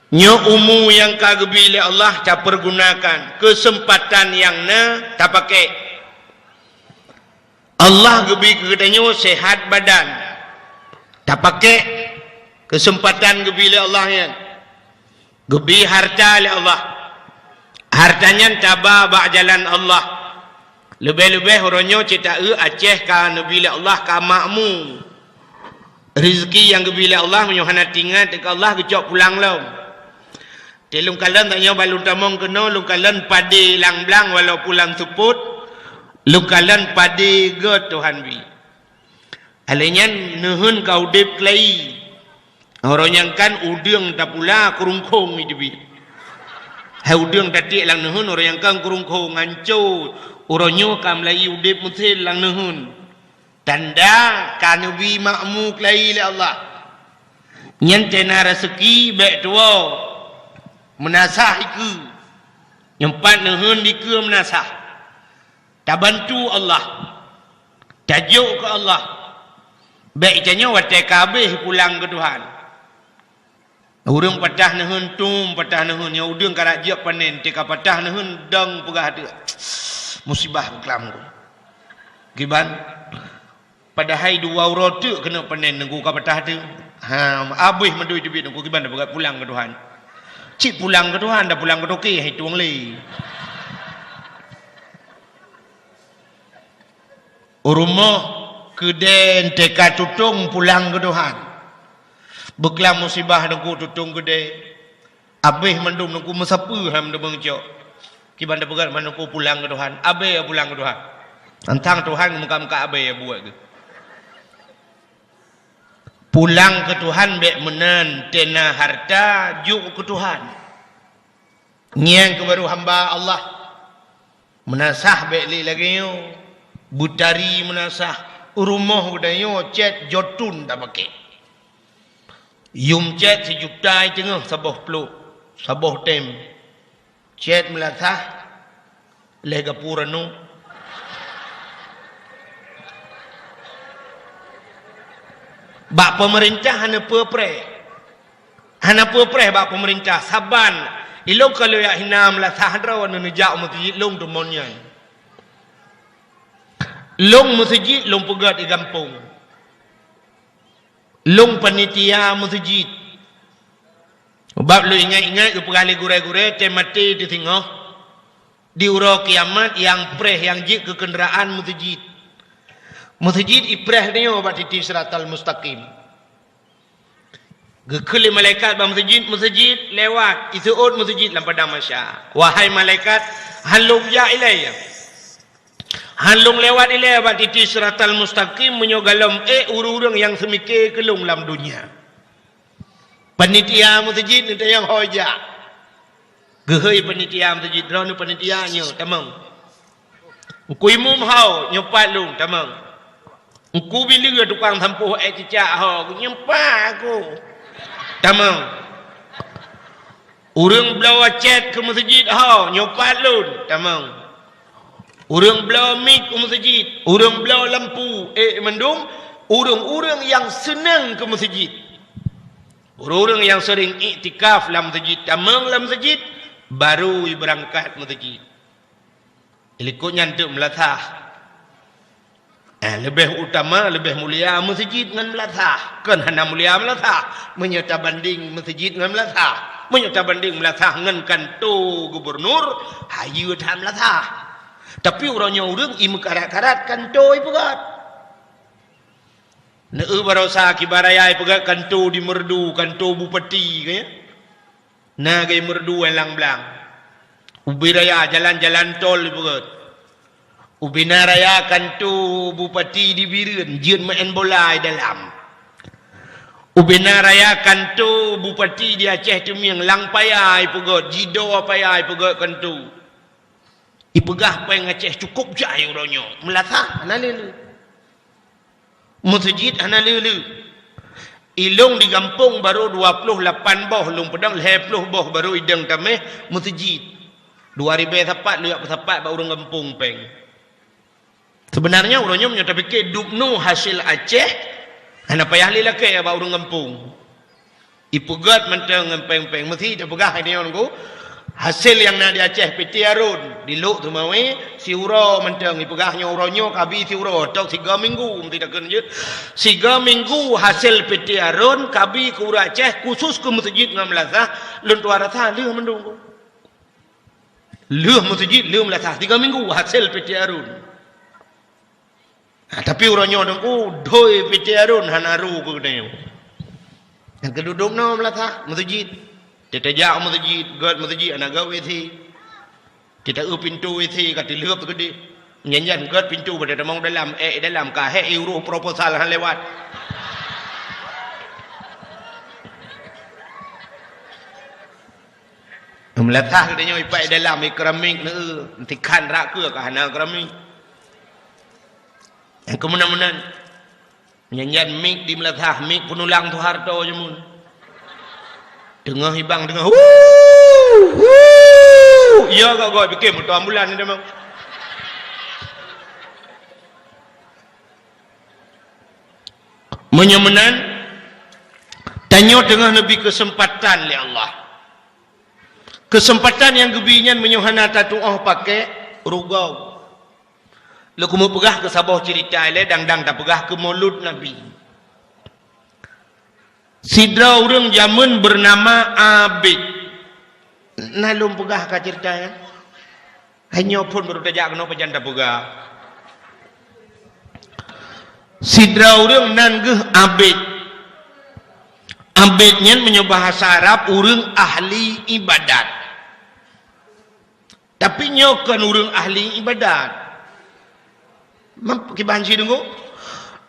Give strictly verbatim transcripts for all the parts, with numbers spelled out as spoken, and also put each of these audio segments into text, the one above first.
Nyoe umu nyang ka geubi lé Allah tapeurgunakan, keuseumpatan nyang na tapakék. Allah geubi keu geutanyoe seuhat badan, tapakék keuseumpatan geubi lé Allah nyan. Geubi hareuta lé Allah, hareuta nyan taba bak jalan Allah. Leubeh-leubeh uroe nyoe cit taeu Aceh ka neubi lé Allah ka makmu. Rezeki nyang geubi lé Allah meunyoe hana teuingat keu Allah geucok pulang lom. Teuh lôn kalon tanyoe bak lôn tamong keunoe, lôn kalon padé lam blang walaupun lam seupôt, lôn kalon padé gét Tuhan bi. Alèh nyan neuheun ka udeb keulayi. Uroe nyang kan udeueng tapula keurungkhong iteubiet. Hai udeueng tatiek lam neuheun uroe nyang kan keurungkhong hanco. Uroe nyoe ka meulayi udeb meusen lam neuheun. Tanda ka neubi makmu keulayi lé Allah. Nyan teuh na raseuki bèk tuwoe. Meunasah dikeue. Nyoe pat neuheun dikeue meunasah. Tabantu Allah. Tajok keu Allah. Bèk tanyoe watèe ka habéh pulang keu Tuhan. Ureueng patah neuheun tum, patah neuheun, nyoe udeueng karab jeuet panen, teuka patah neuheun dong peugah teuk. Musibah beuklam ku. Kiban, padahai dua uroe teuk keuneuk panen nunggu ka patah teuk. Ha, abéh mandum teubiet nunggu kiban dah peugah pulang keu Tuhan. Cit pulang keu Tuhan, dah pulang keu toke, hai tueng lé. Rumoh keudè teuka tutong pulang keu Tuhan. Beuklam musibah nunggu tutong keudè. Abéh mandum nunggu meusapeue ham deungon cok. Kiban dah peugah mandum nunggu pulang keu Tuhan. Abéh pulang keu Tuhan. Antang Tuhan muka-muka abéh buet geuh. Pulang keu Tuhan bèk meunan, teuh na hareuta jok keu Tuhan. Nyan keuh baru hamba Allah. Meunasah bèk lé lagèe nyoe. Beutari meunasah, rumoh geutanyoe cèt jotun tapakék. Yum cèt sijuta i teungoh saboh plôk, saboh tem. Cèt meulasah lé gapura nu. Bak peumeurintah hana peue preh. Hana peue preh bak peumeurintah, saban ilôn ka lheueh jak hina meulasah droe neuneujak u meuseujid lôn teumon nyan. Lôn meuseujid lôn peugöt di gampông. Lôn panitia meuseujid. Sabab lôn ingat-ingat geupeugah lé gurèe-gurèe, tem maté teuh singoh. Di uroe kiamat nyang preh nyang jeuet keu keundaraan meuseujid. Meuseujid ipreh tanyoe bak titi siratal mustaqim. Geukheun lé malaikat bak meuseujid, meuseujid lewat, iseuôt meuseujid lam padang mahsyar. Wahai malaikat, han lôn jak ilèe. Han lôn lewat ilèe bak titi siratal mustaqim meunyoe gohlom ék ureueng-ureueng nyang seumike keu lôn lam donya. Panitia meuseujid neutanyong ho jak. Geuhôi panitia meuseujid, "Droeneuh panitia nyoe, tamong." "Teungku Imum ho, nyoe pat lôn, tamong." "Teungku Bileue tukang sampôh èk cicak ho, nyoe pat aku, tamong." "Ureueng bloe cèt keu meuseujid ho, nyoe pat lôn, tamong." Ureueng bloe mik u meuseujid, ureueng bloe lampu, ék mandum, ureueng-ureueng nyang seunang keu meuseujid. Ureueng-ureueng nyang seuring iktikaf lam meuseujid, tamong lam meuseujid, baru ibeurangkat meuseujid. Likot nyan teuk meulasah. Eh, leubeh utama, leubeh mulia meuseujid ngon meulasah. Kon hana mulia meulasah, meunyoe tabandeng meuseujid ngon meulasah. Meunyoe tabandeng meulasah ngon kanto gubernur, hayeue that meulasah. Tapi uroe nyoe ureueng imeukarat-karat kanto ipeugöt. Neueu barosa kiban raya ipeugöt kanto di Meureudu, kanto bupati, ka nyan? Na gei Meureudu lam blang. Ubé raya jalan-jalan tol ipeugöt. Ubé na raya kanto bupati di Bireuen, jeuet meu'en bola i dalam. Ubé na raya kanto bupati di Aceh Teumieng, lam paya ipeugöt, jidoe paya ipeugöt kanto. Ipeugah péng Aceh cukôp jai uroe nyoe, meulasah hana lé-lé. Meuseujid hana lé-lé. Ilôn di gampông barô dua ploh lapan boh, lôn peudong lhèe ploh boh barô idong tameh meuseujid. Dua ribèe sapat lôn jak peusapat bak ureueng gampông péng. Seubeunarnya uroe nyoe meunyoe tapike dubnu hasé Aceh, hana payah lé lakèe bak ureueng gampông. Ipeugét mantong ngon péng-péng, meusi tapeugah nyoe nunggu. Hasé nyang na di Aceh, Piti Arun, di Lhok Seumawé, siuroe mantong ipeugah nyoe, uroe nyoe kabi siuroe, tok siga minggu, meusi takheun jeuet. Siga minggu hasé Piti Arun kabi keu ureuëng Aceh, khusus keu meuseujid ngon meulasah, lôn tuan rasa lheueh mandum. Lheueh meuseujid, lheueh meulasah, siga minggu hasé Piti Arun. Ha, tapi uroe nyoe teungku, doi Piti Arun hana ru keu geutanyoe. Nyang keududuk noe meulasah meuseujid. Teutajak meuseujid, gét meuseujid, hana gét W C. Teuta eu pintoe W C ka teuleueb teukeudeh. Nyan-nyan gét pintoe bak tamong dalam, ék dalam, ka hék iuroh proposal hana lewat. Meulasah geutanyoe ipat dalam, i keramik neu, tikhan rak keue ka hana keramik. Nyang keumeunan-meunan. Nyan-nyan mik di meulasah, mik peunulang Soeharto jameun. Teungoh ibang, teungoh, "Hu! Hu!" Ya, gak-gak, pikir moto ambulan ni memang. Meunyoe meunan, tanyoe teungoh neubi keuseumpatan lé Allah. Keuseumpatan nyang geubi nyan meunyoe hana tatuoh pakék, rugoe. Lôn keumeung peugah keu saboh ceurita ilée dang-dang tapeugah keu Maulud Nabi. Sidroe ureuëng jameun beunama Abid. Na lôn peugah ka ceurita nyan? Hai nyoe phon baru tajak keunoe pajan tapeugah. Sidroe ureuëng nan geuh Abid. Abid nyan meunyoe bahasa Arab ureuëng ahli ibadat. Tapi nyoe kon ureuëng ahli ibadat. Mam-, kiban cit deungoe?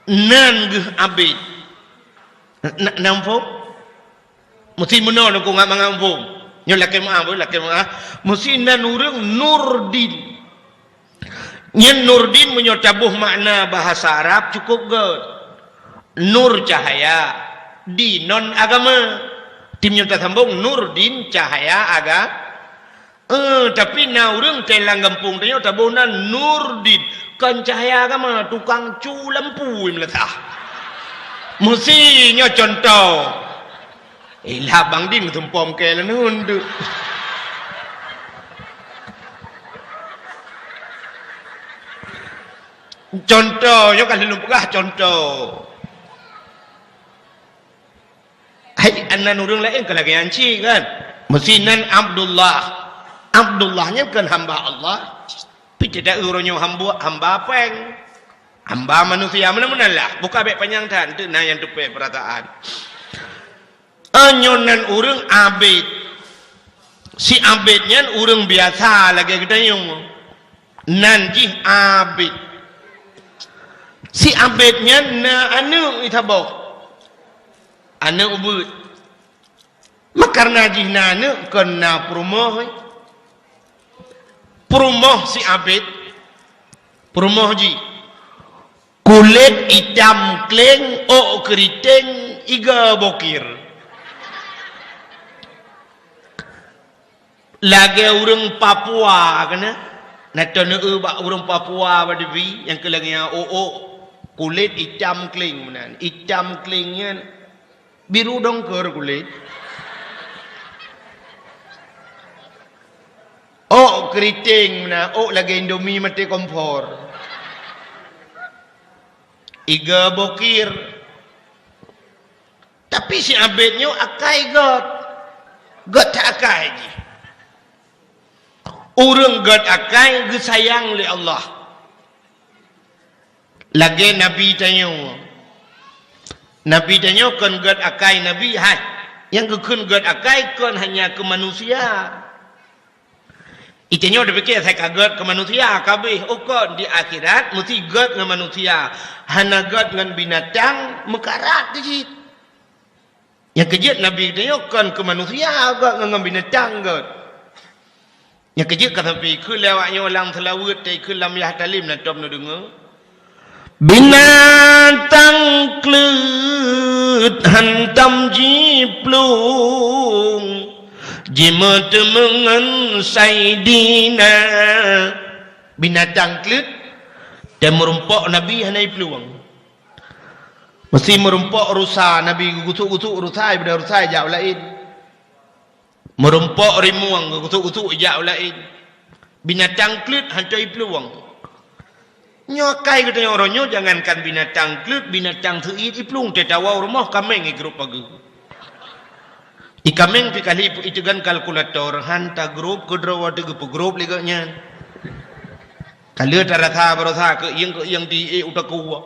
Nan geuh Abid. Na, na muphom? Meusti meunoe deungoe ngat mangat muphom. Nyoe lakée meuáh, boh, lakée meuáh. Meusti nan ureuëng Nurdin. Nyan Nurdin meunyoe taboh makna bahasa Arab cukup gét. Nur cahaya, din non agama. Tim nyoe tasambong Nurdin cahaya aga-, Eh, tapi na ureuëng teuh lam gampông tanyoe taboh nan Nurdin, kon cahya agama, tukang cu lampu meulatah. Meusi nyoe contoh. Eh, lah Bang Din meusumpom keu leuneun tu. Contoh, nyoe ka lôn peugah contoh. Hai, nan ureuëng laén ka lagée nyan cit kan? Meusi nan Abdullah. Abdullah nyan kon hamba Allah. Pi teuda uroe nyoe hamba, hamba péng. Hamba manusia, meunan-meunan lah. Buka bék panyang that, teuk na nyang teupée peurasaan. Nyoe nan ureuëng abéd. Si abéd nyan ureuëng biasa lagée geutanyoe. Nan jih abéd. Si abéd nyan na aneuëk saboh. Aneuëk ubeuet. Makareuna jih na aneuëk kon na peurumoh. Peurumoh si abéd. Peurumoh jih. Kulét itam kléng, ôk keuriteng, iga bokir. Lagée ureuëng Papua keunan, na teuneue bak ureuëng Papua bak dibi nyang keu lagée nyan ôk-ôk, kulét itam kléng meunan. Itam kléng nyan biru dongker kulét. Ôk keuriteng meunan, ôk lagée Indomie maté kompor. Iga bokir. Tapi si abéd nyoe akai gét. Gét that akai jih. Ureuëng gét akai geusayang lé Allah. Lagée Nabi tanyoe. Nabi tanyoe kon gét akai Nabi, hai. Nyang geukheun gét akai kon hanya keu manusia. Itanyoe tapike asai ka gét keu manusia, ka abéh, oh kon di akhirat meusti gét ngon manusia, hana gét ngon binatang meukarat cit. Nyang keu jeuet Nabi geutanyoe kon keu manusia gét ngon, ngon binatang gét. Nyang keu jeuet ka sabe ikheun lé awak nyoe lam seulaweuet, ta ikheun lam yah talim na tom neudeungoe. Binatang kleuet hantom jiplueng, jimeuteumeung ngon Saidina. Binatang kleuet, teumeurumpok Nabi hana jiplueng. Meusé meurumpok rusa, Nabi geugusuk-gusuk rusa, ibada rusa ijak u laén. Meurumpok rimueng geugusuk-gusuk ijak u laén. Binatang kleuet hantom iplueng. Nyoe akai geutanyoe uroe nyoe, jangankan binatang kleuet, binatang seuiet iplueng, teuh tawoe u rumoh kaméng igrôp pageue. Ié kaméng pih ka lheueh iteugan kalkulator, han tagrôp keudroe watèe geupeugrôp lé gobnyan. Ka lheueh tarasa baroesa keuieng-keuieng di ék u takue.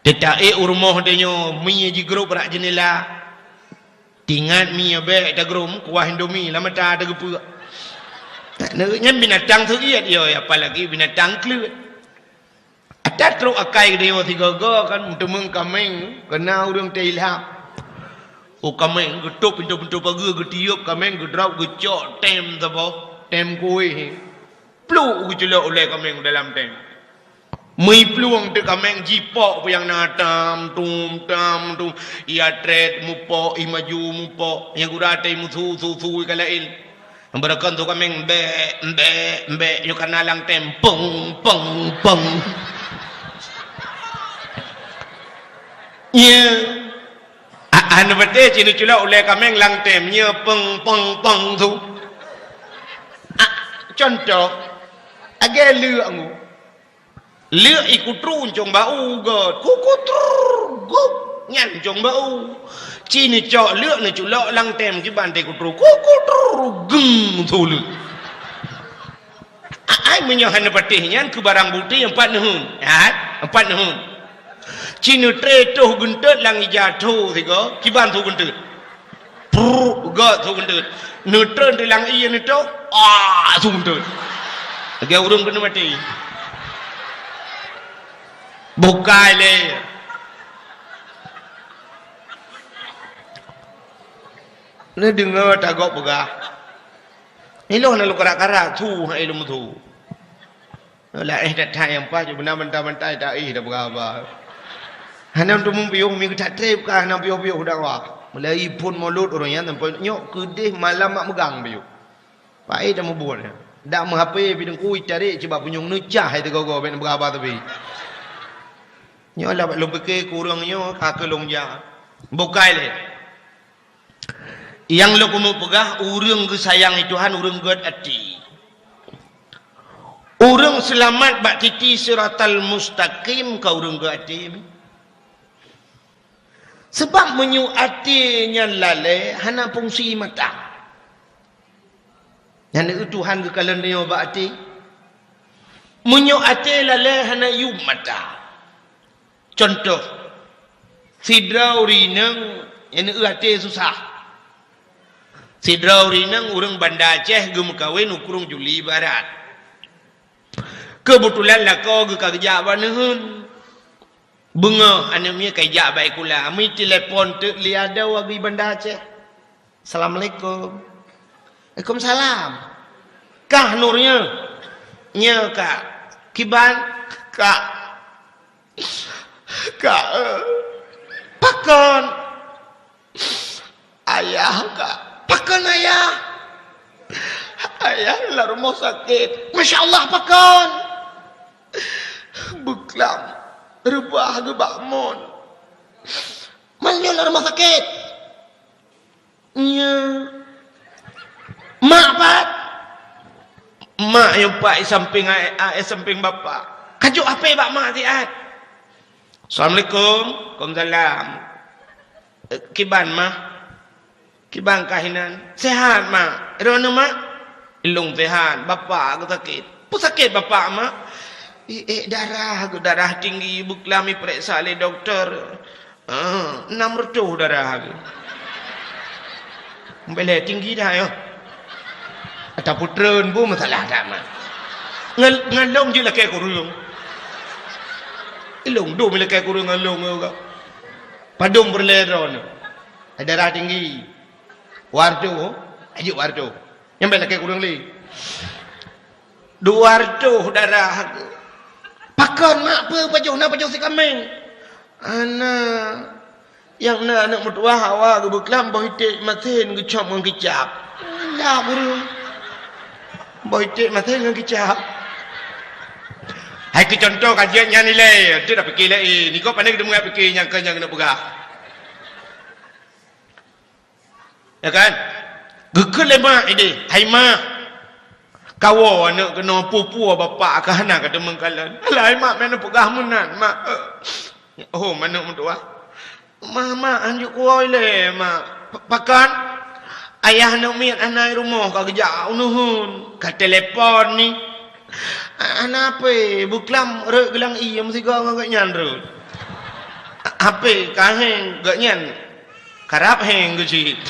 Teuta ék u rumoh tanyoe, mie jigrôp bak jeundela. Teuingat mie bèk tagrôp, kuah Indomie lam mata teugeupeuek. Nyan binatang seuiet, yo, apalagi binatang kleuet. Ata trok akai geutanyoe sigoe-goe kan, meuteumeung kaméng, keu na ureueng teuilham. Oh, kaméng geutôp pintoe-pintoe pageue, geutiôp kaméng, geudrop, geucok tem saboh, tem kuéh. Pluek geuculok ulèe kaméng dalam tem. Meuplueng teuk kaméng jipok peue nyang na tam, tum, tam, tum. Ia trét mupok, i maju mupok. Nyang gura teuh musu, su, su ka laén. Beureukan su kaméng, bèk, bèk, bèk. Nyoe ka na lam tem. Peng, peng, peng. Nyoe. A-, hana patéh ci neuculok ulèe kaméng lam tem, nyoe peng, peng, peng su. A, contoh, lagèe leuek nyoe. Leuek ikutru ncong bak u gèt. Kukutrrr, gup, nyan ncong bak u. Ci neucok leuek neuculok lam tem kiban teuh ikutru. Kukutrrr, geng su leuek. Ai, meunyoe hana patéh nyan keu barang bukti, nyan pat neuheun. Hai, nyan pat neuheun. Ci neutré toh geunteut lam ija tho sigoe, kiban su geunteut. Prrr, gèt su geunteut. Neutreun di lam ié neutoh, ah, su geunteut. Lagèe ureueng keuneuk maté. Bukai lé. Neudeungö tagok peugah. Ilôn na lôn karak-karak, su hai lôn meusu. Laén that-that nyang paih, beuna bantai-bantai taéh tapeugah haba. Hana teumupiôh, mi geutak trép ka hana piôh-piôh dakwah. Mulai phôn mulod ureueng nyan sampoe nyoe keudeh malam mak meugang piôh. Paéh tamubuet nyan. Dak meu-H P pih teungku itarek cit bak punyueng neucah hai teugogo bèk neupeugah haba teubi. Nyoe lah lôn pike keu ureueng nyoe ka keu lôn jak. Bukai lé. Nyang lôn keuneuk peugah, ureueng geusayang lé Tuhan, ureueng gèt até. Ureueng seulamat bak titi siratal mustaqim ka ureueng gèt até. Sabab meunyoe até nyan lalè, hana fungsi mata. Nyan Tuhan geukalon tanyoe bak até. Meunyoe até lalè, hana yuem mata. Contoh, sidroe ureueng inong nyang até susah. Sidroe ureueng inong ureueng Banda Aceh geumeukawen u Krueng Juli Barat. Keubeutulan lakoe geuh ka geujak bak neuheun. Beungoh aneuk miet ka ijak bak sikula, meutelepon teuk lé adoe geuh Banda Aceh. "Assalamualaikum." "Waalaikumsalam." "Kah Nur nyoe?" "Nyoe, Kak." "Kiban?" "Kak, Kak, eh." "Pakon?" "Ayah, Kak." "Pakon ayah?" "Ayah lam rumoh sakét." "Masya Allah, pakon?" "Beuklam reubah geuh bak mon." "Meunyoe lam rumoh sakét?" "Nyoe." "Mak pat?" "Mak nyoe pat i sampéng a-, a-, i sampéng bapak." "Kajok H P bak mak siat." "Assalamualaikum." "Waalaikumsalam." "Eh, kiban, Mah?" "Kiban kah inan?" "Sehat, Mak." "Droeneuh, Mak?" "Ilôn sehat, bapak geuh sakét." "Peue sakét bapak, Mak?" "I ék darah geuh, darah tinggi, beuklam ipeuriksa lé dokto." "Ah, nam reutôh darah geuh." "Bèk lé tinggi dah nyoe." Ata peutreun bu masalah that, Mak. Ngon, ngon lôn jeuet lakèe kureueng. Ilôn dum lakèe kureueng ngon lôn nyoe. Padum peureulèe droeneuh. Darah tinggi. Wartu, ajuk wartu. Nyan bèk lakèe kureueng lé. Dua reutôh darah. "Pakon, Mak, peue pajoh na pajoh si kaméng?" "Hana. Nyang na aneuk meutuwah awak geuh beuklam boh iték masen geucop ngon kicap." "Alah, burueng. Boh iték masen ngon kicap." Hai keu contoh ka jeuet nyan ilée, teuh dak pike laén. Niko pane geudeungoe pike nyang keu nyang keuneuk peugah. Ya kan? Geukheun lé mak idéh, "Hai mak, kawoe aneuëk keunoe, peue-peue bapak ka hana ka teumeung kalon." "Alah hai mak, meunan peugah meunan, mak." "Oh, manök meutuah." "Mak, mak, hanjeuet kuwoe ilée, mak." "Pakon?" "Ayah aneuëk miet hana i rumoh, ka geujak u neuheun." Ka telepon ni. "Hana hapé, beuklam rot geulang ié meusigoe ngon gobnyan rot." "Hapé ka héng gobnyan, karab héng geucit."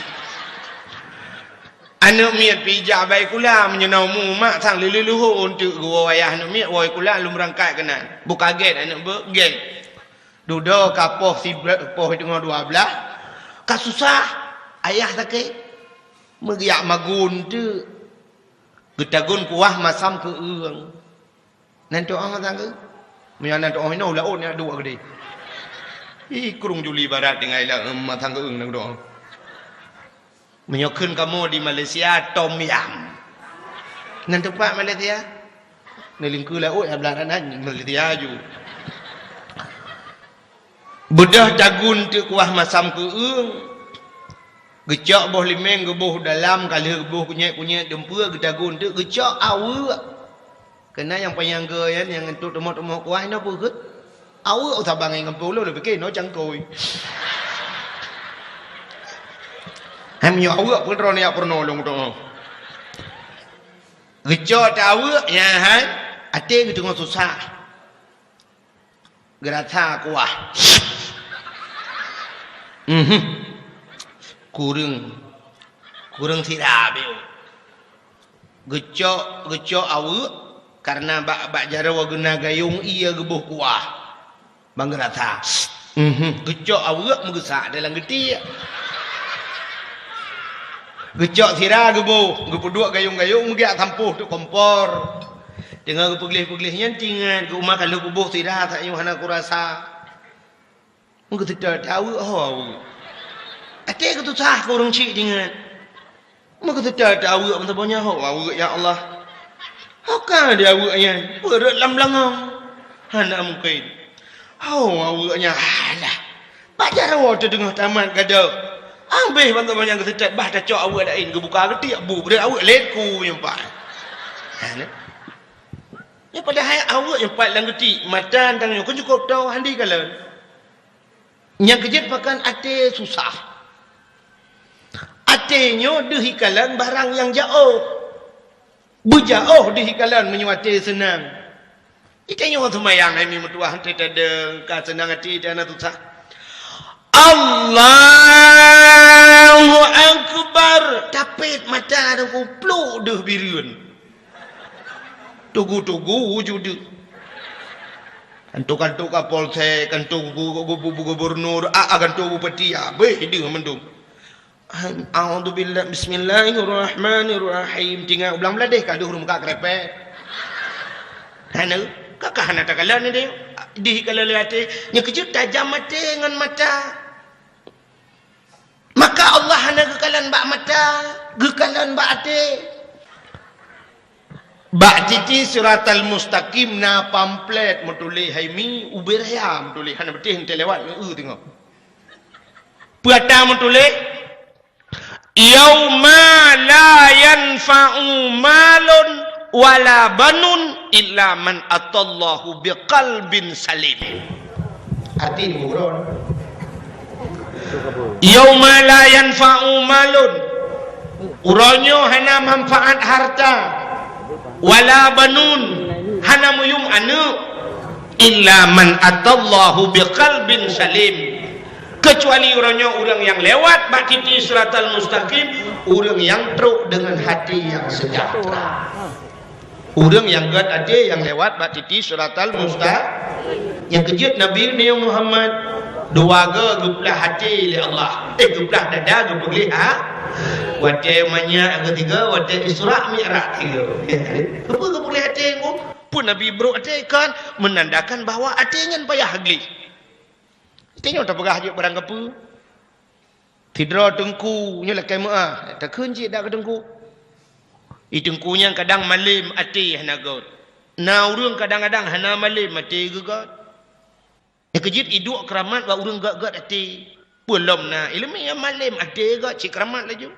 Aneuëk miet pih jak bak sikula, meunyoe na umu mak sang lheueh-lheueh leuhô eunteuk geuwoe ayah aneuëk miet woe sikula lom beurangkat keunan. Beu ka gét aneuëk beuet, gét. Dudoe ka poh sibla-, poh teungoh dua blaih, ka susah, ayah sakét. Meugeuyak magun teuk, geutagun kuah masam keu eueng. Nan tuoh masam keu? Meunyoe nan tuoh inoe laôt nyan duek geude. Ih, krueng Juli Barat tinggai lam masam keu eueng nan tuoh. Meunyoe kheun kamoe di Malaysia, tom yam. Nan teumpat Malaysia? Neulingkue laôt, ya blah nan Malaysia ju. Beudôh tagun teuk kuah masam keu eueng. Geucok boh limeng geuboh dalam, ka lheueh geuboh kunyét-kunyét dumpeue, geutagun teuk geucok aweuek. Keunan nyang panyang geu nyan, nyang entuk teumok-teumok kuah inoe peue kheueh? Aweuek. Sabang ngon gampông lôn, lôn pike inoe cangkôi. Hai meunyoe aweuek, peue droeneuh jak peurunoe lôn tuoh. Geucok teuk aweuek, nyan hai, até geuteungoh susah. Geurasa kuah. Mhm. Kureueng, kureueng sira beu. Geucok, geucok aweuek, kareuna bak, bak jaroe geuna gayong ié geuboh kuah. Ban geurasa. Mhm. Geucok aweuek meugeusak dalam geutiek. Geucok sira geuboh, geupeuduek gayong-gayong meugeuyak sampôh teuk kompor. Teungoh geupeugleh-peugleh nyan teuingat, geuh uma ka lheueh peuboh sira, sak nyoe hana kurasa. Meugeuseutôt aweuek, ho aweuek. Até geutusah keu ureueng chik teuingat. Meugeuseutôt aweuek meusaboh nyan, ho aweuek, ya Allah. Ho ka di aweuek nyan, peureuet lam beulangong. Hana mungken. Ho aweuek nyan, alah. Bak jaroe teuh teungoh tamat gadôh. Abéh ban saboh nyan geuseutôt, bah tacok aweuek laén, geubuka geutiek bu, breueh aweuek laén ku nyoe pat. Ha, nyoe. Nyoe padahai aweuek nyoe pat lam geutiek, mata tanyoe kon cukôp toe hana dikalon. Nyang keujeuet pakon até susah. Até nyoe deuh ikalon barang nyang jaoh. Beujaoh deuh ikalon meunyoe até seunang. Itanyoe seumayang hai mi meutuah, até tadeueng ka seunang até, até hana susah. Allahu Akbar. Tapét mata deuh kupluk deuh bireuen. Tugu-tugu wujud. Kanto-kanto Kapolsek, kanto gu-, gu-, gu-, gubernur, a, a, kanto bupati, abéh deuh mandum. A'udzubillah, bismillahirrahmanirrahim. Tinggai u blang bladeh ka deuh ureueng muka krepek. Hana, ka, ka hana takalon deh. Dih kalon lé até. Nyang keujeuet tajam até ngon mata. Maka Allah hana geukalon bak mata, geukalon bak até. Bak titi Siratal Mustaqim na pamflet meutuléh hai mi, ubé raya meutuléh, hana beutih enteuk lewat ngon eu teungoh. Peue ata meutuléh, "Yauma la yanfa'u malun wala banun illa man atallahu biqalbin salim." Arti buron. "Yauma la yanfa'u malun." Uroe nyoe hana manfaat harta, wala banun, hana meuyum aneuëk, illa man atallahu biqalbin salim. Keucuali uroe nyoe ureuëng nyang lewat bak titi Siratal Mustaqim, ureuëng nyang trok deungon hati nyang seujahteura. Ureuëng nyang gét até nyang lewat bak titi Siratal Mustaqim. Nyang keujeuet Nabi Muhammad, dua go geuplah até lé Allah. Eh, geuplah dada, geupeugléh ha. Watée manyak keusigo, watée Isra Mi'raj sigo. Keupeue geupeugléh até ngon? Peue Nabi brok até kan menandakan bahwa até nyan payah gleh. Tanyoe tapeugah jeuet barang kapeue. Sidroe teungku nyoe lakée meuáh, takheun cit dak keu teungku. I teungku nyang kadang malém até hana gét. Na ureuëng kadang-kadang hana malem até geuh gét. Nyang keujeuet iduek keuramat bak ureuëng gét-gét até. Peue lom na iéleumé nyang malem até gét cit keuramat laju.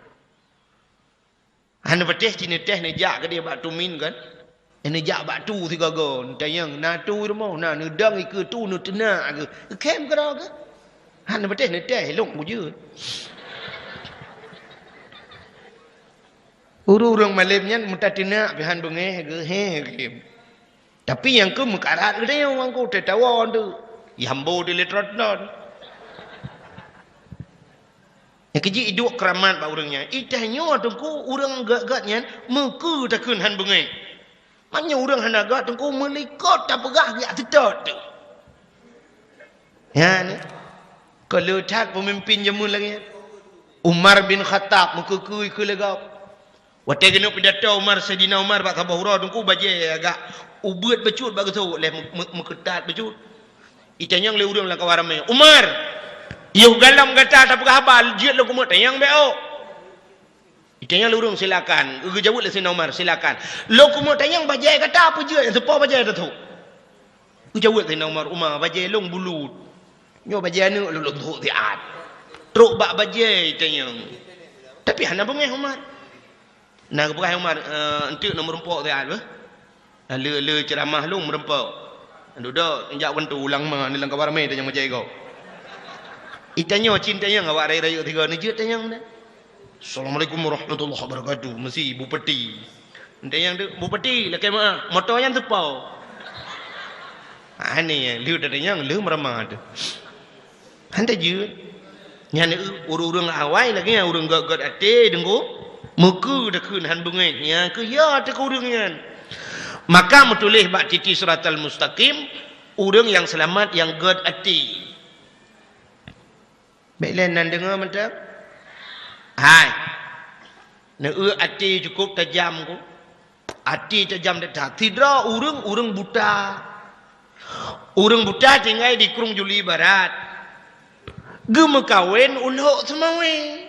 Hana patéh cit neutéh neujak keudeh bak tumin kan. Neujak bak tu sigoe-goe, neutanyong na tu rumoh na, neudong ikeue tu neuteunak geuh. Khém keudroe geuh. Hana patéh neutéh lôn bujeuet. Ureuëng-ureuëng malem nyan meutateunak pih han beungéh geuh, he khém. Tapi nyang keu meukarat geutanyoe nyang keu teuh tawa tu. Yambo di lé trot-trot. Nyang keujeuet iduek keuramat bak ureuëng nyan. Itanyoe teungku ureuëng gét-gét nyan meukeue takheun han beungéh. Meunyoe ureuëng hana gét teungku meulikot tapeugah geujak teutot tu. Nyan. Keu le that peumimpin jameun lagée nyan. Umar bin Khattab meukeue-keue ikeue lé gob. Watée geuneuk pidato Umar, Saidina Umar bak saboh uroe teungku bajée agak ubeuet bacut bak geuthok lé meu-, meu-, meukeutat bacut. Itanyong lé ureuëng lam kawan ramé, "Umar, yoh galom gata tapeugah haba, jeuet lôn keumeuk tanyong bék ôk." Itanyong lé ureuëng, "Silakan." Geujaweueb lé Saidina Umar, "Silakan." "Lôn keumeuk tanyong bajée gata peue jeuet nyang teupo bajée teuthok?" Geujaweueb Saidina Umar, "Umar, bajée lôn bulut." "Nyoe bajée aneuëk lôn, lôn thok siat." Trok bak bajée itanyong. Tapi hana beungéh Umar. Na geupeugah Umar, "Eh, enteuk nyoe meurumpok siat beuh." Na le, le ceuramah lôn meurumpok. Dudoe jak bantu ulang ma ni lam kawan ramé tanyong bajée gob. Itanyoe cit tanyong awak rayeuk-rayeuk sigoe neujeuet tanyong deh. "Assalamualaikum warahmatullahi wabarakatuh." Meusi bupati. Tanyong tu, "Bupati, lakée meuah, moto nyan teupo?" Aneh, lheueh tatanyong, lheueh meuramah tu. Han tajeuet. Nyan ureuëng-ureuëng awai lagée nyan ureuëng gét-gét até deungoe, meukeue takheun han beungéh. Nyan keuh ya teuka ureuëng nyan. Maka meutuléh bak titi siratal mustaqim, ureuëng nyang seulamat nyang gét até. Bék lé nan deungoe mantong. Hai. Neueu até cukup tajam ku. Até tajam that-that. Sidroe ureuëng, ureuëng buta. Ureuëng buta tinggai di Krueng Juli Barat. Geumeukawen u Lhok Seumawé.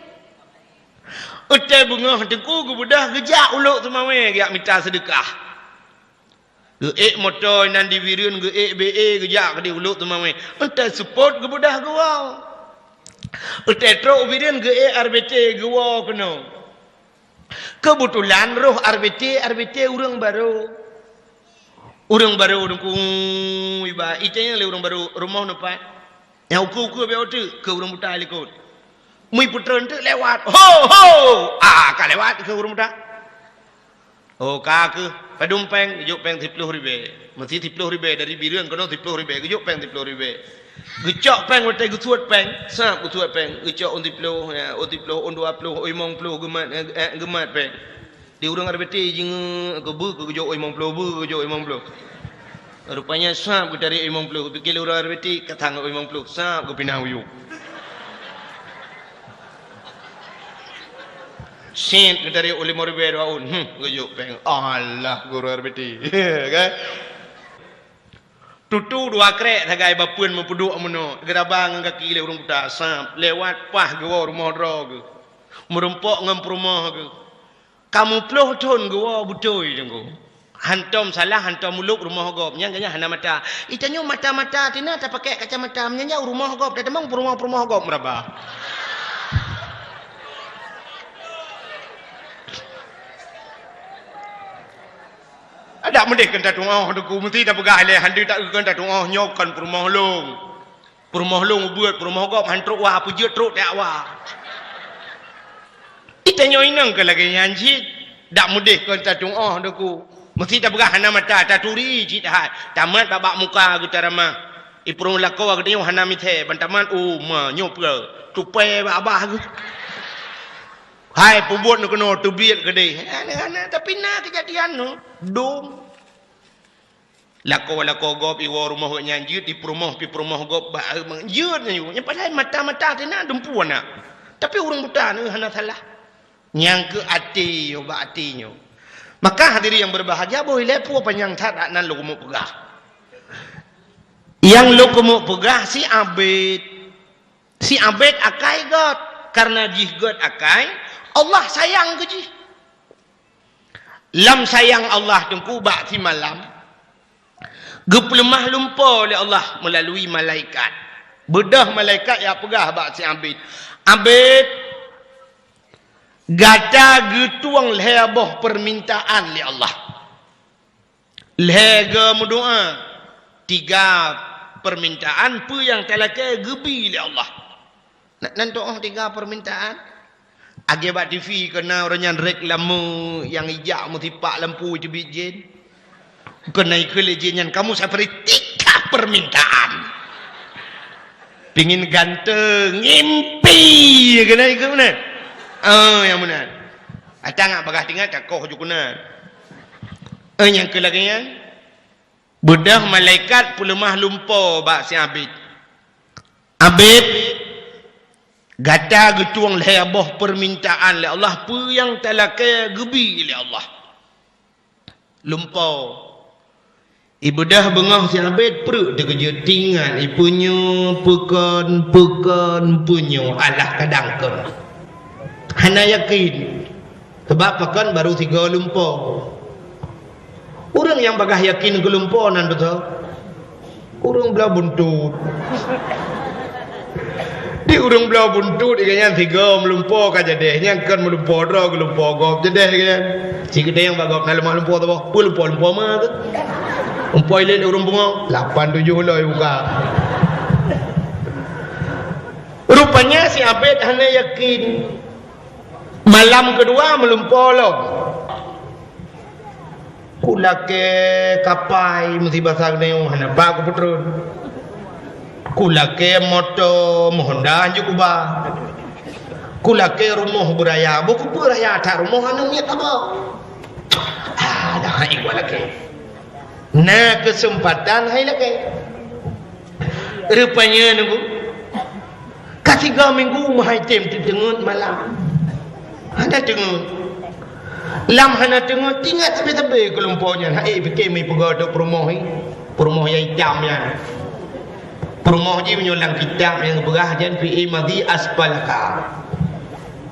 Watée beungoh teungku geubeudôh geujak u Lhok Seumawé geujak mita seudeukah. Geuék moto inan di Bireuen, geuék B E geujak keudeh u Lhok Seumawé. Watée seupôt geubeudôh geuwoe. Watée trok u Bireuen geuék R B T geuwoe keunoe. Keubeutulan roh R B T, R B T ureuëng barô. Ureuëng barô teungku iba, itanyong lé ureuëng barô, "Rumoh neupat?" Nyang ukeue-ukeue bék teuk keu ureuëng buta likot. Meuipeutreun teuk lewat. "Ho, ho!" Ah, ka lewat keu ureuëng buta. "Oh, ka keuh, padum péng?" Geujok péng siploh ribée. Meusi siploh ribée dari Bireuen keunoe siploh ribée. Geujok péng siploh ribée. Geucok péng watée geusuet péng. Sab geusuet péng. Geucok ôn siploh, ya, ôn siploh, ôn dua ploh, ôn limong ploh geumat, eh, geumat péng. Di ureuëng R B T jingeuk keu beuh keu geujok ôn limong ploh, beuh geujok ôn limong ploh. Rupanya sab geutarék ôn limong ploh, geupike lé ureuëng R B T ka sang ôn limong ploh, sab geupinah u yup. Sét geutarék ôn limong ribée dua ôn, hmm, geujok péng. Alah, guru R B T. Kan? Tutu dua krék sagai bapeuen meupeuduek meunoe, geuraba ngon gaki lé ureuëng buta, sab, lewat paih geuwoe rumoh droe geuh. Meurumpok ngon peurumoh geuh. Ka meuploh thon geuwoe beutôi teungku. Hantom salah, hantom ulôb rumoh gob. Nyan geuhnyan hana mata. Itanyoe mata-mata tina tapakék kacamata. Meunyan jak u rumoh gob, tatamong peurumoh-peurumoh gob meuraba. Adak meudeh keu tatuoh teungku, meusti tapeugah ilée handi tak keu tatuoh nyoe kon peurumoh lôn. Peurumoh lôn ubeuet, peurumoh gob han trok wa, peujeuet trok tiak wa. Itanyoe inong keu lagée nyan cit, dak meudeh kon tatuoh teungku. Meusti tapeugah hana mata, taturi cit hai. Tamat babak muka geuh taramah. Ipeurumoh lakoe geutanyoe hana mithée, ban tamat, oh, ma, nyoe peue? Tupai bak babah geuh. Hai, peubuet nyoe keunoe teubiet keudeh. Hana, hana, tapi na keujadian nyoe. Dum. Lakoe-lakoe gob iwoe rumoh geuh nyan jeuet, ipeurumoh, pih peurumoh gob bak, eh, jeuet nyan, nyan padahai mata-mata teuh na dumpeue na. Tapi ureuëng buta na hana salah. Nyang keu até nyoe, bak até nyoe. Maka hadirin yang berbahagia, boh ilée peue panyang that nan lôn keumeuk peugah. Nyang lôn keumeuk peugah si abet. Si abet akai gét, karena jih gét akai, Allah sayang keu jih. Lam sayang Allah teungku bak simalam, Geupeuleumah lumpoe lé Allah meulalui malaikat. Beudôh malaikat jak peugah bak si Abid, "Abid, gata geutueng lhée boh peumintaan lé Allah. Lhée go meudoá, tiga peumintaan peue nyang talakée geubi lé Allah." Nak nan tuoh tiga peumintaan? Lagée bak T V keu na ureuëng nyan reklame nyang ijak meusipak lampu teubiet jén. Keu na ikheun lé jén nyan, "Kamu saya beri tiga permintaan." Pingin ganteng, ngimpi keu na ikheun meunan. Oh, nyang meunan. Ata ngat bagah tingat ka koh ju keunan. Eh, nyang keu lagée nyan. Beudôh malaikat peuleumah lumpoe bak si Abid. "Abid, gata geutueng lhée boh peumintaan lé Allah, peue nyang talakée geubi lé Allah." Lumpoe. Ibeudôh beungoh si Abid preuek teukeujot tingat ipeunyoe peukon, peukon, peunyoe alah kadang kon. Hana yakin. Sabab pakon barô sigoe lumpoe. Ureuëng nyang bagah yakin keu lumpoe nan beutôi ureuëng bloe buntut. Di ureuëng bloe buntut, ikan nyan sigoe meulumpoe ka jadeh, nyang kon meulumpoe droe keu lumpoe gob jadeh ikan nyan. Sigeudeh nyang bak gob na leumah lumpoe saboh, peue lumpoe-lumpoe ma tu? Lumpoe ilét ureuëng pungo, lapan tujoh loi buka. Rupanya si Abid hana yakin. Malam keudua meulumpoe lom. Kulakée kapai meusi basa geuneuk hana pat kupeutreun. Kulakée moto meuhonda hanjeuet kuba. Kulakée rumoh beuraya, bukon beuraya that rumoh hana miet haba. Ah, dah hai kulakée. Na keuseumpatan hai lakée. Rupanya nunggu. Ka tiga minggu meuhai tem teuteungeut malam. Hana teungeut. Lam hana teungeut, tingat sabe-sabe keu lumpoe nyan. Hai pike mi peugah tu peurumoh ni. Peurumoh nyang itam nyan. Peurumoh jih meunyoe lam kitab nyang geupeugah jan fi'i madhi asfalaka.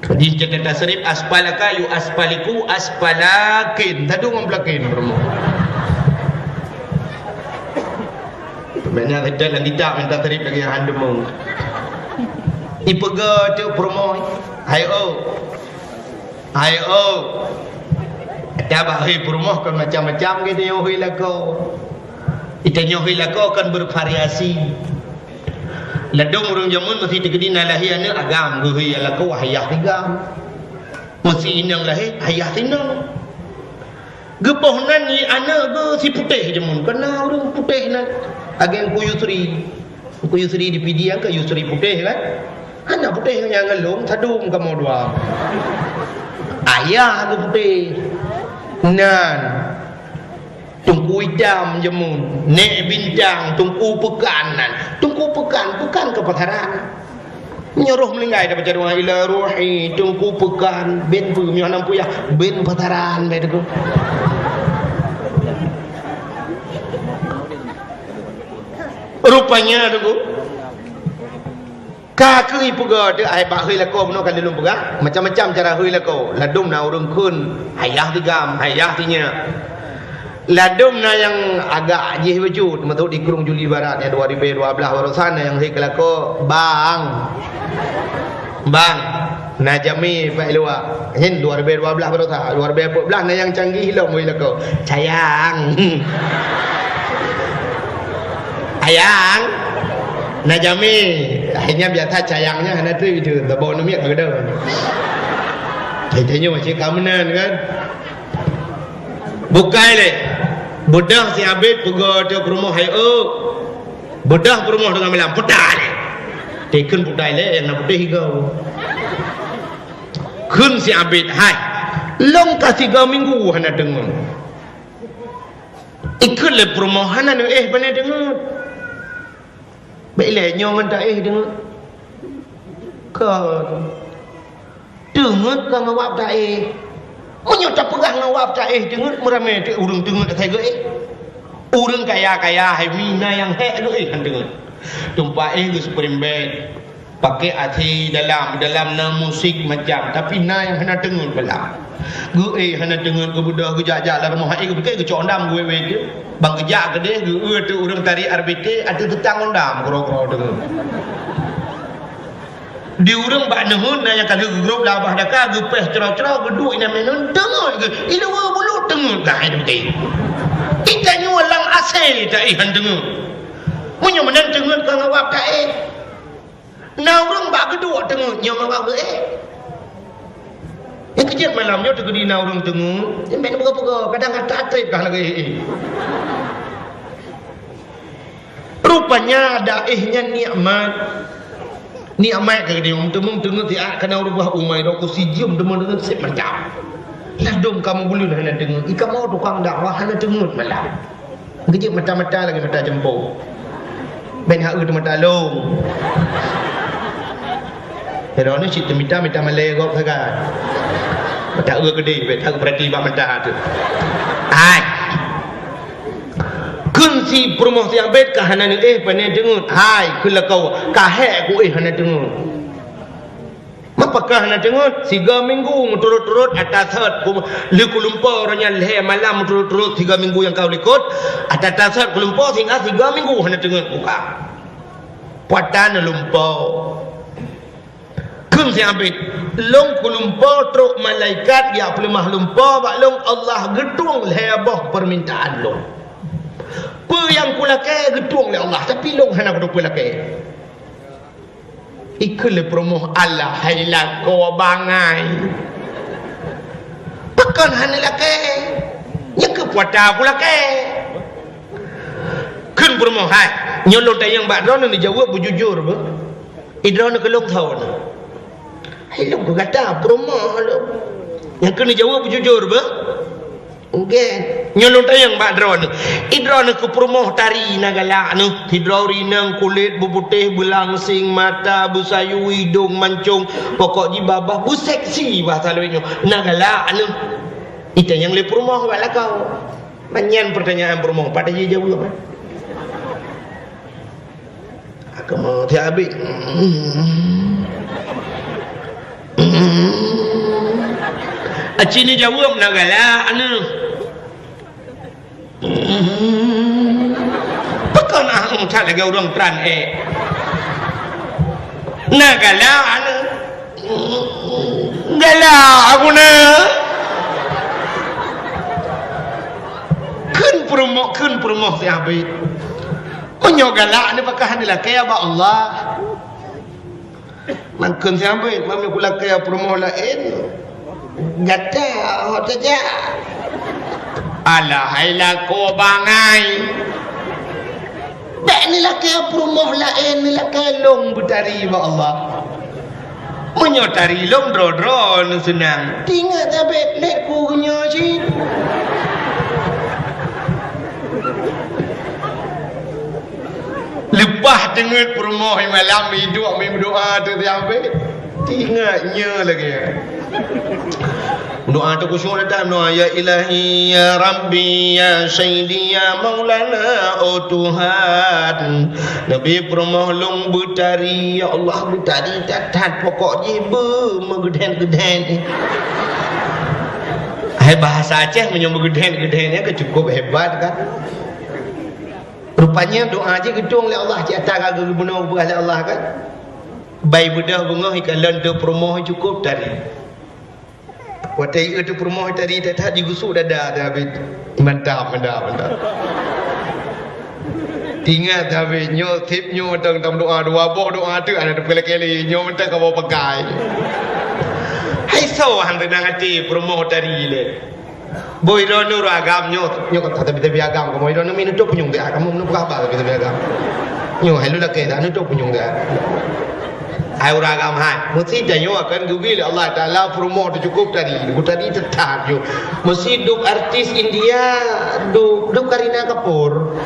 Di catatan tasrif, asfalaka yu asfaliku asfalakin. Tadu ngon pelakin peurumoh. Makna kita lam kitab minta tasrif lagi handeumu. Ipeugah tu peurumoh. Hai oh. Hai oh. Tabah hei peurumoh kan macam-macam gitu yo hei lako. Itanyoe hei lako kan bervariasi. Ladom ureuëng jameun meusi teukeudi na lahé aneuëk agam geuhôi lako ayah tigam. Meusi inong lahé ayah sinong. Geuboh nan i aneuëk geuh si putéh jameun, kana ureuëng putéh nan. Ageng ku Yusri. Ku Yusri di Pidie kan Yusri putéh kan? Hana putéh nyang ngelong sadum kamoe dua. Ayah geuh putéh. Nan. Teungku Itam jameun, Nek Bintang, Teungku Peukan nan. Teungku Peukan, Peukan keu pasaran. Meunyoe roh meuninggai tabaca doa ila ruhi Teungku Peukan, ben peue meunyoe hana peuyah, ben pasaran bèk Teungku. Rupanya Teungku, Ka keuh ipeugah teuh ai bak hôi lakoe bunoe ka lôn peugah, macam-macam cara hôi lakoe. Ladôm na ureuëng kheun, ayah tigam, ayah tinyak. Ladôm na nyang agak jih bacut, meutot di Krueng Juli Barat nyang dua ribu dua belas barosan na nyang hôi keu lakoe, "Bang, bang, na jamé bak luwa." Nyan dua ribu dua belas barosan, dua ribu empat belas na nyang canggih lom hôi lakoe, "Sayang." Ayang, na jamé. Akhirnya biasa cayangnya hana teuh itu, tabau namiet ka keudeuh. Tanyoe cit ka meunan kan. Bukai lé. Beudôh si Abid peugah teuh peurumoh hai ôk. Beudôh peurumoh teungoh malam, putai lé. Teukheun putai lé, nyang na putéh igoe. Kheun si Abid, "Hai, lôn ka sigoe minggu hana deungoe." Ikheun lé peurumoh hana neuéh bak nyan deungoe. Bèk ilèe nyoe ngon taéh deungoe. Kon. Deungoe ka ngon wab taéh. Meunyoe tapeugah ngon wab taéh deungoe, meuramé teuk ureuëng deungoe asai geuéh. Ureuëng kaya-kaya hai mi na nyang hék geuéh han deungoe. Teumpat éh geuh spring bed. Pakai A C dalam, dalam na musik macam, tapi na nyang hana teungeut malam. Geuéh hana teungeut, geubeudôh, geujak-jak lam rumoh, éh, geupike geucok dam geuwét-wét jih. Ban geujak keudeh, geuéh teuk ureuëng tari R B T, ateueh teutang ngon dam, keudroe-keudroe teungeut. Di ureuëng bak neuheun na nyang ka lheueh geugrôp lam babah daka, geupéh cro-cro, geuduek inan meunan, teungeut geuh, i luwa bulut teungeut geuh, hai teungku. Ita nyoe lam A C ta éh han teungeut. Meunyoe meunan teungeut ka ngawab ta éh. Na ureuëng bak geuduek teungeut nyoe ngawab geuh éh. Nyang keujeuet malam nyoe teukeudi na ureuëng teungeut, nyan bèk neupeugah-peugah, kadang ata trép kah lagèe éh. Rupanya ada éh nyan nikmat. Nikmat ka geutanyoe, meuteumé teungeut siat kana u rubah umai, droe ku sijeuem teuma teungeut sép mantap. Ladôm kamoe buleuen hana teungeut, i kamoe tukang dakwah hana teungeut malam. Geujeuet mata-mata lagèe mata jeumpô. Bèk hana eu teumata lôn. Droeneuh cit teumita, mita malèe gob sagai. Mata eu keudeh, bèk tapeurati bak mata teuh. Hai. Kheun si peurumoh siabét ka hana neuéh pane teungeut. Hai, kheun lakoe, ka hék kuéh hana teungeut. Mapakah hana teungeut? Sigoe minggu meuturot-turot ata sot ku, lheueh kulumpo uroe nyan lhèe malam meuturot-turot sigoe minggu nyang ka u likot, ata-ata sot kulumpo sehingga sigoe minggu hana teungeut kuka. Puatan lumpo. Kheun si abét, lôn kulumpo trok malaikat geupeuleumah lumpo bak lôn, Allah geutueng lhèe boh peumintaan lôn. Peue nyang kulakèe geutueng lé Allah, tapi lôn hana kuteupeue lakèe. Ikheun lé peurumoh, "Alah hai lakoe bangai. Pakon hana lakèe? Nyan keuh puata kulakèe." Kheun peurumoh, "Hai, nyoe lôn tanyong bak droeneuh neujaweueb beujujur beuh. I droeneuh keu lôn soe nyoe?" "Hai lôn keu gata, peurumoh lôn." "Nyan keuh neujaweueb beujujur beuh." "Nggèe." "Nyoe lôn tanyong bak droeneuh. I droeneuh keu peurumoh tari na galak neuh. Sidroe ureueng inong kulét beuputéh, beulangseng mata, beusayue idông mancông. Pokok jih babah beuseksi bahasa lôn nyoe. Na galak neuh." Itanyong lé peurumoh bak lakoe. Manyang peutanyaan peurumoh, pat jijaweueb. Kamoe tiap abéh. Aci neujaweueb na galak neuh. Pakon ah that lagèe ureueng pran ék. Na galak neuh. Galak aku na. Kheun peurumoh, kheun peurumoh si abét. Meunyoe galak neuh pakon hana lakèe bak Allah. Mangkheun si abét, meunyoe kulakèe peurumoh laén. Gata hot saja. Alah hai lakoe bangai. Bèk neulakèe peurumoh laén, neulakèe lôn beutari bak Allah. Meunyoe tari lôn droe-droe neuseunang. Tingat abét lé ku nyoe cit. Leupah teungeut peurumoh malam iduek meudoa teuh si abét. Tingat nyoe lagèe. Doa teuh khusyuk datang doa, "Ya Ilahi, ya Rabbi, ya Sayyidi, ya Maulana, oh Tuhan." Neubi peurumoh lôn beutari, ya Allah, beutari that-that, pokok jih beu meugeudhen-geudhen. Hai bahasa Aceh meunyoe meugeudhen-geudhen nyan ka cukup hebat kan. Rupanya doa jih geutueng lé Allah, cit ata ka geubunoe geupeugah lé Allah kan. Bai beudôh beungoh ikalon teuh peurumoh cukup tari. Watèe ié teuh peurumoh tari that-that jigusuk dada teuh abét. Mantap, mantap, mantap. Tingat teuh abét, nyoe sép nyoe mantong tam doa, dua boh doa teuh hana teupeulakèe lé, nyoe mantong kamoe pakai. Hai soe han teunang até peurumoh tari lé. Boh droeneuh ureueng agam nyoe, nyoe ka tabi-tabi agam kamoe droeneuh mi neutôp punyueng teuh, kamoe meuneupeue haba tabi-tabi agam. Nyoe hai lôn lakèe dah neutôp punyueng teuh. Hai ureueng agam hai, meusi tanyoe akan geubi lé Allah Taala peurumoh teuh cukup tari, tari teutap nyoe. Meusi duek artis India, duek, duek Kareena Kapoor.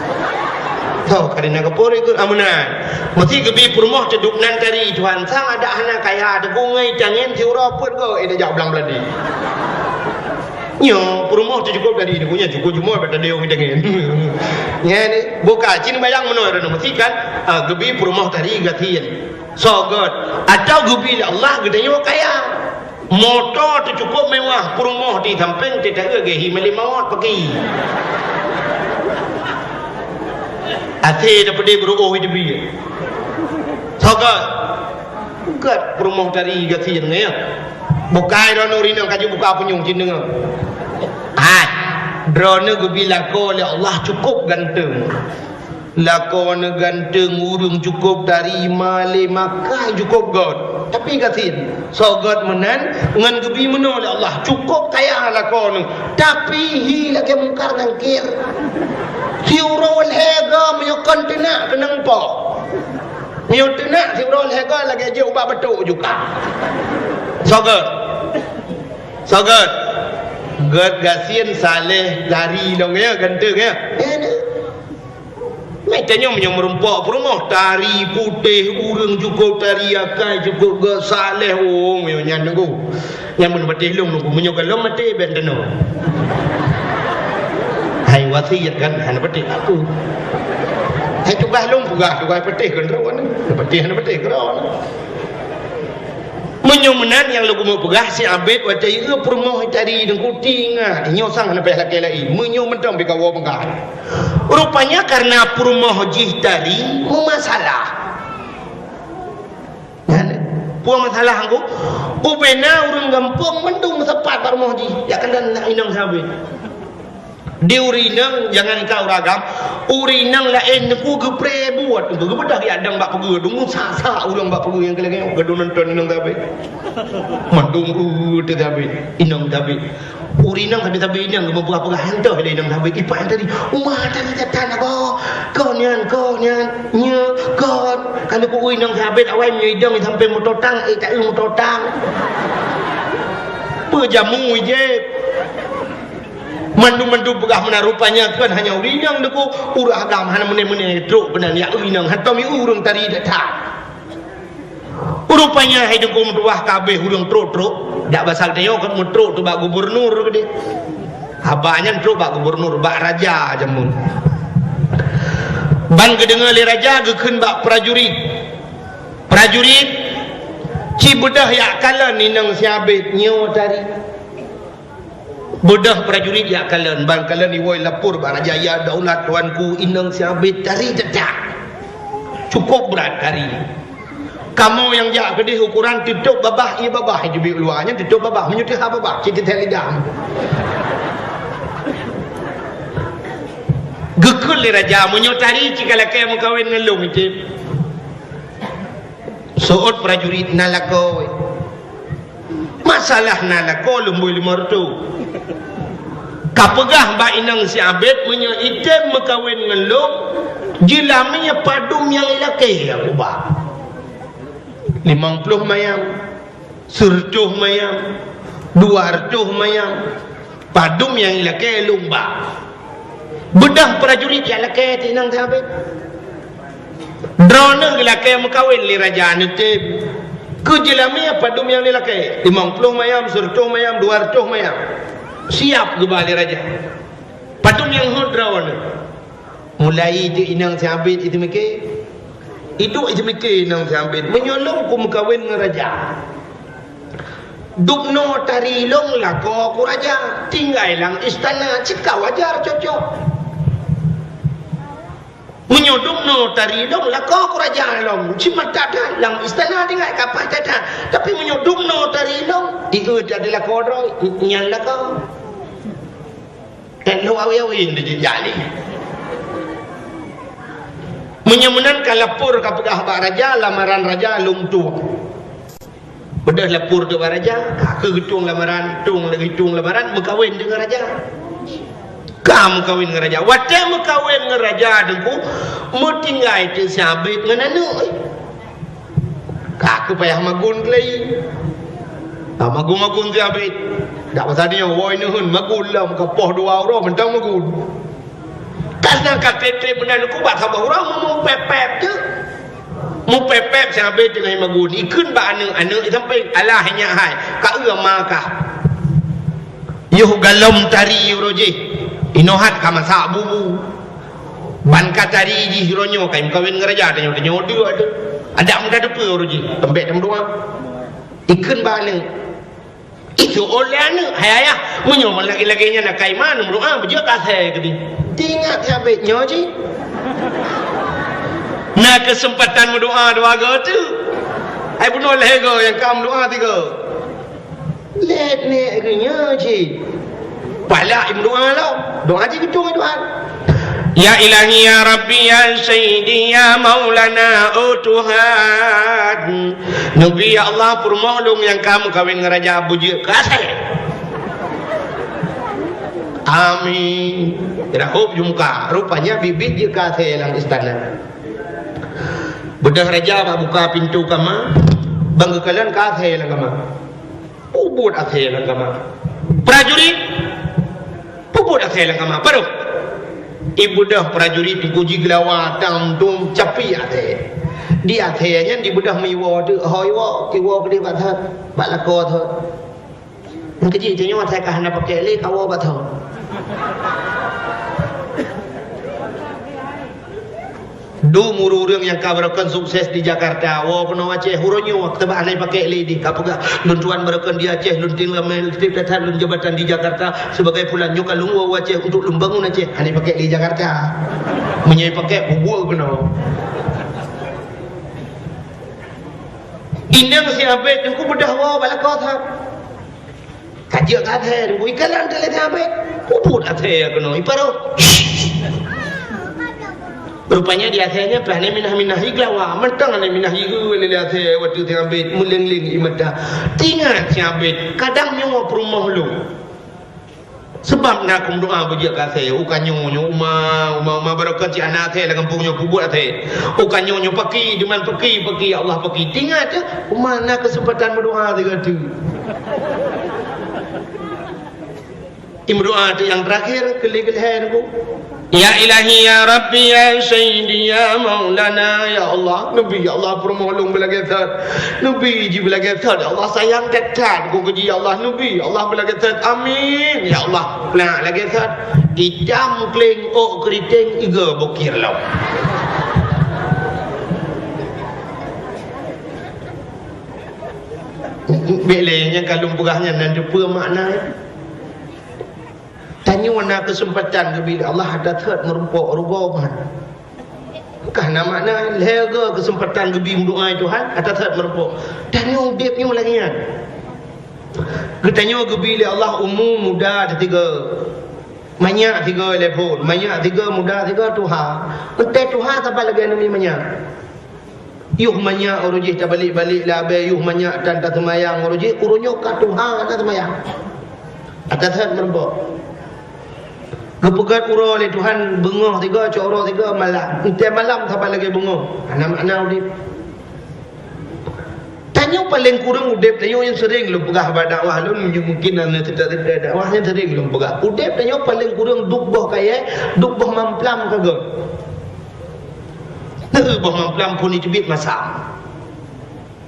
Soe Kareena Kapoor ikôt ameunan. Meusi geubi peurumoh teuh duek nan tari Tuhan sang adak hana kaya teuh gungai tangen siuroe peuet goe eh jak blang beuladi. Nyoe peurumoh teuh cukôp tari, nyoe cukôp jumoe bak tadeueng tangen. Nyan, buka cit bayang meunoe droeneuh meusikan, ah, geubi peurumoh tari gasien. Soe göt, atau geubi lé Allah geutanyoe kaya. Moto teuh cukôp mewah, peurumoh di sampéng teuh taeu geuhi malée mawöt paki. Até tapeudeh beuruôh teubiet. Soe göt. Göt peurumoh tari gasien nyan. Bukai droeneuh rinong kaju buka punyueng cit deungoe. Hai, droeneuh geubi lakoe lé Allah cukôp ganteng. Lakoe neuh ganteng, ureuëng cukôp tari, malée makai cukôp göt. Tapi gasien, soe göt meunan ngon geubi meunoe lé Allah, cukôp kaya lakoe neuh. Tapi hi lagée Mungkar Nangkir. Siuroe lhée goe meunyoe kon teunak keunong po. Meunyoe teunak siuroe lhée goe lagée jeuet ubak batuk juga. Soe göt. Soe göt. Göt gasien saleh tari lom ya, ganteng ya. Meutanyoe meunyoe meurumpok peurumoh tari putéh, ureuëng cukôp tari, akai cukôp göt, saleh, oh, meunyoe nyan nunggu. Nyan meunyoe patéh lôn nunggu, meunyoe gohlom maté ben teunoe. Hai wasiet kan, hana patéh aku. Hai tugaih lôn peugah, tugaih patéh keudroe, patéh hana patéh keudroe. Meunyoe meunan nyang lôn keumeung peugah, si Abed watée ieu peurumoh tari deungon kutingat, nyoe sang hana payah lakée laén. Meunyoe mantong bikawoe peugah. Rupanya karena peurumoh jih tari meumasalah. Nyan, peue masalah angku? Ubena ureuëng gampông mandum meusapat bak rumoh jih, jak keunan inong si Abed. Di ureuëng inong, jangankan ureuëng agam, ureuëng inong laén nyoe geupreh buet, geubeudoh jak dong bak peugöt, deungon sak-sak ureuëng bak peugöt nyang keu lagée nyoe, geudoe nonton inong si Abed. Mandum ureuëng teuh si Abed, inong si Abed. Ureuëng inong sabe-sabe inong geumeupeugah-peugah, han toh lé inong si Abed, ipak tadi, uma tadi tatan apa? Kon nyan, kon nyan, nyoe, kon. Ka lheueh ku inong si Abed awai meunyoe idong sampoe meutotang, eh, taeu meutotang. Peue jamu ijép? Mandum-mandum peugah meunan, rupanya kon hanya ureuëng inong deungon ureuëng agam hana meuné-meuné trok keunan jak ureuëng inong, hantom ureuëng tari that-that. Rupanya hai deungon meutuwah ka abéh ureuëng trok-trok, dak basa geutanyoe kon meutrok teuh bak gubernur keudeh. Haba nyan trok bak gubernur, bak raja jameun. Ban geudeungoe lé raja geukheun bak prajurit. Prajurit, ci beudôh jak kalon inong si Abed nyoe tari. Beudôh prajurit jak kalon, ban kalon iwoe lapor bak raja, "Ya daulat tuanku, inong si Abed tari that-that. Cukôp brat tari. Kamoe nyang jak keudeh ukoran teutôp babah, ié babah, ié teubiet luwa nyan teutôp babah, meunyoe teuhah babah, cit teuthèe lidah." Geukheun lé raja, "Meunyoe tari ci ka lakée meukawen ngon lôn, item." Seuôt prajurit, "Na lakoe." "Masalah na lakoe lôn bri limong reutôh. Ka peugah bak inong si Abed meunyoe item meukawen ngon lôn, jeulamé padum nyang ilakée aku ba. Limong ploh mayam, seureutôh mayam, dua reutôh mayam. Padum nyang ilakée lôn ba." Beudôh prajurit jak lakée teuh inong si Abed. Droeneuh geulakée meukawen lé raja neutem. Keu jeulamé padum nyang ilakée? Limong ploh mayam, seureutôh mayam, dua reutôh mayam. Siap geuba lé raja. Padum nyang hot droeneuh? Mulai teuh inong si Abed iteumike. Iduek iteumike inong si Abed. Meunyoe lôn kumeukawen ngon raja, dubnoe tari lôn lakoe ku raja, tinggai lam istana cit ka wajar cocok. Meunyoe dubnoe tari lôn lakoe ku raja lôn, cit mantap that lam istana tinggai ka paih that-that. Tapi meunyoe dubnoe tari lôn, ié that lakoe droe, nyan lakoe. Ék lôn awe-awe di jih jak lé. Meunyoe meunan ka lapor ka peugah bak raja, lamaran raja lôn tueng. Beudôh lapor teuh bak raja, ka kheueh geutueng lamaran, tueng lagée tueng lamaran, meukawen deungon raja. Ka meukawen ngon raja. Watée meukawen ngon raja teungku, meutinggai teuh si Abed ngon aneuëk. Ka kheueh payah magun keulai. Ka magun-magun si Abed. Dak pasal nyoe, woe neuheun magun lom, ka poh dua uroe mantong magun. Ka seunan ka treb-treb meunan ku bak saboh uroe meupép-pép teuh. Meupép-pép si Abed teungoh magun. Ikheun bak aneuëk, aneuëk di sampéng, "Alah nyak hai, ka eu ma kah." Yoh galom tari uroe jih, inoe hat ka masak bubu. Ban ka tari jih uroe nyoe ka meukawen ngon raja, tanyoe-tanyoe dua tu. Adak muda depe uroe jih, teumbek teumeudoa. Ikheun bak aneuk. Itu oleh aneuk, "Hai ayah, meunyoe lagèe-lagèe nyan na kaiman, meudoa beujeuet ka asèe keudeh." Teuingat sabe nyoe jih. Na keuseumpatan meudoa dua go tu. Hai bunoe lhèe go nyang ka meudoa tiga. Lét-lét geuh nyoe cit. Palak imeudoa lom. Doa cit geutung doa. Ya Ilahi, ya Rabbi, ya Sayyidi, ya Maulana, oh Tuhan. Neubi, ya Allah, peurumoh lôn nyang ka meukawen ngon raja beujeuet keu asèe. Amin. Rahop jumka. Rupanya bit-bit jeuet keu asèe lam istana. Beudôh raja bak buka pintoe kama, ban geukalon keu asèe lam kama. Peubuet asèe lam kama. Prajurit, peubuet asèe lam kama. Padum. Ibeudôh prajurit teungku jigeulawa tam dum capi asèe. Di asèe nyan dibeudôh meuiwoe teuk, ho iwoe, iwoe keudeh bak that, bak lakoe that. Nyang keujih tanyoe asèe ka hana pakèk lé, kawoe bak that. Dum ureueng-ureueng nyang ka barokon sukses di Jakarta, woe keunoe Aceh, uroe nyoe, teuma hana pakèk lé di, ka peugah, "Lôn tuan barokon di Aceh, lôn tinggai meuheuti that-that lôn jabatan di Jakarta, sibagai pulan nyoe ka lôn woe u Aceh untuk lôn bangun Aceh." Hana pakèk lé Jakarta. Meunyoe pakèk, bubuet keunoe. Inong si Abed teungku beudôh woe bak lakoe that. Ka jeuet keu asèe, ikalon teuh lé si Abed. Peubuet asèe keunoe, iparoh. Rupanya di asèe nyan pih hana minah-minah igeulawa, mantong hana minah igeue lé asèe watèe si Abed meuleng-leng ie mata. Teuingat si Abed, kadang nyoe peurumoh lôn. Seubab na keu meudoa beujeuet keu asèe, u ka nyoe, nyoe uma, uma, uma barokon cit hana asèe lam gampông nyoe peubuet asèe. U ka nyoe, nyoe paki, diman paki, paki, ya Allah paki. Teuingat teuh, uma na keuseumpatan meudoa sigoe teuk. Imeudoa teuk nyang teurakhir, keu lhèe-keu lhèe teungku. Ya Ilahi, ya Rabbi, ya Sayyidi, ya Maulana, ya Allah, neubi, ya Allah, peurumoh lôn beulagèe that. Neubi jih beulagèe that, ya Allah, sayang that-that keu jih, ya Allah, neubi, ya Allah, beulagèe that. Amin, ya Allah. Nah, lagèe that. Itam kleng ôk keuriteng iga bukir lom. Bèk lé nyang ka lôn peugah nyan nan teupeue makna. Tanyoe na keuseumpatan geubri lé Allah, ata that meurumpok rugoe meuhan. Ka na makna lhèe go keuseumpatan geubri meudoa Tuhan, ata that meurumpok. Tanyoe udép nyoe lagèe nyan. Geutanyoe geubri lé Allah umu muda teuh tiga. Manyak tiga lé phon, manyak tiga, muda tiga, tuha. Eunteuk tuha saban lagèe aneuk miet manyak. Yoh manyak uroe jih tabalek-balek lam abèe, yoh manyak tan taseumayang uroe jih, uroe nyoe ka tuha hana seumayang. Ata that meurumpok. Geupeugöt uroe lé Tuhan beungoh tiga, cot uroe tiga malam. Eunteuk malam saban lagèe beungoh. Hana makna udép. Tanyoe paleng kureueng udép tanyoe nyang seuring lôn peugah bak dakwah lôn, mungkin hana teuta-teuta dakwah nyang seuring lôn peugah. Udép tanyoe paleng kureueng duek boh kayèe, duek boh mamplam ka göt. Neu boh mamplam phôn jiteubiet masam.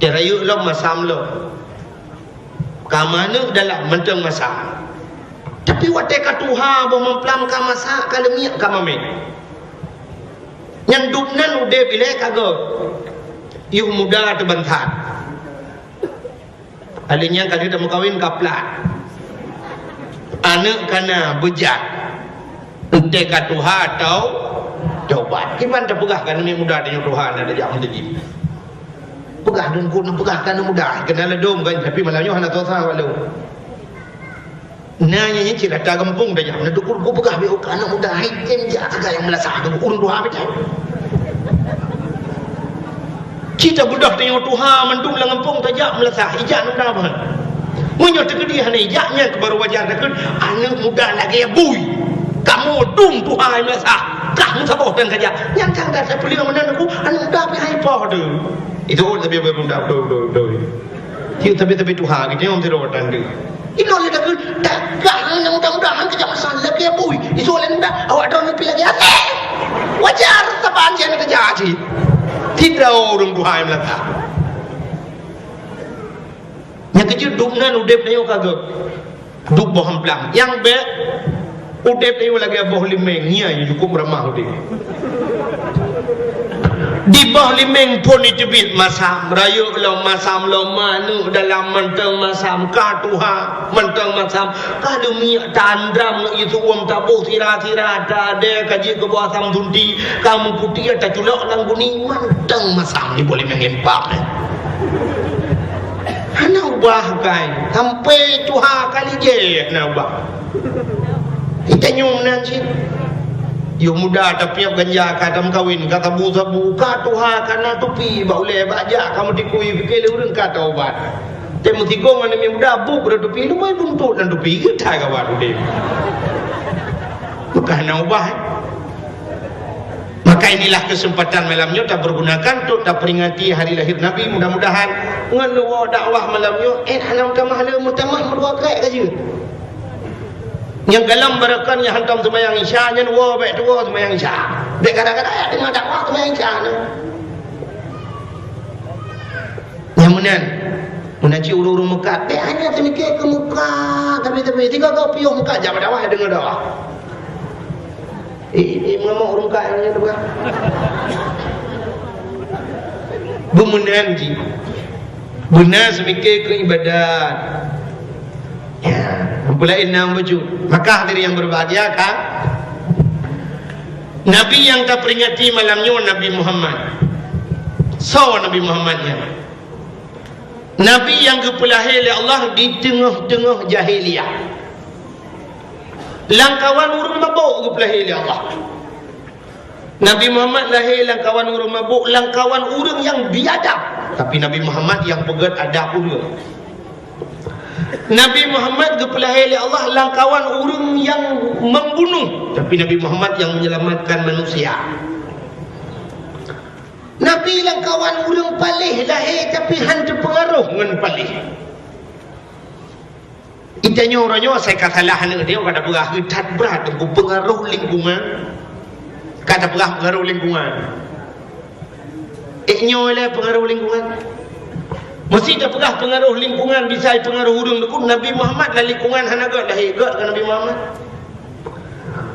Teurayeuk lom masam lom. Ka manök dalam mantong masam. Tapi watèe ka tuha boh mamplam ka masak, ka leumiek, ka mamèh. Nyang duek nan udép ilèe ka göt. Yoh muda teuh ban that. Alèh nyan ka lheueh tameukawen ka plat. Aneuk ka na beujat. Eunteuk ka tuha tau tobat. Kiban tapeugah keu aneuk muda tanyoe tuha na tajak meuseujid. Peugah deungon kupeugah keu aneuk muda, keunan ladôm kan, tapi malam nyoe hana soe sa walau. Na nyan cit rata gampông dah nyan, na dukur ku peugah bak aneuk muda, hai tem jak sagai nyang meulasah tu, ureueng tuha beutôi. Cit tabeudôh tanyoe tuha mandum lam gampông tajak meulasah, ijak aneuk muda bah. Meunyoe teukeudi hana ijak nyan keu baru wajar takheun aneuk muda lagèe bui. Kamoe dum tuha nyang meulasah, kah meusaboh tan kajak. Nyan sang dah sapeuleueng meunan aku, aneuk muda pih hai poh tu. Itu oh tapi aneuk muda beutôi, beutôi, beutôi. Cit tapi-tapi tuha gitu, nyang sidroe tan tu. Inoe lé takheun, dah, dah, mudah-mudahan kejak masa lagèe bui. Isu laén dah, awak droeneuh pih lagèe asèe. Wajar saban jih na keujak cit. Sidroe ureueng tuha nyang meulasah. Nyang keujeuet dum nan udép tanyoe ka göt. Duek boh amplang. Nyang bèk, udép nyoe lagèe boh limeng, nyan cukôp ramah udép. Di boh limeng phôn jiteubiet masam, rayeuk lom masam, lom aneuk dalam mantong masam, ka tuha mantong masam, ka leumiek ta-andram ngon ié su'uem, taboh sira-sira, ta-adèe ka jeuet keu boh asam sunti, ka meuputéh taculok lam guni, mantong masam di boh limeng limpak nyan. Hana ubah kai, sampoe tuha kali jih hana ubah. Geutanyoe meunan cit. Yôh muda tapiôh ganja, ka tameukawen, ka sabu-sabu, ka tuha, ka na tupi bak ulèe, bak jak, ka meutikui, pike lé ureueng ka taubat. Teuh meusigong aneuk muda, buet bak tupi, lumbôi buntot lam tupi, geuthai kawan udép. Maka hana ubah, eh. Maka inilah kesempatan malam nyoe tapergunakan untuk taperingati hari lahir Nabi. Mudah-mudahan ngon neuwoe dakwah malam nyoe, eh, hana meutamah le, meutamah meudua krek ka jeuet. Nyang galom barokon nyang hantom seumayang Isya, nyan woe bèk tuwoe seumayang Isya. Bèk kadang-kadang jak teungoh dakwah seumayang Isya nyoe. Nyang meunan, meunan cit ureueng-ureueng meukat, bèk hana teumikir keu meukat, tapi-tapi tiga kau piôh meukat jak bak dakwah, deungoe dakwah. Eh, eh, eh, mengamuk ureueng meukat nyang tu kan. Beumeunan cit. Beuna seumikir keu ibadat. Ya, peulaén na bacut. Maka hadirin yang berbahagia kan? Nabi nyang taperingati malam nyoe Nabi Muhammad. Soe Nabi Muhammad nyan? Nabi nyang geupeulahé lé Allah di teungoh-teungoh jahiliyah. Lamkawan ureueng mabök geupeulahé lé Allah. Nabi Muhammad lahé lamkawan ureueng mabök, lamkawan ureueng nyang biadab. Tapi Nabi Muhammad nyang peugèt adab ureueng. Nabi Muhammad geupeulahé lé Allah lamkawan ureueng nyang membunuh. Tapi Nabi Muhammad nyang menyelamatkan manusia. Nabi lamkawan ureueng paléh lahé, tapi han teupeungaroh ngon paléh. Geutanyoe uroe nyoe asai ka salah aneuk nyoe ka tapeugah, that brat teungku, peungaroh lingkungan. Ka tapeugah peungaroh lingkungan. Eh, nyoe lé peungaroh lingkungan. Meusé tapeugah peungaroh lingkungan, bisa peungaroh ureueng teungku. Nabi Muhammad lam lingkungan hana gèt lahé, gèt keu Nabi Muhammad.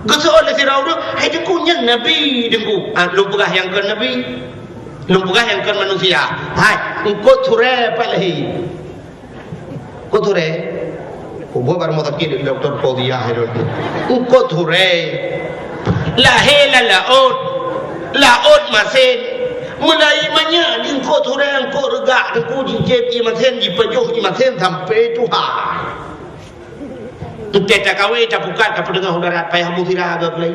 Geuseuôt lé sidroe ureueng, "Hai teungku, nyan nabi teungku." Ah, lôn peugah nyang kon nabi. Lôn peugah nyang kon manusia. Hai, eungkôt surée pat lahé. Eungkôt surée. Kubu baru mau sakit dari doktor Fauziah itu. Eungkôt surée. Lahé lam laôt. Laôt masen. Mulai manyak di eungkôt surée, eungkôt reugak, teungku jicép ié masen, jipajoh ié masen sampai tuha. Entah takawe, tapukat, tapeudeungoh u darat, payah bu sira agak lain.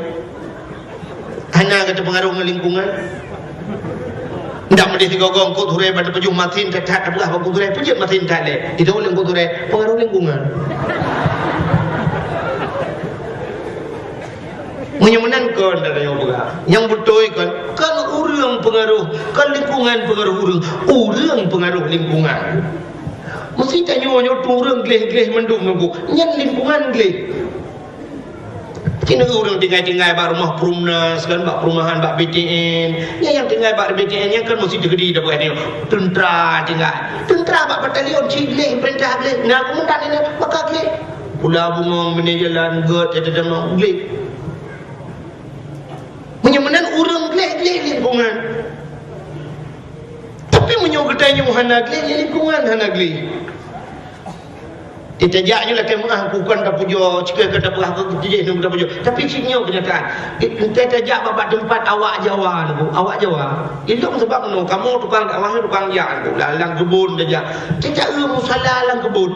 Hana gata pengaruh ngon lingkungan. Ndak meudeh sigoe-goe eungkôt surée bak teupeujeuet masin that-that tapeugah bak eungkôt surée, peujeuet masin that lé. Itu oleh eungkôt surée, pengaruh lingkungan. Meunyoe meunan kon, dak tanyoe peugah. Nyang beutôi kon, kon ureueng pengaruh, kon lingkungan pengaruh ureueng. Ureueng pengaruh lingkungan. Meusti tanyoe nyoe tu ureueng gleh-gleh mandum nunggu. Nyan lingkungan gleh. Cina ureueng tinggai-tinggai bak rumoh Perumnas kan, bak perumahan, bak B T N. Nyan nyang tinggai bak B T N nyan kan meusti teukeudi dak buet nyoe. Teuntra tinggai. Teuntra bak batalion cit gleh, peurintah gleh. Na komandan nyan maka gleh. Pula bungong bini jalan gèt, ya, teudeueng gleh. Meunyoe meunan ureueng gleh-gleh lingkungan. Tapi meunyoe geutanyoe hana gleh, ya lingkungan hana gleh. Teutajak nyoe lakèe meu'ah bukan tapujoe, cukôp ka tapeugah keu tijih nyoe tapujoe. Tapi cit nyoe keunyataan. Teutajak bak teumpat awak Jawa nyoe, awak Jawa. Ilong sabab nyoe, kamoe tukang dakwah, tukang jak nyoe, lam keubon tajak. Tajak eu musala lam keubon.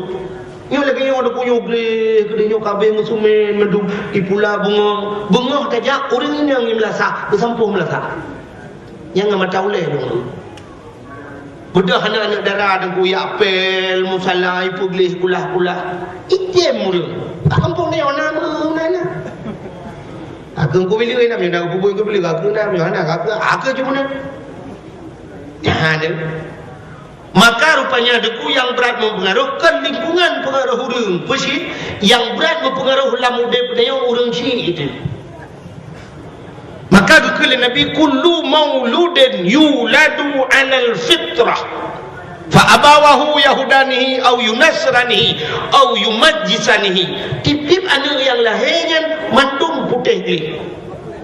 Nyoe lagèe nyoe ada kuyup gleh, keudeh nyoe kabeh meusumen, mandum ipula bungong. Beungoh tajak, ureueng inong i meulasah, beusampoh meulasah. Nyang ngon mata ulèe dong. Beudôh aneuk-aneuk dara dong kuyak pèl, musala, ipeugleh kulah-kulah. Item ureueng. Bak kampung nyoe na meunan na. Aku kubileue na, na kububuih kubileue, aku na, na, aku, aku cuma na. Nyan deh. Maka rupanya deungon nyang brat meupeungaroh kon lingkungan peungaroh ureueng. Peue cit? Nyang brat meupeungaroh lam udép tanyoe ureueng cit itu. Maka geukheun lé Nabi, "Kullu mauludin yuladu 'alal fitrah." Fa abawahu yahudanihi au yunasranihi au yumajjisanihi. Tieb-tieb aneuëk nyang lahé nyan mandum putéh gleh.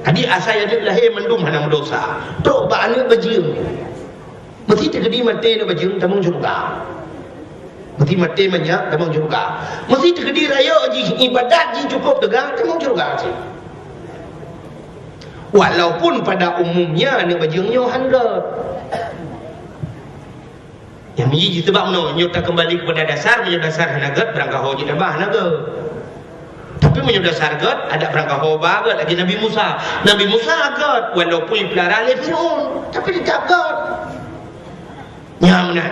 Jadi asai aneuëk lahé mandum hana meudosa. Trok bak aneuëk bajeueng. Meusé teukeudi maté aneuëk bajeueng tamong syeuruga. Meusé maté manyak tamong syeuruga. Meusé teukeudi rayeuk jih, ibadat jih cukôp teuga, tamong syeuruga cit. Walaupun pada umumnya aneuëk bajeueng nyoe han gét. Nyang miji jih, sebab meunoe, nyoe takeumbali keupada dasar, meunyoe dasar hana gét, beurangkaho jih tabah hana gét. Tapi meunyoe dasar gét, adak beurangkaho ba gét lagée Nabi Musa. Nabi Musa gét, walaupun jipeulara lé Fir'aun, tapi teutap gét. Nyan meunan.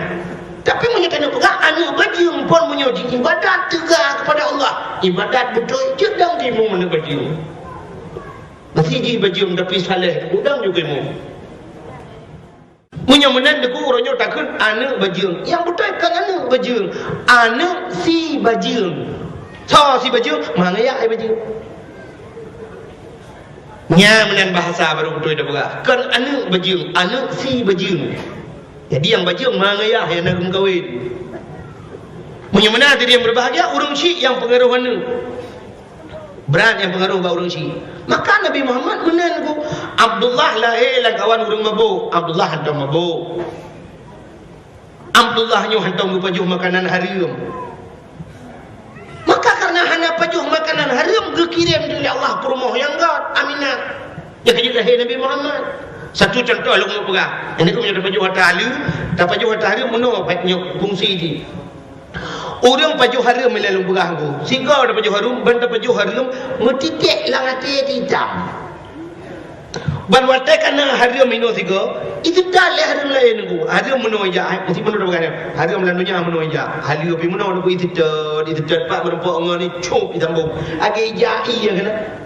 Tapi meunyoe tanyoe peugah aneuëk bajeueng phon meunyoe jiibadat teuga keupada Allah, ibadat beutôi jeuet dang timu aneuëk bajeueng. Meusé jih bajeueng tapi saleh, udang juga timu. Meunyoe meunan teungku, uroe nyoe takheun aneuëk bajeueng. Nyang beutôi kon aneuëk bajeueng, aneuëk si bajeueng. Soe si bajeueng? Mangayak ai bajeueng. Nyan meunan bahasa barô beutôi tapeugah. Kon aneuëk bajeueng, aneuëk si bajeueng. Jadi nyang bajeueng mangayak nyang na geumeukawen. Meunyoe meunan hadirin berbahagia, ureuëng syiek nyang peungaroh aneuëk. Brat nyang peungaroh bak ureuëng syiek. Maka Nabi Muhammad meunan ku, Abdullah lahé lam kawan ureuëng mabôk, Abdullah hantom mabôk. Abdullah nyoe hantom geupajoh makanan hareuem. Maka kareuna hana pajoh makanan hareuem, geukirém lé Allah peurumoh nyang gét, Aminah. Nyang ka jeuet lahé Nabi Muhammad. Satu contoh lôn peugah. Nyang nyoe tapajoh ata hareuem, tapajoh ata hareuem meunoe, nyoe fungsi jih. Ureuëng pajoh hareuem ilée lôn peugah ku. Sigoe tapajoh hareuem, ban tapajoh hareuem, meutiték lam até itam. Ban watée ka na hareuem inoe sigoe, iteutat lé hareuem laén ku. Hareuem meunoe ijak, meusti meunoe tapeugah nyan. Hareuem lam donya meunoe ijak. Haleue pih meunoe ku iteutat, iteutat pat meurumpok ngon icôb itambong. Lagée ijak ié keunan.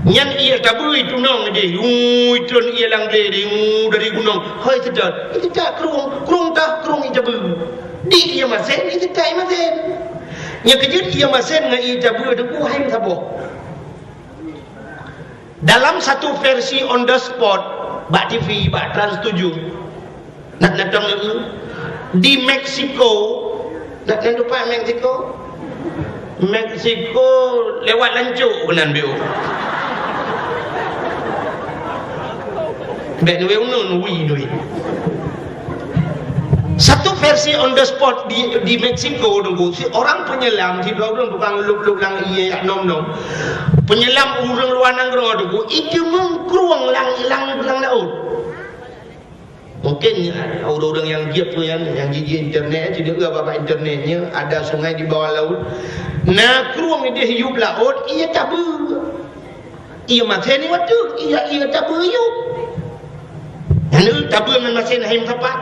Nyan ié tabeue itunong jih, ui, trôn ié lam glé, ui, dari gunong, hôi seudot, iteutat krueng, krueng tah, krueng ié tabeue. Di ié masén, iteutat ié masén. Nyang keujeuet ié masén ngon ié tabeue teungku hai meusaboh. Dalam satu versi on the spot, bak T V, bak Trans tujuh, Nak natong ngon di Meksiko, nak nan teumpat Meksiko? Meksiko lewat lancok keunan biôh. Bèk nui unun, ui, nui. Satu versi on the spot di, di Meksiko, teungku, si orang penyelam, si dua ureueng tukang lup-lup lam ié yak nom-nom. Penyelam ureueng luwa nanggroe, teungku, iteumeung krueng lam, lam, lam laôt. Mungkin ureueng-ureueng nyang jeuet peue nyan, nyang jijak internet, sideuh bak internet nyan, ada sungai di bawah laut. Na krueng idéh yup laôt, ié tabeue. Ié masén nyoe ateueh, ié, ié tabeue yup. Nyan tabeue ngon masén hai meusapat.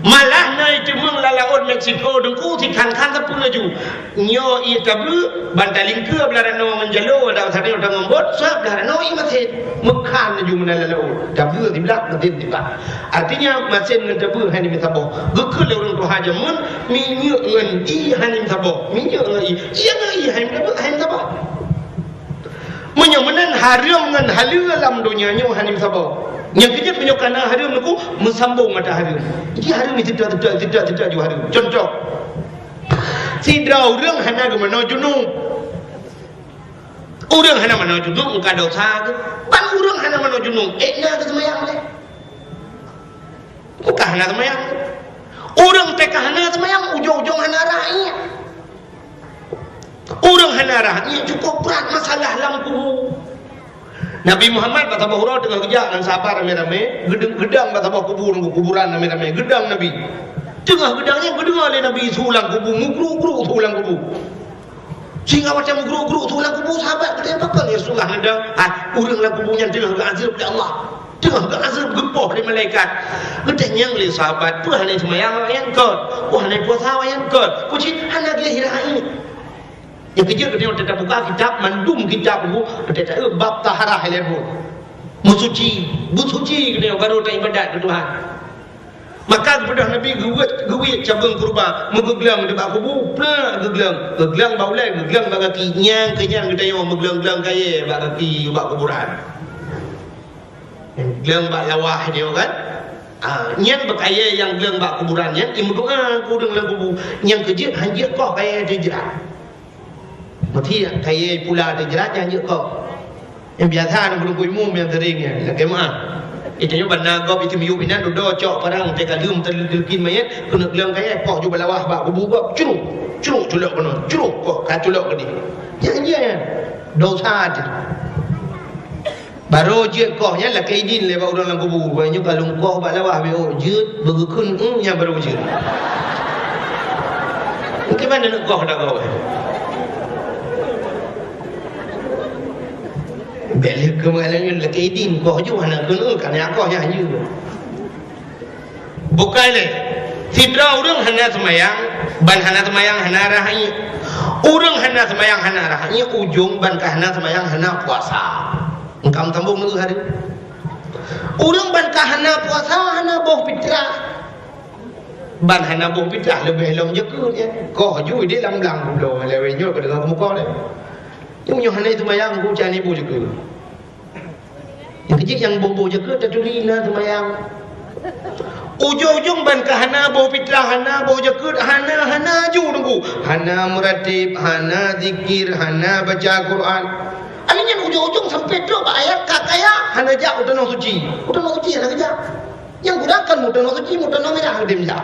Malah na iteumeung lam laôt Meksiko, teungku, sikhan-khan sapeue laju. Nyoe ié tabeue, ban talingkeue blah ranoe ngon jaloe, dan sabe nyoe tangon bot, sablah ranoe ié masén. Meukhan laju meunan lam laôt. Tabeue siblah, masén siblah. Artinya, masén ngon tabeue hana meusaboh. Geukheun lé ureueng tuha jameun, minyeuk ngon ié hana meusaboh. Minyeuk ngon ié. Ié ngon ié hana meusaboh, hana meusaboh. Meunyoe meunan hareuem ngon haleue lam donya nyoe hana meusaboh. Nyang keujeuet meunyoe ka na hareuem, teungku, meusambong atra hareuem. Jadi hareuem siteuk-siteuk, siteuk-siteuk ju hareuem. Contoh, sidroe ureueng hana geumeunoe junub. Ureueng hana meunoe junub, meuka dosa geuh. Ban ureueng hana meunoe junub, ék na geuseumayang lé. Meuka hana seumayang. Ureueng teuka hana seumayang, ujong-ujong hana rhah ié. Ureueng hana rhah ié cukôp brat masalah lam kubu. Nabi Muhammad bak saboh uroe teungoh geujak ngon sahabat ramé-ramé, geudang, geudang bak saboh kubu, kuburan ramé-ramé, geudang Nabi. Teungoh geudang nyan geudeungoe lé Nabi su lam kubu, meugruk-gruk su lam kubu. Sehingga watée meugruk-gruk su lam kubu, sahabat geutanyong, "Pakon ya Rasulullah?" Geudang, "Ah, ureueng lam kubu nyan teungoh geuazeueb lé Allah." Teungoh geuazeueb geupoh lé malaikat. Geutanyong lé sahabat, "Peue hana seumayang awaknyan kon? Peue hana puasa awaknyan kon? Peue cit hana gleh rhah ié?" Nyang keujeuet geutanyoe tabuka kitab, mandum kitab buku, geutanyoe bab taharah ilée buet. Meusuci, beusuci geutanyoe baru taibadat keu Tuhan. Maka geupeugah Nabi geuwét, geuwét cabeueng keureuba, meugeuglang nibak kubu, plak geuglang, geuglang bak ulée, geuglang bak gaki, nyang keu nyan geutanyoe meuglang-glang kayée bak gaki, bak kuburan. Glang bak lawah nyoe kan? Ah, nyan beukayée nyang gleueng bak kuburan nyan, imeudoá keu ureuëng lam kubu. Nyang keujeuet hanjeuet koh kayée teuh jrat. Meuti kayée pula teuh jrat nyan hanjeuet koh. Nyang biasa na ureuëng imum nyang sering nyan, lakée meuáh. Itu nyoe ban na gob itu miyup inan dudoe cok parang teuka lheuem teuleukien mayét keuneuk gleueng kayée koh ju balawah bak kubu gob cruk, cruk culok keunoe, cruk koh ka culok keudeh. Nyan hanjeuet nyan. Dosa teuh. Barô jeuet koh nyan lakée idin lé bak ureuëng lam kubu. Bak nyoe ka lôn koh bak lawah beu jeuet, beugeukheun, hmm, nyan barô jeuet. Mungkin mana nak koh dah koh. Bèk lé keu malam nyoe lakée idin koh ju hana kheun, hmm, ka nyan koh nyan jeuet. Bukai lé. Sidroe ureuëng hana seumayang, ban hana seumayang hana rhah ié. Ureuëng hana seumayang hana rhah ié, ujong ban ka hana seumayang hana puasa. Engkam sambong neu hari. Ureuëng ban ka hana puasa hana boh fitrah. Ban hana boh fitrah leubeh lom jakeuet nyan. Koh ju idéh lam blang bulo lewée nyoe ka deungoe muka lé. Nyoe hana seumayang ku cani boh jakeuet. Nyang keujeuet nyang boh-boh jakeuet taturi na seumayang. Ujong-ujong ban ka hana boh fitrah, hana boh jakeuet, hana, hana ju teungku. Hana meuratéb, hana zikir, hana baca Quran. Akhé nyan ujong-ujong sampai trok bak ayat ka kaya, hana jak u tanoh suci. U tanoh suci hana geujak. Nyang guna kan u tanoh suci, u tanoh mirah udeb jak.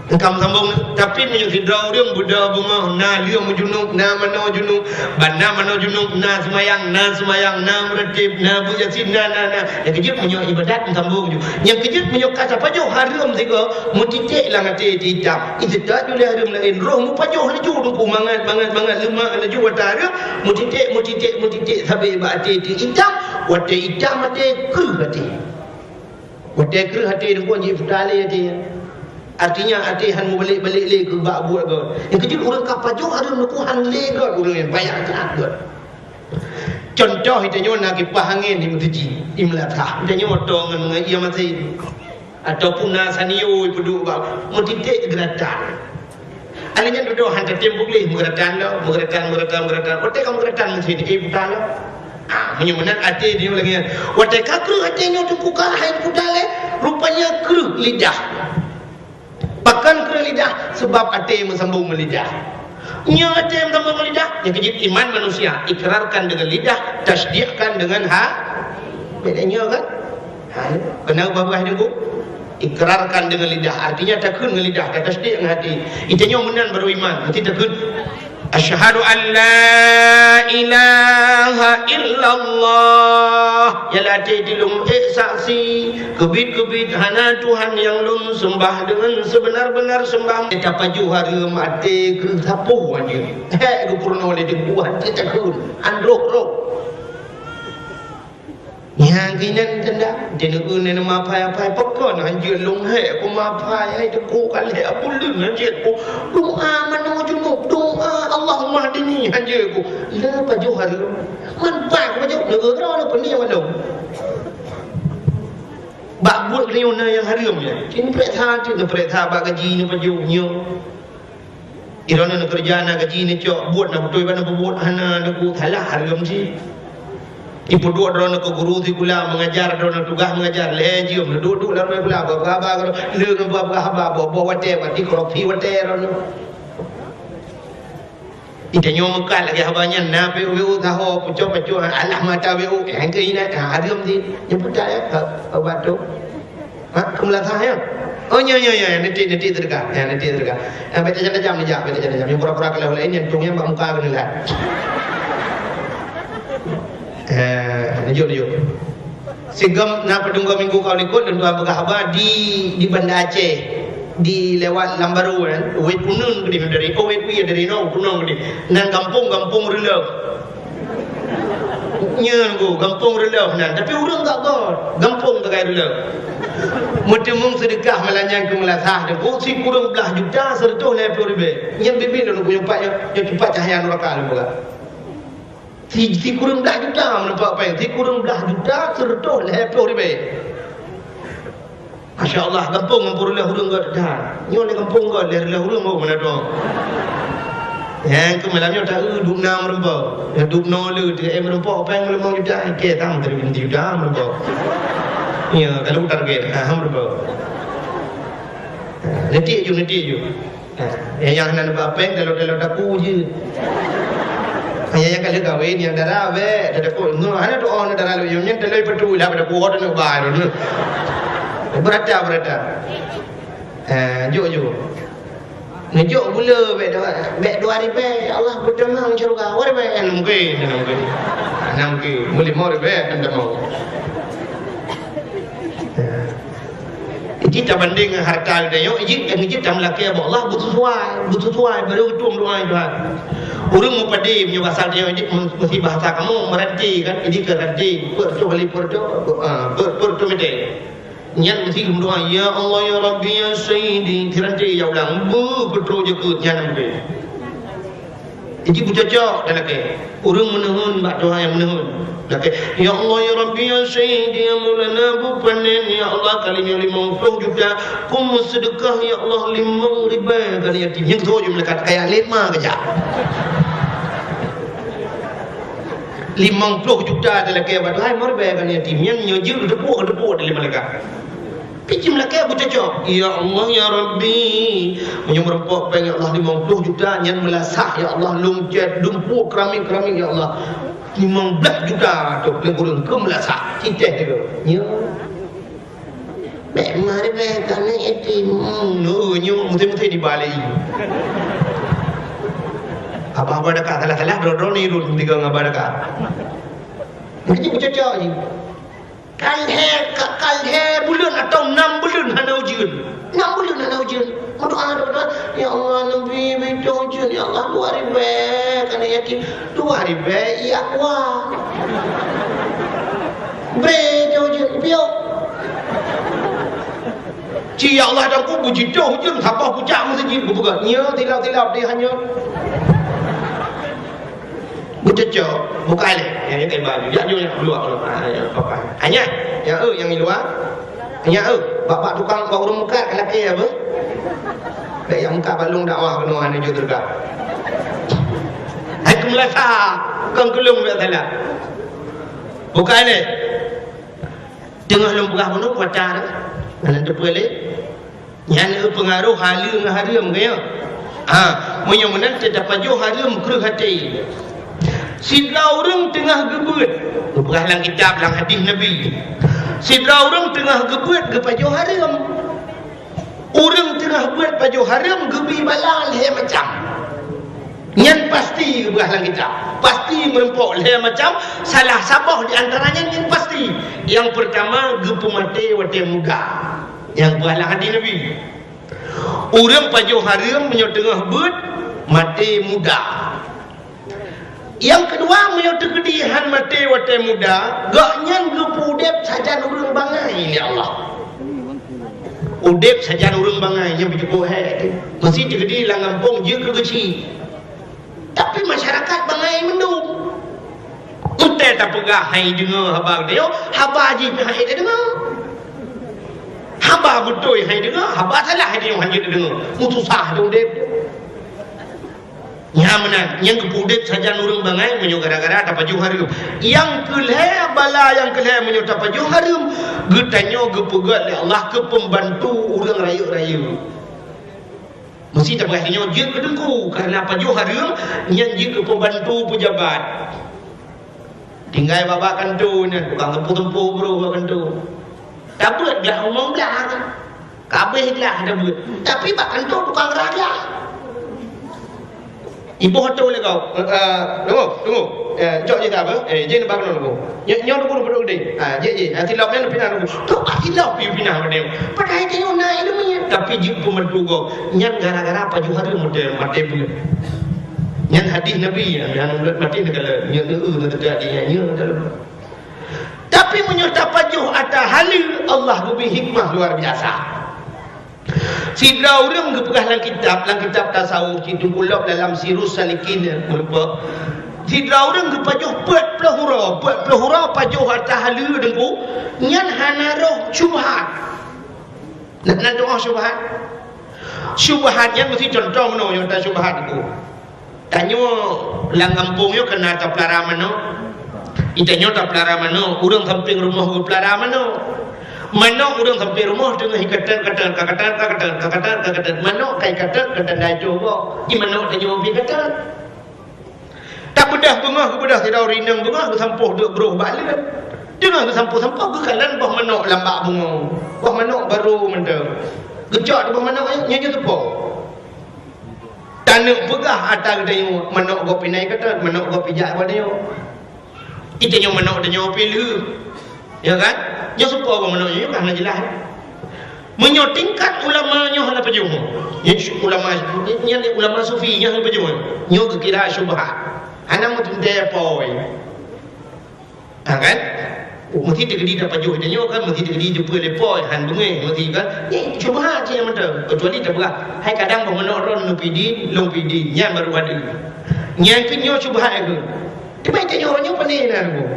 Engkam sambong, tapi meunyoe sidroe ureuëng beudôh beungoh na lheueh meujunub, na manoe junub, ban na manoe junub, na seumayang, na seumayang, na meuratéb, na beuet Yasin, na, na, na. Nyang keujeuet meunyoe ibadat meusambong ju. Nyang keujeuet meunyoe ka tapajoh hareuem sigoe, meutiték lam até teuh itam. Iseutôt ju lé hareuem laén, roh meupajoh laju teungku mangat, mangat, mangat leumah laju watée hareuem, meutiték, meutiték, meutiték sabe bak até teuh itam, watée itam até kreueh até. Watée kreueh até teungku jih puta lé até. Artinya até han meubalek-balek lé keu bak buet gét. Nyang keujeuet ureuëng ka pajoh hareuem teungku han lé gét ureuëng nyang payah that gét. Contoh, geutanyoe na kipah angén di meuseujid, di meulasah. Geutanyoe tô ngon, ngon ié masin. Ataupun na sanio ipeuduek bak meutiték geuratan. Aneuk nyan dudoe han tatem bukléh, meugeuratan lom, meugeuratan, meugeuratan, meugeuratan. Watée ka meugeuratan meusti, eh, buta lom. Ah, meunyoe meunan até di lagée nyan. Watée ka kreueh até nyoe teungku ka hai buta lé, rupanya kreueh lidah. Pakon kreueh lidah? Sebab até meusambong ngon lidah. Nyoe até meusambong ngon lidah, nyang keujeuet iman manusia, ikrarkan dengan lidah, tasdikkan dengan ha-, beda nyoe kan? Ha, keunan babah nyoe, Bu. Ikrarkan dengan lidah, artinya takheun ngon lidah, tatasdik ngon até. Geutanyoe meunan baru iman, meusti takheun, "Asyhadu an la ilaha illallah." Nyang lam até lôn ék saksi, keubiet-keubiet hana Tuhan nyang lôn seumbah deungon seubeuna-beuna seumbah. Tapajoh hareuem até keu sapeue anjeue. Hék geupeurunoe lé teungku, até takheun, han roh-roh. Nyang keunan tanda, di neu-eu neu mapai-apai, pakon hanjeuet lôn hék ku mapai, hai teungku ka lhée buleuen hanjeuet ku. Doa manoe junub, doa Allahumma hdini hanjeuet ku. Le pajoh hareuem. Man pai ku pajoh, neu-eu droe le peuni wan lôn. Bak buet geutanyoe na nyang hareuem nyan. Cit neupareksa, cit neupareksa bak gaji neupajoh nyoe. Droeneuh neukeureuja na gaji neucok, buet na beutôi bak neupeubuet, hana neuku salah hareuem cit. Ipeuduek droeneuh keu guru sikula, meungajar droeneuh tugaih meungajar, lhée jeuem neuduek-duek lam rumoh sikula, bak haba, le ngon bak haba, boh-boh watée, bak di korupsi watée droeneuh. Geutanyoe meukat lagée haba nyan, na pih W O saho, pucok-pucok, alah mata W O, nyang keu inan, ha, hareuem cit. Nyang peucaya, ha, ha, bak tu. Ha, keu meulasah, ya? Oh, nyo, nyo, nyo, nanti, nanti sedekah. Ya, nanti sedekah. Ya, baca jam-jam ni, jak, baca jam-jam. Yang pura-pura kalau lain, yang cung yang bak muka kena lihat. Eh, lanjut, lanjut. Sigom na peudunggo minggu ka likot, lôn tuan peugah haba di, di Banda Aceh, di lewat Lambaru kan, Wet Punun keudeh dari, oh, Wet Wie dari no, Punun keudeh. Nan gampông, Gampông Reuleuh. Nyan ku, Gampông Reuleuh nan, tapi ureueng gak got, gampông Tegai Reuleuh. Meuteumong seudeukah malam nyan keu meulasah, dan ku sikureueng blah juta seureutôh lhèe plôh ribèe. Nyan bibi lôn ku nyoe pat, nyoe, nyoe cupat cahya nuraka lôn peugah. Si, sikureueng blah juta meuneupak péng, sikureueng blah juta seureutôh lhèe plôh ribèe. Masya Allah, gampông Gampông Reuleuh ureueng got that. Nyoe lé gampông got, lé Reuleuh ureueng got meunan dong. Nyang keu malam nyoe ta-eu dub na meureumpok. Nyang dub noe le teu, eh, meureumpok péng limong juta, oke, tam tadi binti juta meureumpok. Ya, kalau target, ha, meureumpok. Ha, nanti ju, nanti ju. Ha, nyang, nyang hana neuba péng, dalam-dalam daku je. Ha, nyang, nyang ka lheueh kawin, nyang dara bèk, dara ku, nyoe hana doa, hana dara lôn, nyang, nyang dalôi peutu lah pada ku, hana neuba lôn. Beurata, beurata. Ha, jok, jok. Neujok gula bèk dua, bèk dua ribèe, ya Allah, beutamong syeuruga. Dua ribèe, hana mungken, hana mungken. Hana mungken. Meulimong ribèe, hana tamong. Jadi tabandéng ngon harta geutanyoe, jih, jih tameulakèe bak Allah beusesuai, beusesuai, baru geutueng doa Tuhan. Ureueng mupadi meunyoe basa tanyoe jih, meusti bahasa kamoe, meurati kan, jih keu ranti, peuet reutôh kali peuet reutôh, ah, peuet, peuet reutôh mètè. Nyan meusti geumeudoa, "Ya Allah, ya Rabbi, ya Sayyidi." Siranti ya ulang, beuh, peutrok jeukeut nyan meusti. Jadi beucocok dan lakèe. Ureueng meuneuheun bak Tuhan nyang meuneuheun. Lakèe, "Ya Allah, ya Rabbi, ya Sayyidi, ya Maulana, beupanen, ya Allah, kali nyoe limong ploh juta, peue meuseudeukah, ya Allah, limong ribèe keu aneuk yatim." Nyang keudua jeuet meulakèe, kaya lima keujak. Limong ploh juta talakèe bak Tuhan, meuribèe keu aneuk yatim. Nyan nyoe jeuet geuteupeue, geuteupeue di limong lagak. Pih cit meulakèe beucocok. Ya Allah, ya Rabbi, meunyoe meureumpok péng, ya Allah, limong ploh juta, nyan meulasah, ya Allah, lôn cèt, dumpeue keramik-keramik, ya Allah. Limong blah juta tu, lé ureueng keu meulasah, cicéh tu. Ya. Bèk meuribèe keu aneuk yatim. Hmm, nyoe, nyoe, meuté-meuté dibalei. Abah-abah dakah salah-salah, droe-droe ni rot tiga ngon abah dakah. Jadi beucocok jih. Ka lhèe, ka, ka lhèe buleuen atau nam buleuen hana ujeuen. Nam buleuen hana ujeuen. Meudoa, doa, doa, "Ya Allah, neubi, bi ujeuen, ya Allah, dua ribèe keu aneuk yatim." Dua ribèe, iya kuah. Bre, jauh jeuet, piôh. Ci, ya Allah, dan ku bujitoh ujeuen, saboh pucak meuseujid, geupeugah, "Nyoe, tilap-tilap, deh, hanyot." Beucocok, bukai lé. Nyang, nyang baju, jak jôh, jak luar. Ah, ya, apa? Hanya, ya, eh, nyang di luar. Nyan, eh, bak-bak tukang, bak ureueng meukat ka lakèe apa? Bèk nyang meukat bak lôn dakwah keunoe hana jeuet teuka. Hai keu meulasa, kon keu lôn bèk salah. Bukai lé. Teungoh lôn peugah bunoe kuasa, hana teupeue lé. Nyan, eh, peungaroh haleue ngon hareuem, ka nyo? Ha, meunyoe meunan teuka tapajoh hareuem kreueh até. Sidroe ureueng teungoh geubeuet, geupeugah lam kitab, lam hadih Nabi. Sidroe ureueng teungoh geubeuet geupajoh hareuem. Ureueng teungoh beuet pajoh hareuem geubi bala lhèe macam. Nyan pasti geupeugah lam kitab. Pasti meurumpok lhèe macam, salah saboh di antara nyan, nyan pasti. Nyang peurtama geupeumaté watèe muda. Nyang geupeugah lam hadih Nabi. Ureueng pajoh hareuem meunyoe teungoh beuet, maté muda. Nyang keudua, meunyoe teukeudi han maté watèe muda, gobnyan geupeuudép sajan ureueng bangai lé Allah. Udép sajan ureueng bangai, nyan beujeuet hék teuh. Meusi teukeudi lam gampông jeuet keu geuchik. Tapi masyarakat bangai mandum. Watèe tapeugah hai deungö haba geutanyoe, haba jih pih hai tadeungö. Haba beutôi hai deungö, haba salah hai deungö, han jeuet tadeungö. Meususah teuh udép. Nyan meunan, nyang geupeuudép sajan ureueng bangai meunyoe gara-gara tapajoh hareuem. Nyang keu lhèe, bala nyang keu lhèe meunyoe tapajoh hareuem, geutanyoe geupeugöt lé Allah keu peumbantu ureueng rayeuk-rayeuk. Meusi tapeugah nyoe jeuet keu teungku, kareuna pajoh hareuem nyan jeuet keu peumbantu peujabat. Tinggai bak-bak kantô nyan, tukang teumpo-teumpo brôh bak kantô. Tabeuet glah umong blah nyan. Ka abéh glah tabeuet. Tapi bak kantô tukang rah glah. Iboh atô lé kau. Eh, eh, tunggu, tunggu. Eh, cok je dah apa? Eh, jin bak kantô tunggu. Nyoe, nyoe tunggu, tunggu, tunggu. Ah, je, je. Ah, silop nyan pinah tunggu. Tu ah silop piu pinah pada. Padahai tanyoe na ileumèe. Tapi jeuet peumeuntu gob. Nyan gara-gara pajoh hareuem maté, maté beuet. Nyan hadih Nabi, nyan, nyan maté neukalon, nyan, eh, eh, nyan teuka hadih nyan, nyan, nyan. Tapi meunyoe tapajoh ata haleue, Allah geubri hikmah luar biasa. Sidroe ureueng geupeugah lam kitab, lam kitab tasawuf, cit teukulop dalam Sirus Salikin, meureumpok. Sidroe ureueng geupajoh peuet ploh uroe, peuet ploh uroe pajoh ata haleue deungku, nyan hana roh syubhat. Nah, na doa syubhat. Syubhat nyan meusti contoh meunoe nyang ta syubhat tu. Tanyoe lam gampông nyoe keunan tapeulara manok. Di tanyoe tapeulara manok, ureuëng sampéng rumoh geupeulara manok. Manok ureuëng sampéng rumoh teungoh iketet-ketet, ka ketet, ka ketet, ka ketet, ka ketet. Manok ka iketet, ketet dacok gob. Di manok tanyoe pih ketet. Tabeudôh beungoh, geubeudôh sidroe rineueng beungoh, geusampôh duek broh bak leuet. Teungoh geusampôh-sampôh, geukalon boh manok lam bak beungoh. Boh manok barô mantong. Geucok di boh manok nyan, nyan jeuet seupôt. Taneuk peugah ata geutanyoe, manok gob pih na iketet, manok gob pih jak bak tanyoe. Di tanyoe manok tanyoe pih lheueh. Ya kan? Nyoe seupôt boh manok nyoe, nyoe ka hana jeulaih. Meunyoe tingkat ulama nyoe hana pajoh. Nyan ulama, nyan ulama sufi nyoe hana pajoh. Nyoe geukira syubhat. Hana meuteuntèe poi. Ha kan? Oh, meusti teukeudi tapajoh tanyoe kan, meusti teukeudi jeuet peuleupoi, han beungéh, meusti kan? Nyan syubhat cit nyang mantong. Keucuali tapeugah, hai kadang boh manok droen lôn pih di, lôn pih di, nyan barô ada. Nyan keuh nyoe syubhat keuh. Teuma tanyoe uroe nyoe pane na lôn.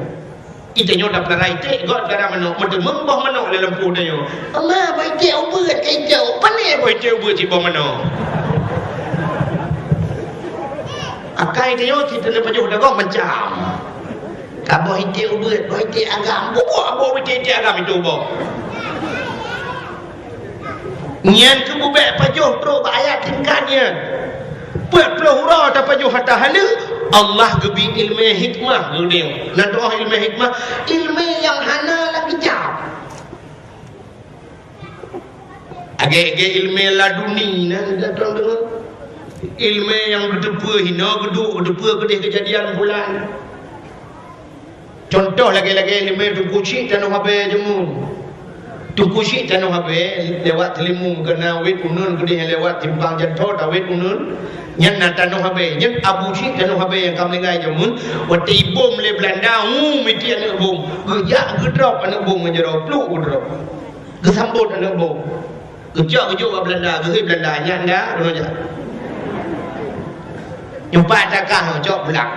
Di tanyoe tapeulara iték, gob tapeulara manok, meuteumé boh manok lam lampôh tanyoe. Allah, boh iték ubeuet ka icok, pane boh iték ubeuet cit boh manok. Akai tanyoe cit taneuk pajoh dagoe macam. Ka boh iték ubeuet, boh iték agam, bubuk boh iték-iték agam itu boh. Nyan keuh bubek pajoh trok bak ayat tingkat nyan. Peuet ploh uroe tapajoh ata haleue, Allah geubri ileumèe hikmah geude. Na tu'oh ileumèe hikmah, ileumèe nyang hana lam kitab. Agèe-agèe ileumèe laduni na, na tu'oh deungö. Ileumèe nyang geuteupeue hinoe geuduek, geuteupeue keudeh keujadian bulan. Cuntoh lagèe-lagèe ileumèe Teungku Chik Tanoh Abèe jameun. Teungku Chik Tanoh Abèe lewat Teulimu, keunan wet uneun keudeh lewat simpang jalan tol, tawet uneun. Nyan na Tanoh Abèe, nyan Abu Chik Tanoh Abèe nyang ka meuninggai jameun. Watèe ibom lé Beulanda, hu, meuti aneuk bom. Geujak geudrop aneuk bom ngon jaroe, pluk geudrop. Geusambot aneuk bom. Geucok geujok bak Beulanda, geuhôi Beulanda, nyan dah, keunoe jak. Nyoe pat takah cok pulang.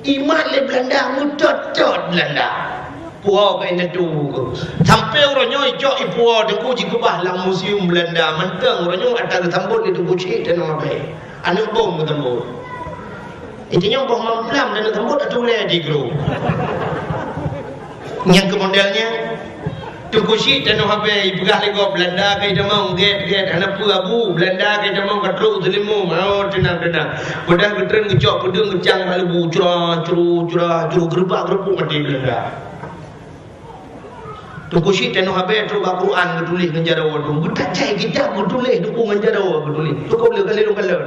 Imat lé Beulanda, meutot-tot Beulanda. Puwoe keu indatu keuh. Sampoe uroe nyoe icok ipuwoe Teungku jikeubah lam museum Beulanda. Mantong uroe nyoe ata geusambot lé Teungku Chik Tanoh Abèe. Aneuk bom geusambot. Inti nyoe boh mamplam dan sambot atulèe di gru. Nyang keu model nyan, Teungku Chik Tanoh Abèe ipeugah lé gob Beulanda ka itamong gèt-gèt, hana peue Abu, Beulanda ka itamong ka trok Teulimu, oh, teunang-teunang. Padahai geutreun geucok peudeueng geucang bak leubu, cura, curu, cura, curu, geureubak-geureubuk maté Beulanda. Teungku Chik Tanoh Abèe trok bak Quran geutuléh ngon jaroe tu. Geutat cai kitab geutuléh, Teungku, ngon jaroe geutuléh. Cukôp lé kali lôn kalon.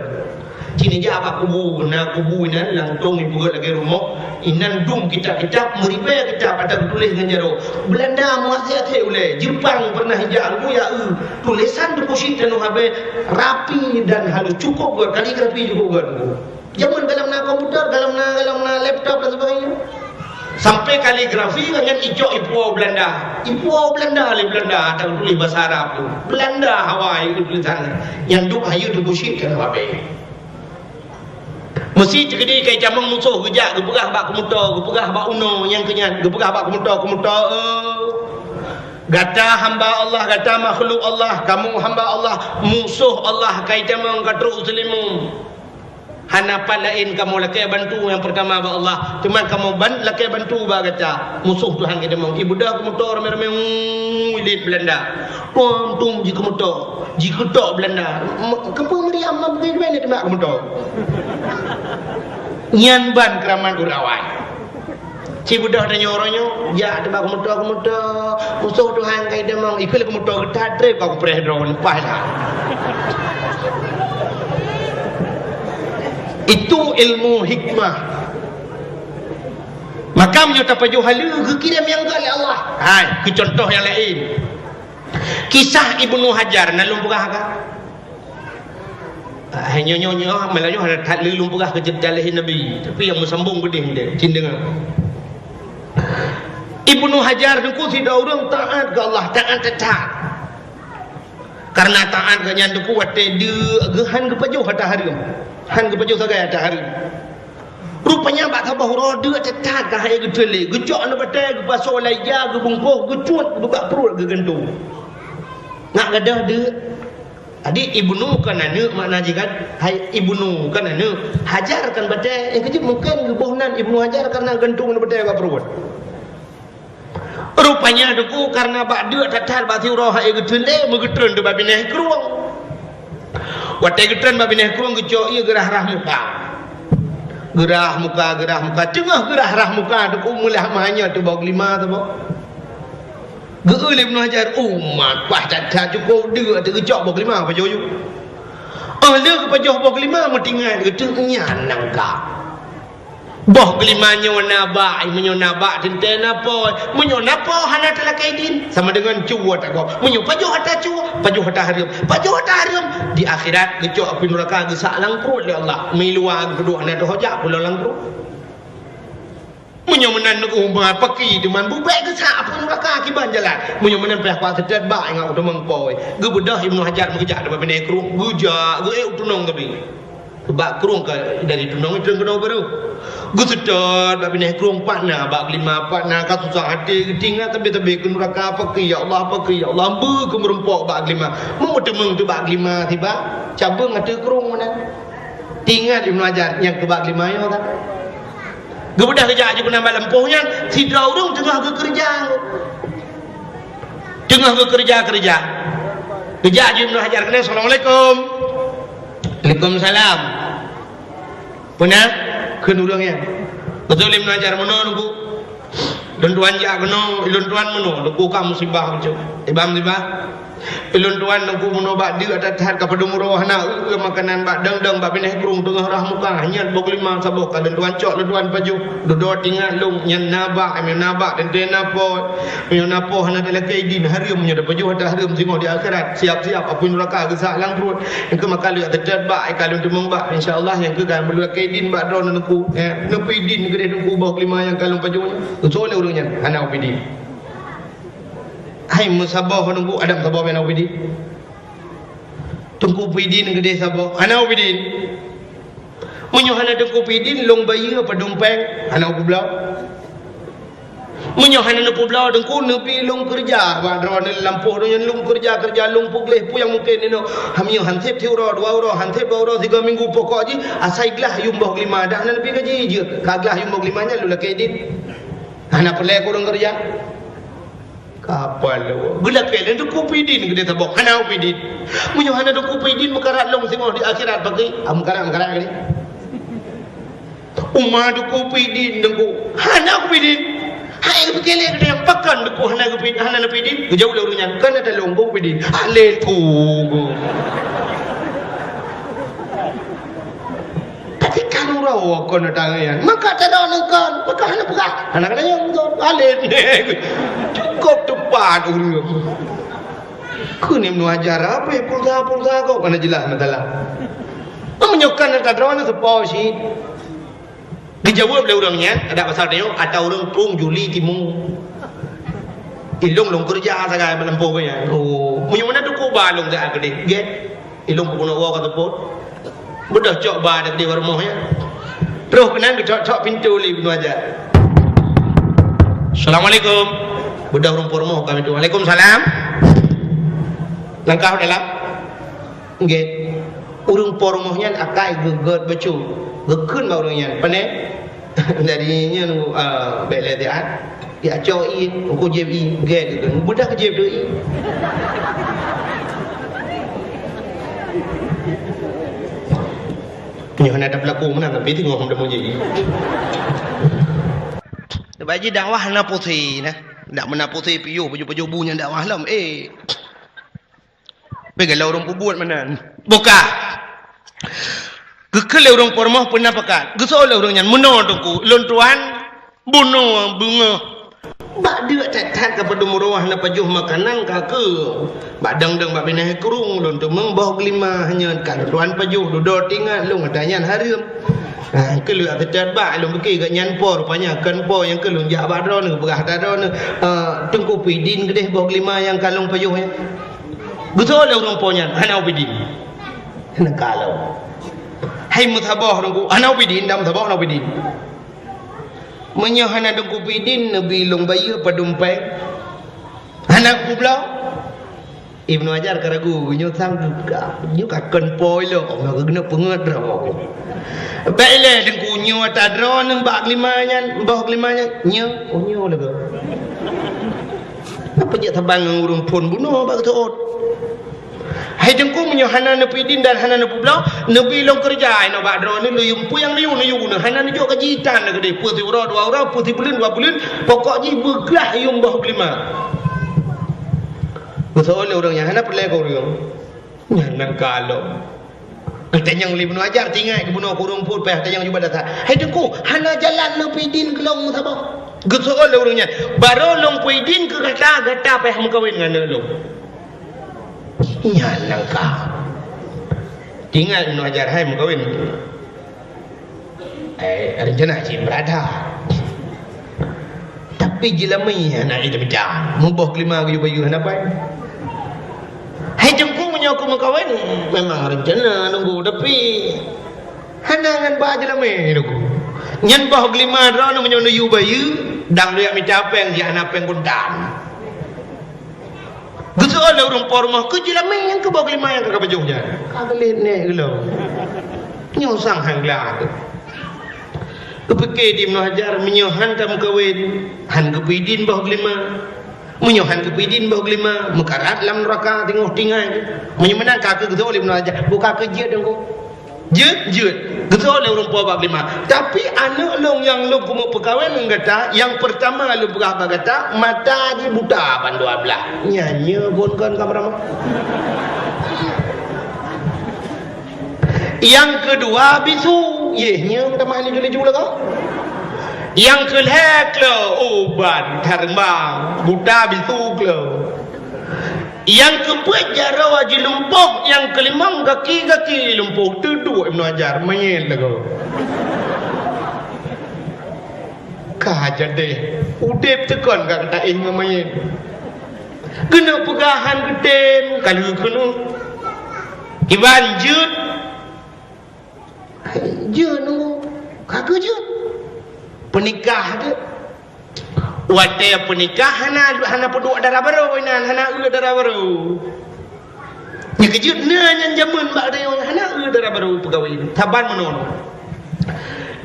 Cit neujak bak kubu, na kubu inan, langsông ipeugöt lagèe rumoh. Inan dum kitab-kitab, meuribèe kitab ata geutuléh ngon jaroe. Beulanda meuaséh-aséh ulèe, Jeupang pernah ijak, Teungku, ya, eu. Tulésan Teungku Chik Tanoh Abèe rapi dan halus, cukôp göt, kaligrafi cukôp göt, Teungku. Jameun gohlom na komputer, gohlom na, gohlom na laptop dan sebagainya. Sampai kaligrafi nyan icok ipuwoe Beulanda. Ipuwoe Beulanda lé Beulanda, ata geutuléh basa Arab tu. Beulanda hawa icok tulésan nyan. Nyan duek hayeue Teungku Chik Tanoh Abèe. Meusi teukeudi ka itamong musoh geujak geupeugah bak keumoto, geupeugah bak unoe nyang keu nyan, geupeugah bak keumoto, keumoto, eh, gata hamba Allah, gata makhluk Allah, kamoe hamba Allah, musoh Allah ka itamong ka trok u Teulimu. Hana pat laén kamoe lakèe bantu nyang peurtama bak Allah, teuma kamoe ban-, lakèe bantu bak gata. Musoh Tuhan geutamong. Ibeudôh keumoto ramè-ramè, uu, ilét Beulanda. Tum-tum jikeumoto, jikeutok Beulanda. M-, keupeue Maryam ma beugai-beugai nyan teumak keumoto. Nyan ban keuramat ureueng awai. Ci beudôh tanyoe uroe nyoe, jak teuba keumoto-keumoto, musoh Tuhan ka itamong, ikheun lé keumoto geutat trép ka kupreh droe leupah dah. Itu ilmu hikmah. Maka meunyoe tapajoh haleue geukirém nyang gèt lé Allah. Hai, keu contoh nyang laén. Kisah Ibnu Hajar na lôn peugah ka. Ah, nyoe, nyoe, nyoe, meulayeue hana that lé lôn peugah keu ceurita lahé Nabi, tapi nyang meusambông beudeh deh, cit deungö. Ibnu Hajar Teungku sidroe ureueng taat keu Allah, taat that-that. Kareuna taat geuh nyan Teungku watèe deuk geuh han geupajoh ata hareuem. Han geupajoh sagai ata hareuem. Rupanya bak saboh uroe deuk that-that ka han geuteulé, geucok aneuk batèe, geupasoe lam ija, geubungkôh, geucut, geubeuet bak pruet, geugantung. Ngat gadôh deuk. Jadi, Ibnu kan aneuk makna jih kan? Hai, Ibnu kan aneuk. Hajar kan batée. Nyang keujeuet mungken geuboh nan Ibnu Hajar karena gantung batée bak pruet. Rupanya Teungku karena bak deuk that-that bak siuroe hai geuteun lé, meugeutreun teuk bak binéh krueng. Watée geutreun bak binéh krueng geucok ié geurah-rah muka. Geurah muka, geurah muka. Teungoh geurah-rah muka Teungku meulah meuhanyot teuh boh geulima saboh. Geu-eu lé Ibnu Hajar, umat, paih that-that cukôp deuk teuh geucok boh geulima pajoh yue. Óh lheueh geupajoh boh geulima meutingat geuteuk nyan nangka. Boh geulima nyoe na bak, meunyoe na bak teuntée na po, meunyoe na po hana talakée idin, sama deungon cue tagob. Meunyoe pajoh ata cue, pajoh ata hareuem, pajoh ata hareuem, di akhirat geucok apui nuraka geusak lam pruet lé Allah. Meuiluwa geupeuduek hana teuhojak pulo lam pruet. Meunyoe meunan umat paki deungon bubek geusak apui nuraka kiban jalan. Meunyoe meunan payah kuat seutôt bak ingat u teumeng poi. Geubeudôh Ibnu Hajar meugeujak bak binéh krueng, geujak geuék u tunong geubi. Bak krueng ka dari tunong itu keunoe baru. Geuseutôt bak binéh krueng pat na bak geulima pat na ka susah até geutingat sabe-sabe keu nuraka paki ya Allah paki ya Allah beu keu meureumpok bak geulima. Meumeuteumeng teuh bak geulima tiba cabeueng ateueh krueng meunan. Tingat Ibnu Hajar nyang keu bak geulima nyoe kan. Geubeudôh geujak jih keunan bak lampôh nyan, sidroe ureuëng teungoh geukeureuja. Teungoh geukeureuja-keureuja. Geujak jih Ibnu Hajar keunan, "Assalamualaikum." "Waalaikumsalam." "Peue na?" kheun ureuëng nyan. Beutôi Ibnu Hajar, "Meunoe Teungku. Lôn tuan jak keunoe, lôn tuan meunoe, Teungku ka musibah bacut." "Iban musibah?" "Ilôn tuan Teungku meunoe bak deuk that-that ka padum uroe hana eu-eu makanan bak dang-dang bak binéh krueng teungoh rah muka, hanyot boh geulima saboh ka lôn tuan cok lôn tuan pajoh. Dudoe tingat lôn nyan na bak, meunyoe na bak teuntée na po, meunyoe na po hana talakée idin hareuem meunyoe tapajoh ata hareuem singoh di akhirat. Siap-siap apui nuraka geusak lam pruet. Nyang keu maka lôn seutôt bak, ka lôn teumong bak. Insya Allah nyang keu ka meulakée idin bak droeneuh Teungku. Eh, neupeu idin keudeh Teungku boh geulima nyang ka lôn pajoh nyan." Geusoe lé ureuëng nyan, "Hana upeu idin." Hai meusaboh Teungku, adam saboh bak na upeu idin. Teungku peuidin keudeh saboh, hana upeu idin. Meunyoe hana Teungku peuidin, lôn bayeue padum péng, hana upeu bloe. Meunyoe hana neupeu bloe Teungku, neubi lôn keureuja bak droeneuh lampôh donya lôn keureuja-keureuja lôn peugleh peue nyang mungken inoe. Hamiyuh han sép siuroe, dua uroe, han sép dua uroe, sigoe minggu pokok jih asai glah yuem boh geulima dak hana neubi gaji jeuet. Ka glah yuem boh geulima nyan lôn lakée idin. Hana peureulée keu ureuëng keureuja. Kapal lewat. Geulakée lé Teungku peuidin keudeh saboh. Hana upeu idin. Meunyoe hana Teungku peuidin meukarat lôn singoh di akhirat paki. Ah, meukarat, meukarat keudeh. Uma Teungku peuidin Teungku. Hana upeu idin. Hai geupike lé keudeh pakon Teungku hana geupeu-, hana neupeu idin. Geujaweueb lé ureuëng nyan, "Kan ata lôn Teungku peuidin." Alé Teungku. Tapi kan uroe kon datang nyan. Maka tadong ngon kon, maka hana peugah. Hana kata nyan beutôi. Alet. Cukup tepat ureuëng. Keuneuk meuajar apa pulsa-pulsa kok hana jeulaih masalah. Meunyoe kan tadong ngon seupôt cit. Geujaweueb lé ureuëng nyan, adak pasal tanyoe, ata ureuëng prueng Juli Timu. Ilong lôn keureuja sagai meulampôh nyan. Oh, meunyoe meunan Teungku ba lôn geuh keudeh. Gét. Ilong peubunoe woe ka seupôt. Beudôh cok ba deuh di rumoh nyan. Troh keunan geucok-cok pintoe lé Ibnu Hajar. "Assalamualaikum." Beudôh ureuëng po rumoh ka pintoe. "Waalaikumsalam." Langkah dalam. Nggih. Ureuëng po rumoh nyan akai geugét bacut. Geukheun bak ureuëng nyan. Pane? Jadi nyan, ah, bék lé siat. Ya cok ié, uku jieb ié, gét gitu. Beudôh jieb tu ié. Nyoe hana ada pelaku meunan, tapi tengok hom demoji. Bak jih dakwah hana pusé nah. Dak meunan pusé piôh, pajoh-pajoh bu nyan dakwah lom. Eh. Peugalak ureuëng peubuet meunan. Buka. Geukheun lé ureuëng po rumoh peuna pakat. Geusoe lé ureuëng nyan, "Meunoe Teungku, lôn tuan bunoe beungoh." Bak deuek that-that ka padum uroe hana pajoh makanan ka keu. Bak dang-dang bak binéh krueng lôn teumeung boh geulima hanyot ka lôn tuan pajoh dudoe tingat lôn ata nyan hareuem. Ha, keu lôn ata bak lôn pike gobnyan po rupanya kon po nyang keu lôn jak bak droeneuh peugah ata droeneuh, eh, Teungku peuidin keudeh boh geulima nyang ka lôn pajoh nyan. Geusoe lé ureuëng po nyan, hana ubidin. Hana kalau. Hai meusaboh Teungku, hana ubidin, dam saboh hana ubidin. Meunyoe hana Teungku peuidin, neubi lôn bayeue padum péng. Hana kubloe. Ibnu Hajar ka ragu, nyoe sang nyoe ka kon po ilok, maka keuneuk peungeut droe. Bèk ilèe Teungku, nyoe ata droeneuh bak glima nyan, boh glima nyan, nyoe, oh, nyoe lagèe. Apa jeuet saban ngon ureueng phôn bunoe bak geuseuôt? Hai Teungku, meunyoe hana neupeuidin dan hana neupeubloe, neubi lôn keureuja inoe bak droeneuh, neuyue peue nyang neuyue, neuyue, hana neujok gaji tan lagèe deh, peue siuroe dua uroe, peue sibuleuen dua buleuen, pokok jih beuglah yuem boh glima. Geuseuôt lé ureueng nyan, hana peureulèe keu ureueng. Nyan nan ka lom. Geutanyong lé Ibnu Hajar, teuingat geubunoe keu ureueng phôn, payah tanyong jubah dasar. Hai Teungku, hana jalan neupeuidin keu lôn saboh. Geuseuôt lé ureueng nyan, barô lôn peuidin keu gata, gata payah meukawen ngon aneuk lôn. Nyan nan ka. Teuingat Ibnu Hajar, hai meukawen. Eh, rencana cit beurada. Tapi jeulamé hana idam-idam. Muboh glima geuyue bayeue hana pai. Hai Teungku, meunyoe ku meukawen, memang rencana nunggu, tapi hana ngon ba jeulamé nunggu. Nyan boh glima droeneuh meunyoe neuyue bayeue, dang lôn mita péng, jih hana péng guntan. Geuseuôt lé ureueng po rumoh, keu jeulamé nyang keu boh glima nyang ka kapajoh nyan. Ka geulet nèk geulom. Nyoe sang han glah teuh. Geupike di Ibnu Hajar, meunyoe han tameukawen, han geupeuidin boh glima. Meunyoe han geupeuidin boh glima, meukarat lam neuraka teungoh tinggai. Meunyoe meunan ka keu geuseuôt lé Ibnu Hajar, buka keu jeuet Teungku. Jeuet, jeuet. Geuseuôt lé ureueng po bak glima. Tapi aneuk lôn nyang lôn keumeung peukawen ngon gata, nyang peurtama lôn peugah bak gata, mata jih buta ban dua blah. Nyan nyoe kon-kon ka meuramah. Nyang keudua bisu, yeh nyoe meutamah laju-laju lagoe. Nyang keulhèe kleu, oh ban, thareumbang, buta bisu kleu. Nyang keupeuet jaroe jilumpoh, nyang keulimong gaki-gaki lumpoh, teuduek Ibnu Hajar, manyét lagoe. Ka jadeh, udeb teukon ka geuta-éh ngon manyét. Keuneuk peugah han geutem, ka lheueh keunoe. Iban jeuet, jeuet nunggu, ka keu jeuet. Peunikah jeuet. Watèe peunikah hana, hana peuduek dara barô inan, hana eu dara barô. Nyang keujeuet na nyan jameun bak tanyoe hana eu dara barô peukawen. Saban meunoe.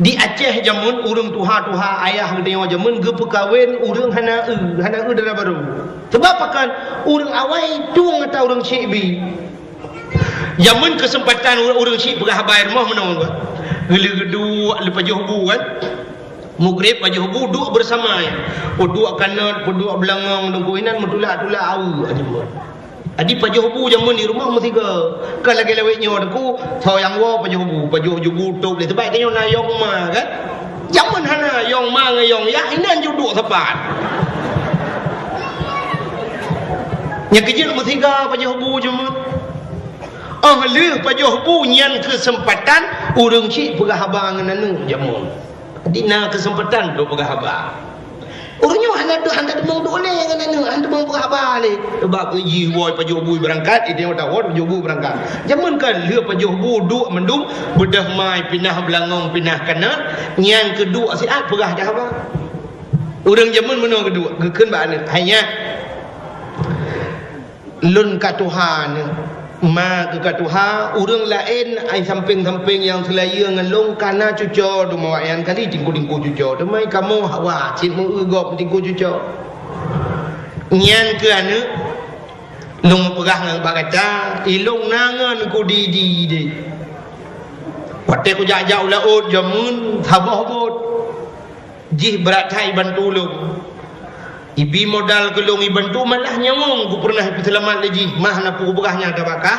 Di Aceh jameun ureueng tuha-tuha ayah geutanyoe jameun geupeukawen ureueng hana eu, hana eu dara barô. Sabab pakon? Ureueng awai tueng ata ureueng syik bi. Jameun keuseumpatan ureueng, ureueng syik peugah haba i rumoh meunoe kan. Geuleuh geuduek lé pajoh bu kan. Mugreb pajoh bu duek beurasama nyan. Peuduek kanot, peuduek beulangong, deungon inan meutulak-tulak aweuk jameun. Jadi pajoh bu jameun di rumoh meusigoe. Kon lagèe lawét nyoe Teungku, soe nyang woe pajoh bu, pajoh bu tôb lé. Sabab tanyoe na yong ma kan. Jameun hana yong ma ngon yong yah, inan jeuet duek sapat. Nyang keujeuet meusigoe pajoh bu jameun. Óh lheueh pajoh bu nyan keuseumpatan ureueng syik peugah haba ngon aneuk jameun. Jadi na keuseumpatan untuk peugah haba. Ureueng nyoe hana, hana teumong duek lé ngon aneuk, hana teumong peugah haba lé. Sabab jih woe pajoh bu beurangkat, idéh watèe woe pajoh bu beurangkat. Jameun ka lheueh pajoh bu duek mandum, beudôh ma i pinah beulangong, pinah kanot, nyan keuduek siat peugah dah haba. Ureueng jameun meunoe keuduek, geukheun bak aneuk, "Hai nyak, lôn ka tuha nyoe, ma keuh ka tuha, ureueng laén ai sampéng-sampéng nyang seulayeue ngon lôn ka na cuco, teuma awaknyan kali tingku-tingku cuco, teuma kamoe hawa cit meu-eu gob tingku cuco. Nyan keuh aneuk, lôn peugah ngon bak gata, ilôn na ngon ku di-di deh. Watèe kujak-jak u laôt jameun, saboh bot." Jih brat that ibantu lôn. Ibi modal keu lôn ibantu, malah nyawöng kupeureunah ipeuseulamat lé jih, mah na peue kupeugah nyan tabak kah.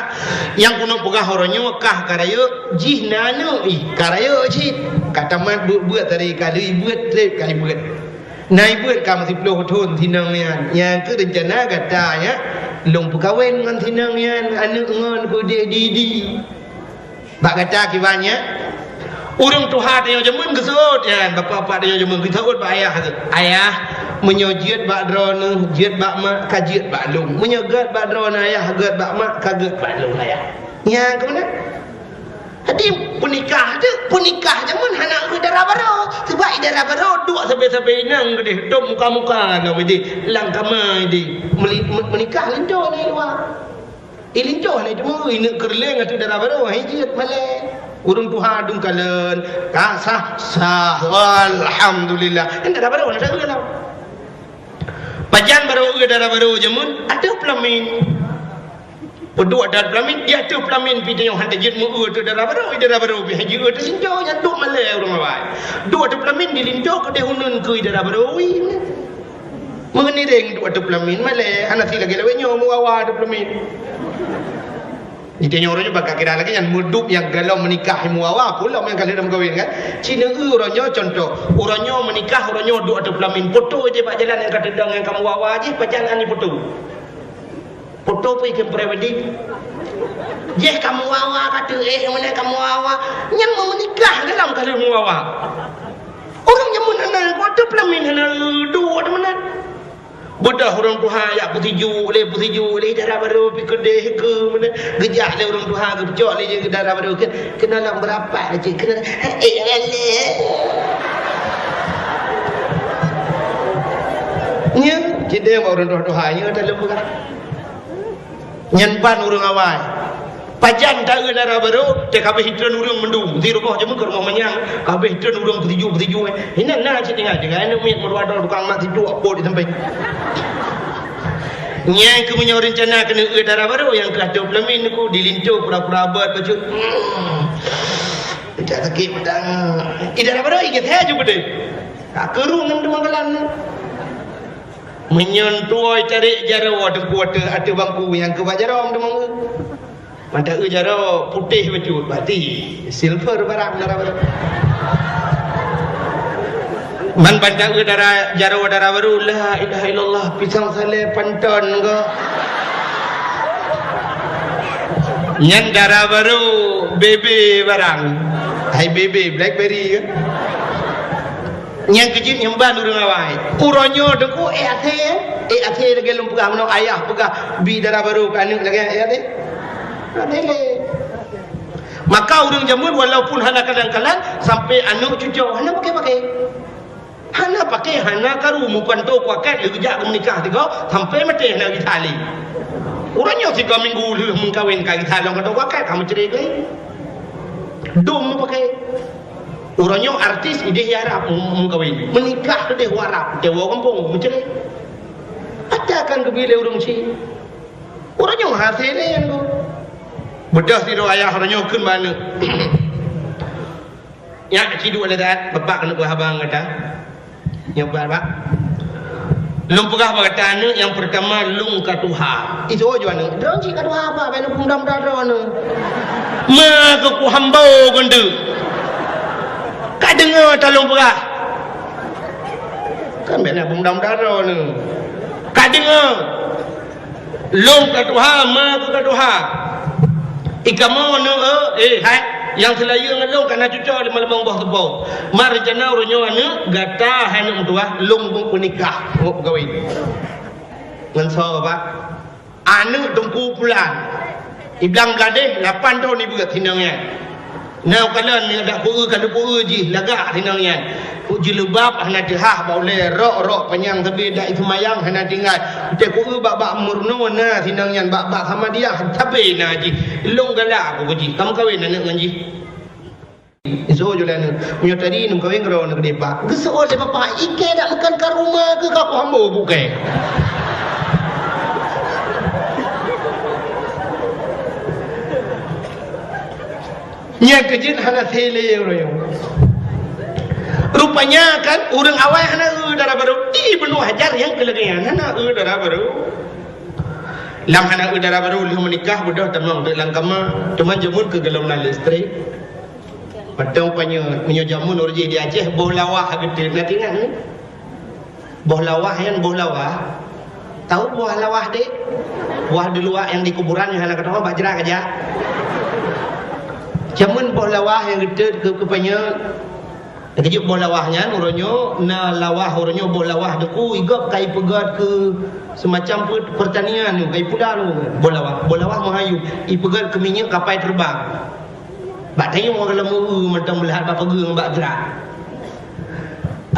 Nyang keuneuk peugah uroe nyoe kah ka rayeuk, jih na aneuk ih ka rayeuk cit. Ka tamat beuet-beuet tadi ka lheueh ibeuet trép ka ibeuet. Na ibeuet ka meusiplôh thon sinong nyan. Nyang keuh reuncana gata nyan lôn peukawen ngon sinong nyan, aneuk ngon peudeh di-di. Bak gata kiban nyan, ureueng tuha tanyoe jameun geuseuôt nyan, bapak-bapak tanyoe jameun geuseuôt bak ayah geuh, "Ayah, meunyoe jeuet bak droeneuh, jeuet bak mak, ka jeuet bak lôn. Meunyoe gèt bak droeneuh ayah, gèt bak mak, ka gèt bak lôn ayah." Nyan keuh meunan. Jadi peunikah tu, peunikah jameun hana eu dara barô. Sabab i dara barô duek sabe-sabe inong keudeh, dum muka-muka ngon idéh, lam kama idéh. Meuli-, me-, meunikah linto ngon luwa. Ilinto lé teuma ineuk keureuléng ateueh dara barô, hai jeuet malée. Ureuëng tuha dum kalon, ka sah, sah, alhamdulillah. Kan dara barô na dara lom. Pajan barô eu dara barô jameun ateueh peulamin. Peuduek dara peulamin, di ateueh peulamin pih tanyoe hana jeuet meu eu ateueh dara barô, dara barô pih hai jeuet eu ateueh linto, nyan duek malée ureuëng awai. Duek ateueh peulamin di linto keudeh uneun keu dara barô, ui. Meungiréng duek ateueh peulamin malée, hana si lagée lawét nyoe meuwawa ateueh peulamin. Di tanyoe uroe nyoe bak kira lagée nyan, meuduek nyang galom meunikah meuwawa, peue lom nyang ka lheueh meukawen kan. Cina eu uroe nyoe contoh, uroe nyoe meunikah, uroe nyoe duek ateueh peulamin, poto jih bak jalan nyang ka teudong nyang ka meuwawa jih, pajan ani poto. Poto pih ikheun pre-wedding. Jih ka meuwawa ka teuéh, meunan ka meuwawa. Nyan meunikah galom ka lheueh meuwawa. Ureuëng jameun hana, watée peulamin hana eu duek ateueh meunan. Beudôh ureuëng tuha jak peusijuek lé, peusijuek lé, dara barô pih keudeh keu meunan. Geujak lé ureuëng tuha, geucok lé jih dara barô keu, keunoe lom beurapat cit, keunoe, eh, eh, eh. Nyan, cit deh bak ureuëng tuha-tuha nyoe taleueng peugah. Nyan ban ureuëng awai. Pajan ta eu dara barô, teuka beh itreun ureuëng mandum. Di rumoh jameun keu rumoh manyang, ka beh itreun ureuëng peusijuek-peusijuek. Inan na cit tinggai, tinggai aneuk miet meudua droe tukang mat sijuek pot di sampéng. Nyang keu meunyoe reuncana keuneuk eu dara barô nyang keu ateueh peulamin ku di linto pura-pura abot bacut. Hmm. Jak sakét pedang. I dara barô i geusé ju beudeh. Ka keurung ngon teumanggalan. Meunyoe tuwoe tarek jaroe teungku ateueh, ateueh bangku nyang keu bak jaroe teuma. Mantong eu jaroe putéh bacut, berarti silver barang dara barô. Man ban ta eu dara, jaroe dara barô, la ilaha illallah, pisang salé panton ko. Nyan dara barô, bebe barang. Hai bebe, blackberry ke? Nyang keujeuet nyang ban ureuëng awai. Uroe nyoe teungku, eh, asée, eh, asée lagée lôn peugah, meunoe ayah peugah bi dara barô keu aneuk lagée, eh, asée. Hana lé. Maka ureuëng jameun walaupun hana kalan-kalan, sampai aneuk cucoe hana pakai-pakai. Hana pakai, hana karu, meupanto kuakat lé geujak keu meunikah tiga, sampai maté hana geutalé. Uroe nyoe tiga minggu lheueh meukawen ka geutalong atau kuakat ka meucre lé. Dum meupakai. Uroe nyoe artis ideh i Arab meukawen. Meunikah keudeh u Arab, tewoe gampông, meucre. Ata kan geubi lé ureuëng ci. Uroe nyoe hase lé nyan ko. Beudôh sidroe ayah uroe nyoe kheun bak aneuk. Nyak ci duek lé that, bapak keuneuk beuhaba ngon gata. Nyoe bak, bak. Lôn peugah bak gata aneuk, nyang peurtama lôn ka tuha. Isoe ju aneuk, droe cit ka tuha apa, bèk neupeumadam droe aneuk. Ma keu kuhambo gundeuk. Ka deungoe ta lôn peugah. Kan bèk neupeumadam droe aneuk. Ka deungoe. Lôn ka tuha, ma keu ka tuha. Ikamoe neu, eh, hai, nyang seulayeue ngon lôn ka na cucoe lima limong boh teupeu. Ma reuncana uroe nyoe aneuk gata hai aneuk meutuwah, lôn peunikah ngon peugawi. Ngon soe, Pak? Aneuk Teungku Pulan. Iblang Bladeh lapan thon ibeuet sinong nyan. Na kalon nyang dak kueu ka lupue jih lagak sinong nyan. Ku jilbab hana teuhah bak ulèe, rok-rok panyang sabe dak iseumayang hana tinggai. Teuh kueu bak-bak meurunoe na sinong nyan, bak-bak Samadiyah sabe na jih. Lôn galak ku jih, ka meukawen aneuk ngon jih. Isoe ju lé aneuk, meunyoe tadi neumeukawen keudroe aneuk deh, Pak. Geuseuôt lé bapak, ikei dak meukan ka rumoh keu ka ku hambo bukée. Nyang keujeuet hana sélé ureuëng. Rupanya kan ureuëng awai hana eu dara barô. Ibnu Hajar nyang keu lagée nyan hana eu dara barô. Lam hana eu dara barô lheueh meunikah beudôh tamong teuk lam kama. Teuma jameun keu golom na listrik. Mantong panyöt, meunyoe jameun ureuëng jih di Aceh boh lawah geuteut, na teuingat nyoe? Boh lawah nyan, boh lawah. Tahu boh lawah dek? Boh di luwa nyang di kuburan nyang hana keudroe bak jrat aja. Jameun boh lawah nyang geuteut keu, keu panyöt. Keujeuet boh lawah nyan uroe nyoe na lawah, uroe nyoe boh lawah deku igop ka ipeugöt keu semacam pe-, pertanian nyoe, ka ipula nyoe boh lawah. Boh lawah meuhayu, ipeugöt keu minyeuk kapai teubang. Bak tanyoe ka lom eu mantong beulat bak peugeueng bak jrat.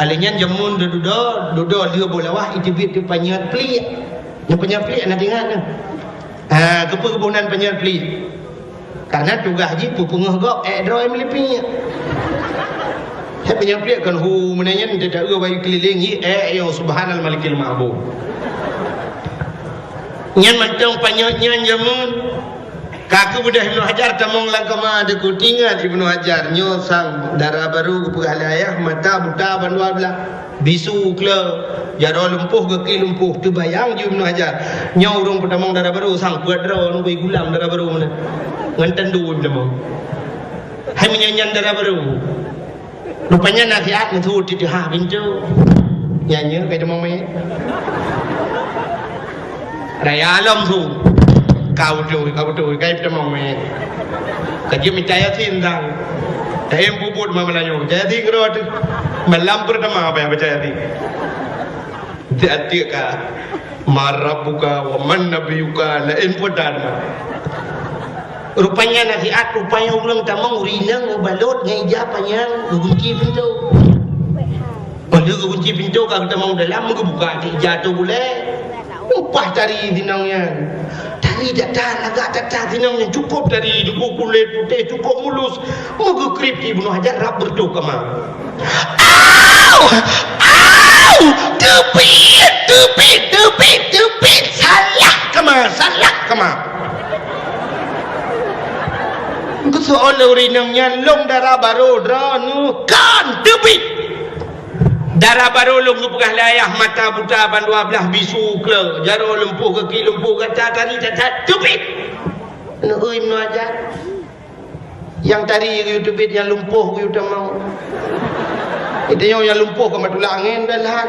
Alèh nyan jameun dudoe, dudoe lheueh boh lawah iteubiet keu panyöt pliek. Nyang panyöt pliek na teuingat nyoe. Ha, keupeue geuboh nan panyöt pliek? Karena tugaih jih peupeungeuh gob ék droe meulipik. Hai panyöt pliek kon hu meunan nyan, teuta eu bayu keulileng jih ék yo subhanal malikil ma'bud. Nyan mantong panyöt nyan jameun. Ka keubeudôh Ibnu Hajar tamong lam kama, teuku tingat Ibnu Hajar nyoe sang dara barô geupeugah lé ayah mata buta ban dua blah. Bisu kle, jaroe lumpoh, gaki lumpoh. Teubayang ju Ibnu Hajar. Nyoe ureuëng peutamong dara barô sang peuet droe ngon gulam dara barô meunan. Ngon tandu peutamong. Hai meunyan nyan dara barô. Rupanya nasihat meusu titeuha pintoe. Nyan nyoe kai tamong mé. Raya lom su. Kau tu, kau tu, kai peutamong mé. Ka jeuet mita Yasin sang. Taém pubut ma Meulayu. Jaya si keudroe teuh. Malam pertama apa yang baca Yasin? Tiek-tiek ka. Man rabbuka wa man nabiyuka, laén peue dan. Rupanya nasihat, rupanya ureuëng tamong ureuëng inong meubalot ngon ija panyang geugunci pintoe. Padahai geugunci pintoe ka geutamong dalam, geubuka ija tu bulée. Upah tari sinong nyan. Tari that-that, lagak that-that sinong nyan, cukup tari, cukup kulét putéh, cukup mulus. Meugeukrip Ibnu Hajar rab beureutoh kama. Au! Au! Teubiet, teubiet, teubiet, teubiet! Salah kama, salah kama! Geuseuôt lé ureuëng inong nyan, lôn dara barô droeneuh, kon teubiet! Dara barô lôn geupeugah lé ayah mata buta ban dua blah, bisu kle, jaroe lumpoh, gaki lumpoh, gata tari that-that, teubiet! Neueu Ibnu Hajar. Nyang tari geuyue teubiet, nyang lumpoh geuyue tamong. Geutanyoe nyang lumpoh ka matulak angén dah lhan.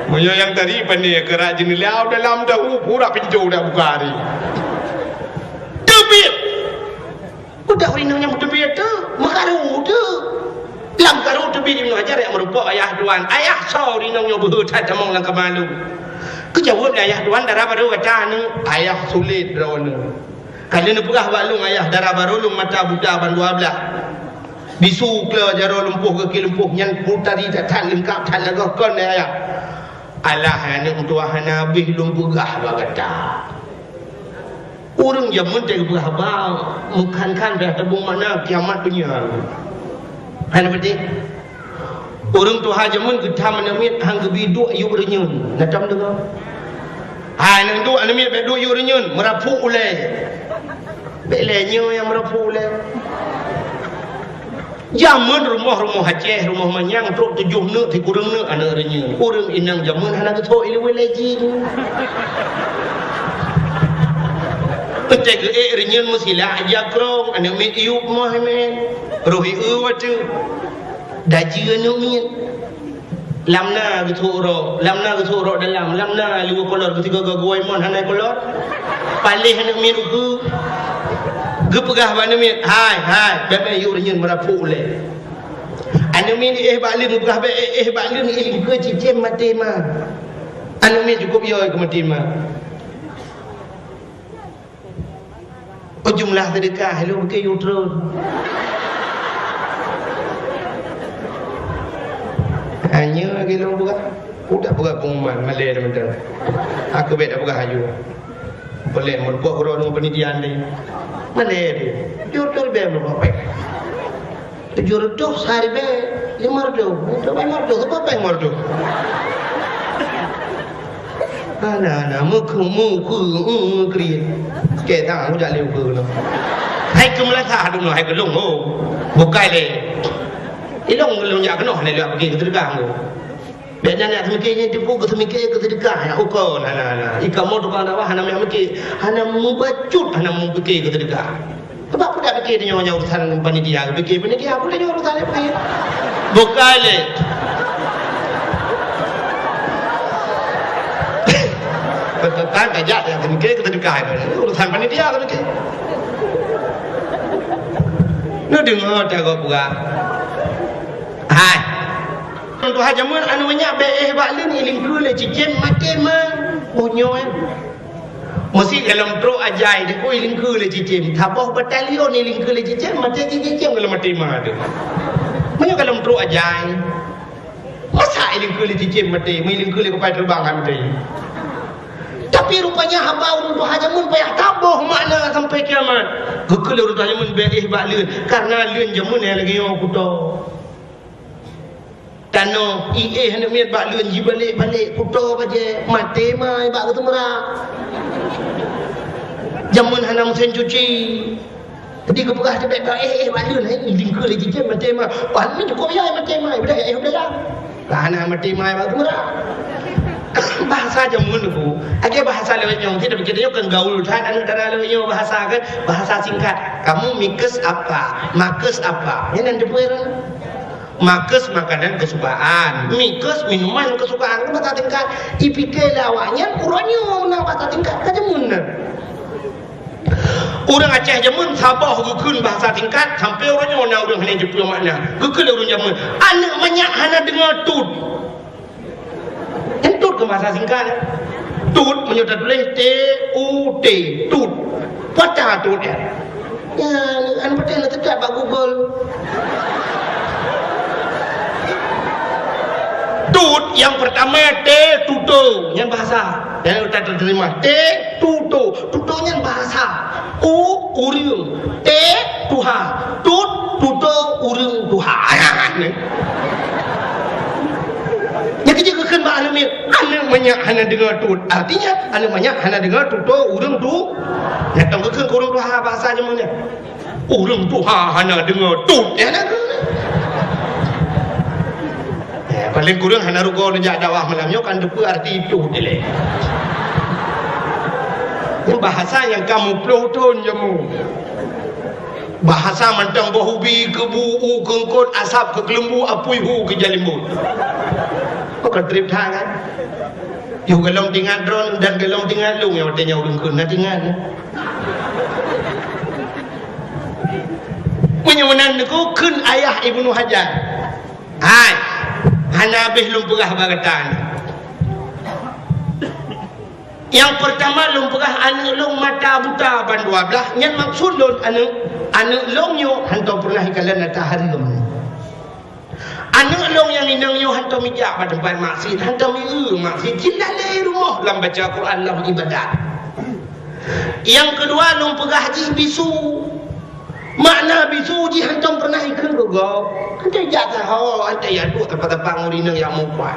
Meunyoe nyang tari pane keurak jeuneuliau dalam dahu, pura pintoe dak buka hari. Teubiet! Udah ureuëng inong nyang teubiet tu, meukaru tu. Lam karu teubiet Ibnu Hajar nyang meurumpok ayah tuan. Ayah, soe ureuëng inong nyoe beuhe that tamong lam kama lôn? Geujaweueb lé ayah tuan, dara barô gata nyoe. Ayah, sulet droeneuh. Ka lheueh neupeugah bak lôn ayah, dara barô lôn mata buta ban dua blah. Bisu kle, jaroe lumpoh, gaki lumpoh, nyan putari that-that leungkap that lagée kon lé ayah. Alah, aneuëk meutuah, hana habéh lôn peugah bak gata. Ureuëng jameun teupeugah haba meukhan-khan beh tabong makna kiamat donya. Hana beutôi. Ureuëng tuha jameun geutam aneuëk miet han geubi duek yub reunyeun. Na tom deungoe? Hai, nang duek aneuëk miet bék duek yub reunyeun, meurapuk ulée. Bék lé nyoe nyang meurapuk ulée. Jameun rumoh-rumoh Aceh, rumoh manyang trok tujoh neuk, sikureueng neuk aneuëk reunyeun. Ureuëng inong jameun hana geutho ileue lé jih. Eunteuk geuék reunyeun meusilak jak krong, aneuëk miet yub moh mén. Roh ié watée. Dajih aneuëk miet. Lam na geusok rok, lam na geusok rok dalam, lam na liwue kolor, geusigoe-goe mon hana kolor. Paléh aneuëk miet ukeue. Geupeugah bak aneuëk miet, "Hai, hai, bék-bék yub reunyeun meurapuk ulée." Aneuëk miet éh bak leuen, geupeugah bék éh bak leuen, ilingkeue cicém maté ma. Aneuëk miet cukôp yo keu maté ma. Oh, jumlah seudeukah lôn bukée yub treun. Hanya lagée lôn peugah. Udah peugah pengumuman, malée teumantong. Aku bék dah peugah aju. Boleh meureumpok keudroe deungon panitia deh. Malée deh. Yub treun bék meureumpok péng. Tujoh reutôh sehari bék, lima reutôh. Untuk bayar reutôh, siapa péng reutôh? Hana, hana, muka, muka, muka kriet. Keu sang, aku jak lé muka keunoe. Hai keu meulasa dulu, hai keu lôn, ho. Bukai lé. Ilong lôn jak keunoe, hana lé piké keu seudeukah, ho. Bék nyan jak seumiké nyan tipu, keu seumiké keu seudeukah, ya, uko, hana, hana. Ikamoe tukang dakwah, hana meumiké, hana mubacut, hana mupiké keu seudeukah. Sabab peue dak piké tanyoe nyang urusan panitia, piké panitia pun tanyoe urusan laén. Bukai lé. Beutôi tajak nyang piké keu seudeukah, urusan panitia keu piké. Neudeungoe tagoe peugah. Hai. Tuha jameun anu nyak bék éh bak leuen ilingkeue lé cicém maté ma. Oh nyoe. Meusi golom trok ajai deungon ilingkeue lé cicém. Saboh batalion ilingkeue lé cicém, maté cicém golom maté ma teuh. Meunyoe golom trok ajai. Masa ilingkeue lé cicém maté, meu ilingkeue lé kupai teubang han maté. Tapi rupanya haba ureuëng tuha jameun payah taboh makna sampai kiamat. Geukheun lé ureuëng tuha jameun bèk éh bak leuen, kareuna leuen jameun nyang lagèe nyoe kuto. Tanoh, iéh aneuk miet bak leuen jibalek-balek kuto bajèe, maté mai bak geuteumeurak. Jameun hana meusén cuci. Jadi geupeugah teubiet bak éh, éh, bak leuen, hai, lingkeu lé cicém maté mai. Wah, ni cukup ya maté mai, udah ya, udah ya. Lah, hana maté mai bak geuteumeurak. Bahasa jameun tu, lagèe bahasa lawét nyoe, kita pikir nyoe kan gaul that, aneuk dara lawét nyoe bahasa kan, bahasa singkat. Kamu mikes apa? Makes apa? Nyan nan teupeue. Makes makanan kesukaan, mikes minuman kesukaan, kan bahasa tingkat. Ipike lé awaknyan uroe nyoe na bahasa tingkat ka jameun na. Ureuëng Aceh jameun saboh geukheun bahasa tingkat, sampai uroe nyoe na ureuëng hana jeuet peue makna. Geukheun lé ureuëng jameun, aneuk manyak hana deungoe tut. Nyan tut keu bahasa singkat. Tut, meunyoe tatuléh T U T, tut. Peue tut nyan? Ya, an beutôi na teutab bak Google. Tut nyang pertama T, tuto, nyan bahasa. Nyan utak teurimong. T, tuto. Tuto nyan bahasa. U, ureuëng. T, tuha. Tut, tuto, ureuëng tuha. Nyan keuh jeuet geukheun bak aneuk miet, aneuk manyak hana deungoe tut. Artinya, aneuk manyak hana deungoe tuto ureuëng tu. Nyan tong geukheun keu ureuëng tuha bahasa jameun nyan. Ureuëng tuha hana deungoe tut. Ya, hana deungoe. Eh, paling kurang hana rugoe neujak dakwah malam nyoe kan teupeue arti tut ilèe. Nyan bahasa nyang ka muplôh thon jameun. Bahasa mantong boh ubi keu bu, u keu eungkôt, asab keu keuleumbu, apui hu keu jalimbôt. Oh, ka trép that kan? Yoh golom tingat droe dan golom tingat lôn nyang watèe nyan ureuëng kheun na tingat. Meunyoe meunan Teungku kheun ayah Ibnu Hajar. Hai, hana habéh lôn peugah bak gata nyoe. Nyang peurtama lôn peugah aneuk lôn mata buta ban dua blaih, nyan maksud lôn aneuk, aneuk lôn nyoe hantom peureunah ikalon ata hareuem. Aneuk lôn nyang inong nyoe hantom ijak bak teumpat maksiet, hantom ieu maksiet, jih lalé rumoh lam baca Quran, lam ibadat. Nyang keudua lôn peugah jih bisu. Makna bisu jih hantom peureunah ikheun keu gob. Hantom ijak saho, hantom iduek teumpat-teumpat ngon inong nyang mupat.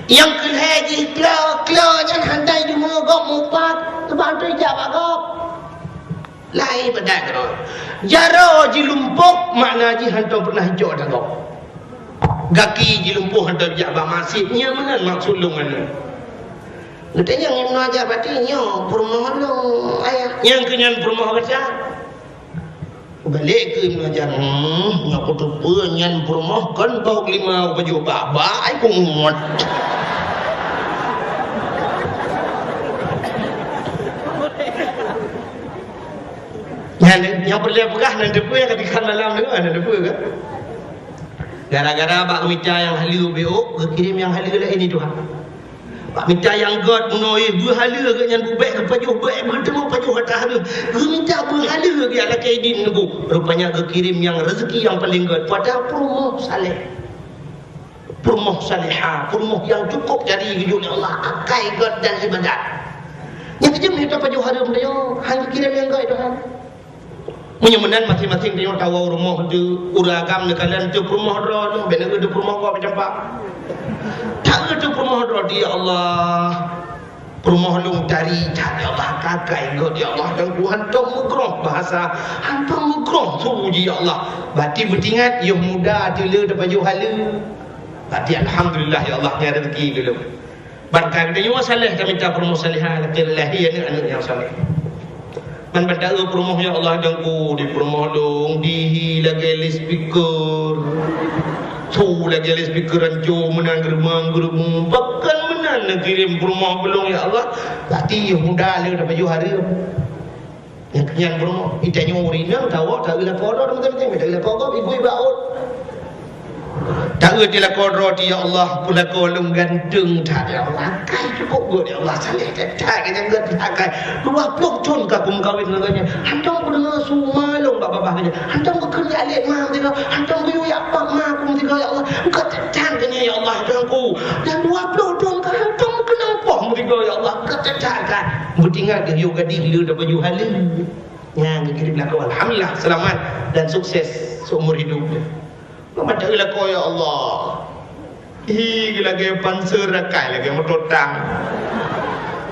Nyang keulhèe jih klo, klo nyan hana deungoe gob mupat, teuma hantom ijak bak gob. Laén ibadat keudroe. Jaroe jilumpoh makna jih hantom peureunah ijok ata gob. Gaki jilumpoh hantom ijak bak maksiet, nyan meunan maksud lôn nyan. Geutanyong Ibnu Hajar, "Berarti nyoe peurumoh lôn, Ayah?" Nyang keu nyan peurumoh gata. Balek keu Ibnu Hajar, "Hmm, nyoe kuteupeue nyan peurumoh kon boh limau pajoh bak-bak, ai kungot." Nyan, nyang peureulèe peugah nan teupeue nyang ka teuka malam nyoe, nan teupeue kan? Gara-gara bak mita nyang haleue beuh, geukirém nyang haleue laén di Tuhan. Bak mita nyang gèt meunoe beuhaleue geuh nyan bubèk geupajoh bèk beuteumèe pajoh ata hareuem. Geumita beuhaleue geuh lakèe idin Teungku. Rupanya geukirém nyang rezeki nyang paleng gèt. Padahai peurumoh saleh. Peurumoh salehah, peurumoh nyang cukup jadi geujok lé Allah, akai gèt dan ibadat. Nyang keujeuet mita pajoh hareuem nyoe, han geukirém nyang gèt Tuhan. Meunyoe meunan maséng-maséng tanyoe tawoe rumoh teuh, ureueng agam neukalon teuh peurumoh droe nyoe, bèk neueu teuh peurumoh gob campak. Taeu teuh peurumoh droe teuh, "Ya Allah, peurumoh lôn tari that, ya Allah, kakai gèt, ya Allah, dan ku hantom meugroh bahasa, hantom meugroh su jih, ya Allah." Bati beutingat, yoh muda teuh le tapajoh haleue. Bati alhamdulillah, ya Allah, nyan rezeki lôn. Ban ka geutanyoe saleh, tamita peurumoh salehah, lakèe lahé aneuk-aneuk nyang saleh. Ban, ban taeu peurumoh, ya Allah, Teungku, di peurumoh lôn, dihi lagèe loudspeaker. Su lagèe loudspeaker ranco meunan, geureumeung-geureumeung. Pakon meunan neukirém peurumoh keu lôn, ya Allah. Bati yoh muda le tapajoh hareuem. Nyan, nyan peurumoh. Itanyoe ureueng inong tawoe, taeu lakoe droe, teuma-teuma, taeu lakoe gob, ibu iba ot. Taeu teuh lakoe droe teuh, "Ya Allah, peurumoh lôn ganteng that, ya Allah. Akai cukup gèt, ya Allah, saleh that, that, gèt, gèt, akai. Dua ploh thon ka kumeukawen ngon gobnyan. Hantom kudeungö su ma lôn bak babah gobnyan. Hantom geukheun jak lé ma meusigoe. Hantom geuyue jak pat ma ku meusigoe, ya Allah. Gèt that, that, gobnyan, ya Allah, Teungku. Dan dua ploh thon ka hantom keunong poh meusigoe." Ingat geuh, yôh gadih le dapajoh haleue. Nyan geukirém lakoe. Alhamdulillah, seulamat dan sukses seumur hidup. Mata lakoe, ya Allah. Hi, lagèe panser rakai, lagèe moto tang.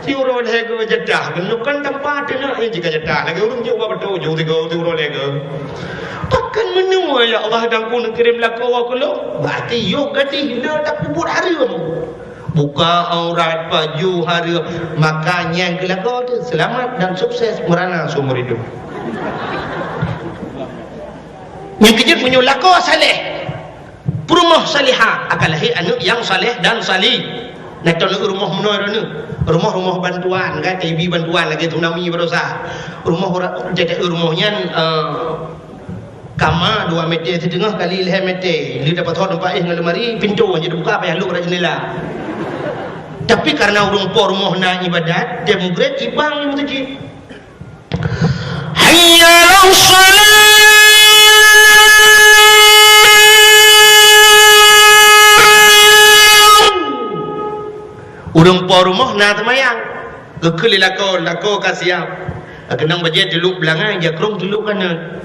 Siuroe lhèe go jadah, geunok kan tampa teunak nyan jika jadah. Lagèe ureueng jok bak beutôi, jok tiga, siuroe lhèe go. Pakon meunoe, ya Allah, dan ku neukirém lakoe keu lôn? Berarti yôh gadih le tapeubuet hareuem. Buka aurat, pajoh hareuem, maka nyan keu lakoe teuh seulamat dan sukses meurana seumur hidup. Nyang keujeuet meunyoe lakoe saleh, peurumoh salihah, akan lahé aneuk nyang saleh dan sali. Nah, contoh rumoh meunoe droeneuh, rumoh-rumoh bantuan, kan, ibi bantuan lagèe tsunami baroesa. Rumoh ura-, jadi rumoh nyan, eh, Kama dua meter siteungoh kali lhèe meter, le dapat thon teumpat éh ngon lemari, pintoe nyang teubuka payah lôk rot jeundela. Tapi karena ureueng po rumoh na ibadat, tiep meugrét ibang lam meuseujid. Hayya 'alas shalah. Ureueng po rumoh na teumayang. Geukheun lé lakoe, lakoe ka siap. Keunong bajèe teulôk beulangai, jakrong teulôk kaneut.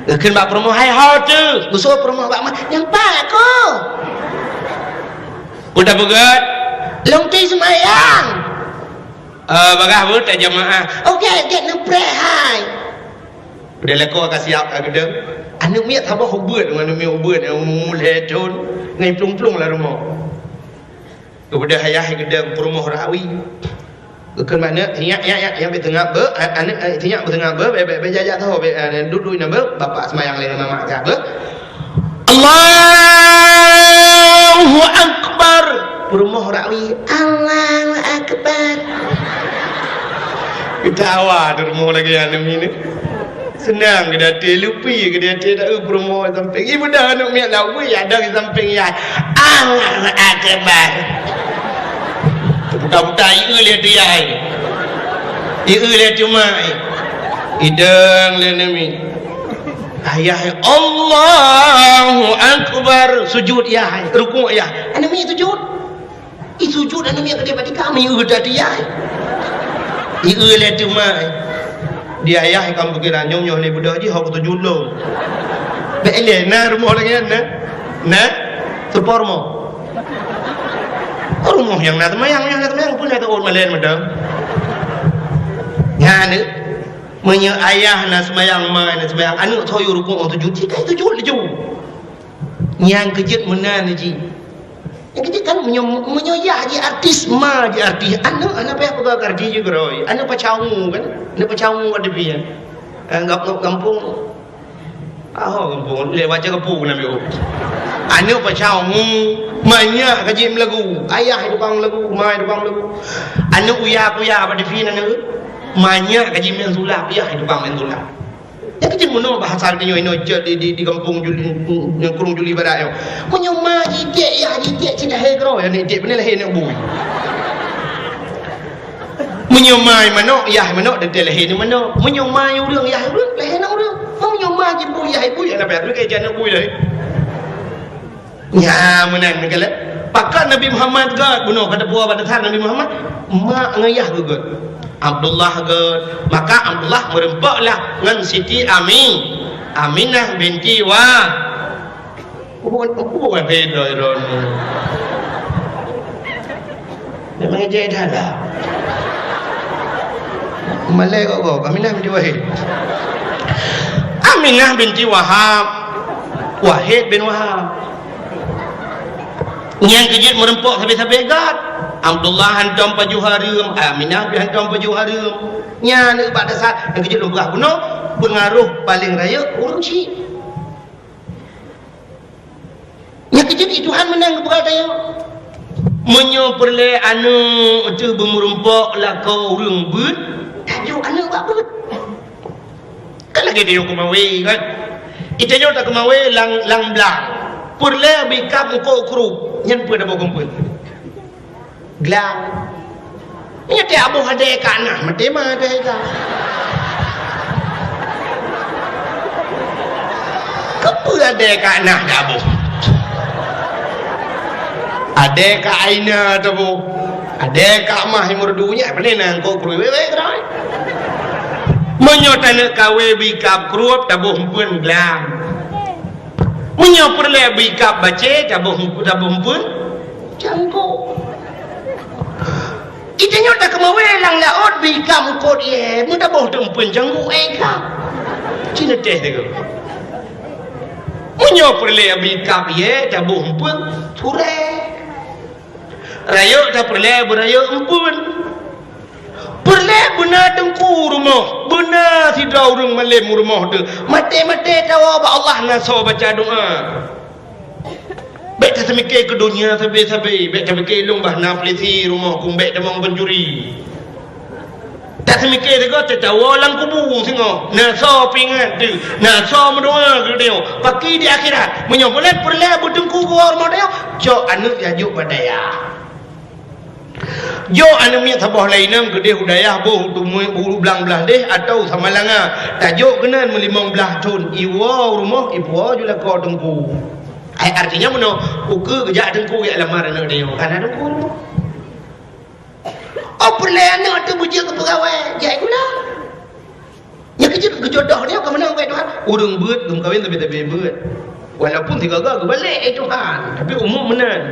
Geukheun bak peurumoh, "Hai ho teuh?" Geusoe peurumoh bak ma, "Nyang pat ko?" Peue tapeugèt? "Lôn teuh seumayang." "Eh, bagah beuet tajamaah." "Oke, gèt neupreh hai." Udah lakoe ka siap ka geudong. Aneuk miet saboh ubeut, aneuk miet ubeut, nyang umu lhèe thon, ngai plueng-plueng lam rumoh. Geubeudôh ayah geudong peurumoh rawi. Geukheun bak aneuk, "Nyak, nyak, nyak, nyak, bèk teungab beuh, a-, aneuk, eh, nyak bèk teungab beuh, bèk, bèk, bèk jak-jak sahoe, bèk, eh, duek-duek inan beuh, bapak seumayang lé ngon mamak ka beuh." Allahu Akbar. Peurumoh rawi, "Allahu Akbar." Geutawa di rumoh lagèe aneuk miet. Seunang geuh di até, lupi geuh di até, dak eu peurumoh sampéng. Ié mudah aneuk miet laweue, ya dong sampéng yah. Allahu Akbar. Buta-buta ié lé tu yah. Ié lé tu mak. Idong lé nami. Ayah, Allahu Akbar. Sujud yah, rukuk yah. Aneuk miet sujud. Ih, sujud aneuk miet keudéh bak tika, meuieu that yai. Ieu lé teuma. Di ayah kam pikiran nyoe, nyoe lé beudôh jih, hok sujud lom. Bèk ilèe, na rumoh lagèe nyan, na? Na? Seupôt rumoh. Rumoh nyang na seumayang, nyang na seumayang, peue na teuôt malèe mantong. Nyan, meunyoe ayah na seumayang, ma na seumayang, aneuk soe yue rukuk ngon sujud, jih ka sujud laju. Nyang keujeuet meunan jih. Nyang keujeuet kan meunyoe, meunyoe yah jih artis, ma jih artis, aneuk hana payah peugah keu artis jih keudroe. Aneuk pacau ngu kan? Aneuk pacau ngu ada pih. Eh, gam-, gam-, gampông. Ah, gampông. Lé baca gampông na biôh. Aneuk pacau ngu, ma nyak ka jih meulagu. Ayah tukang meulagu, ma tukang meulagu. Aneuk uya-kuya bak T V na neu. Ma nyak ka jih meusulap, ayah tukang meusulap. Nyan keuh cit meunoe bahasa geutanyoe inoe cit di, di, di gampông Juli, ngon krueng Juli Barat nyoe. Meunyoe ma jitiek, yah jitiek, cit lahé keudroe, nyan jitiek, beuna lahé aneuk bui. Meunyoe ma manok, yah manok, teuntèe lahé aneuk manok. Meunyoe ma ureueng, yah ureueng, lahé aneuk ureueng. Meunyoe ma jibui, yah bui, hana payah lagèe aneuk bui lahé. Nyan meunan meukalon. Pakon Nabi Muhammad gèt, bunoe ka teupeue bak dasar Nabi Muhammad, mak ngon yah geuh gèt. Abdullah gèt. Maka Abdullah meurumpok lah ngon Siti Ami-, Aminah binti Wah-, Bukan, bukan beda droeneuh. Memang ejek dah lah. Malèe kok, kok. Aminah binti Wahid. Aminah binti Wahab. Wahid bin Wahab. Nyang keujeuet meurumpok sabe-sabe gèt. Abdullah hantom pajoh hareuem, Aminah pih hantom pajoh hareuem. Nyan bak dasar nyang keujeuet lôn peugah bunoe, peungaroh paleng rayeuk ureueng chik. Nyang keujeuet di Tuhan meunan geupeugah tanyoe. Meunyoe peureulèe aneuk teuh beumeurumpok lakoe ureueng beuet, tajok aneuk bak beuet. Kan lagèe tanyoe keumawe kan? Di tanyoe takeumawe lam, lam blang. Peureulèe bri kab eungkôt krup, nyan peue taboh keu beuet. Glang. Nyan teuh aboh adèe ka na, maté ma adèe ka. Keupeue adèe ka na teuh aboh? Adèe ka Aina teuh boh. Deh, kak mah nyang meureudu nyan, pane na eungkôt krui wék-wék keudroe. Meunyoe taneuk kawé bri kab krueb, taboh eumpeuen glam. Meunyoe peureulée bri kab bacé, taboh, taboh eumpeuen cangkok. Di tanyoe takeumawé lam laôt bri kab eungkôt ié, meutaboh teuk eumpeuen cangkok éh kab. Ci neutéh teuh. Meunyoe peureulée bri kab ié, taboh eumpeuen surée. Rayeuk tapeureulée beurayeuk eumpeuen. Peureulée beuna teungku rumoh, beuna sidroe ureuëng malém rumoh teuh. Maté-maté tawoe bak Allah na soe baca doa. Bék taseumiké keu donya sabe-sabe, bék tapike lôn bah na peulisi rumoh keumbék tamong pancuri. Taseumiké sigoe teuh tawoe lam kubu singoh, na soe peuingat teuh, na soe meudoa keu tanyoe. Paki di akhirat, meunyoe buleuen peureulée beuteungku bak rumoh tanyoe, cok aneuëk jajok bak dayah. Jok aneuëk miet saboh lainang keudeh u dayah boh u Teumue, u Blang Blaih deh atawa Samalanga. Tajok keunan meulimong blaih thon, iwoe u rumoh, ipuwoe ju lakoe teungku. Ai artinya meunoe, ukeue geujak teungku jak lamar aneuëk tanyoe, ka na teungku u rumoh. Oh, peureulée aneuëk teuh beujeuet keu peugawée, jai gula. Nyang keujeuet keu jodoh nyoe ka meunan, wahai Tuhan. Ureuëng beuet geumeukawen sabe-sabe beuet. Walaupun sigaga geubalek, eh Tuhan, tapi umum meunan.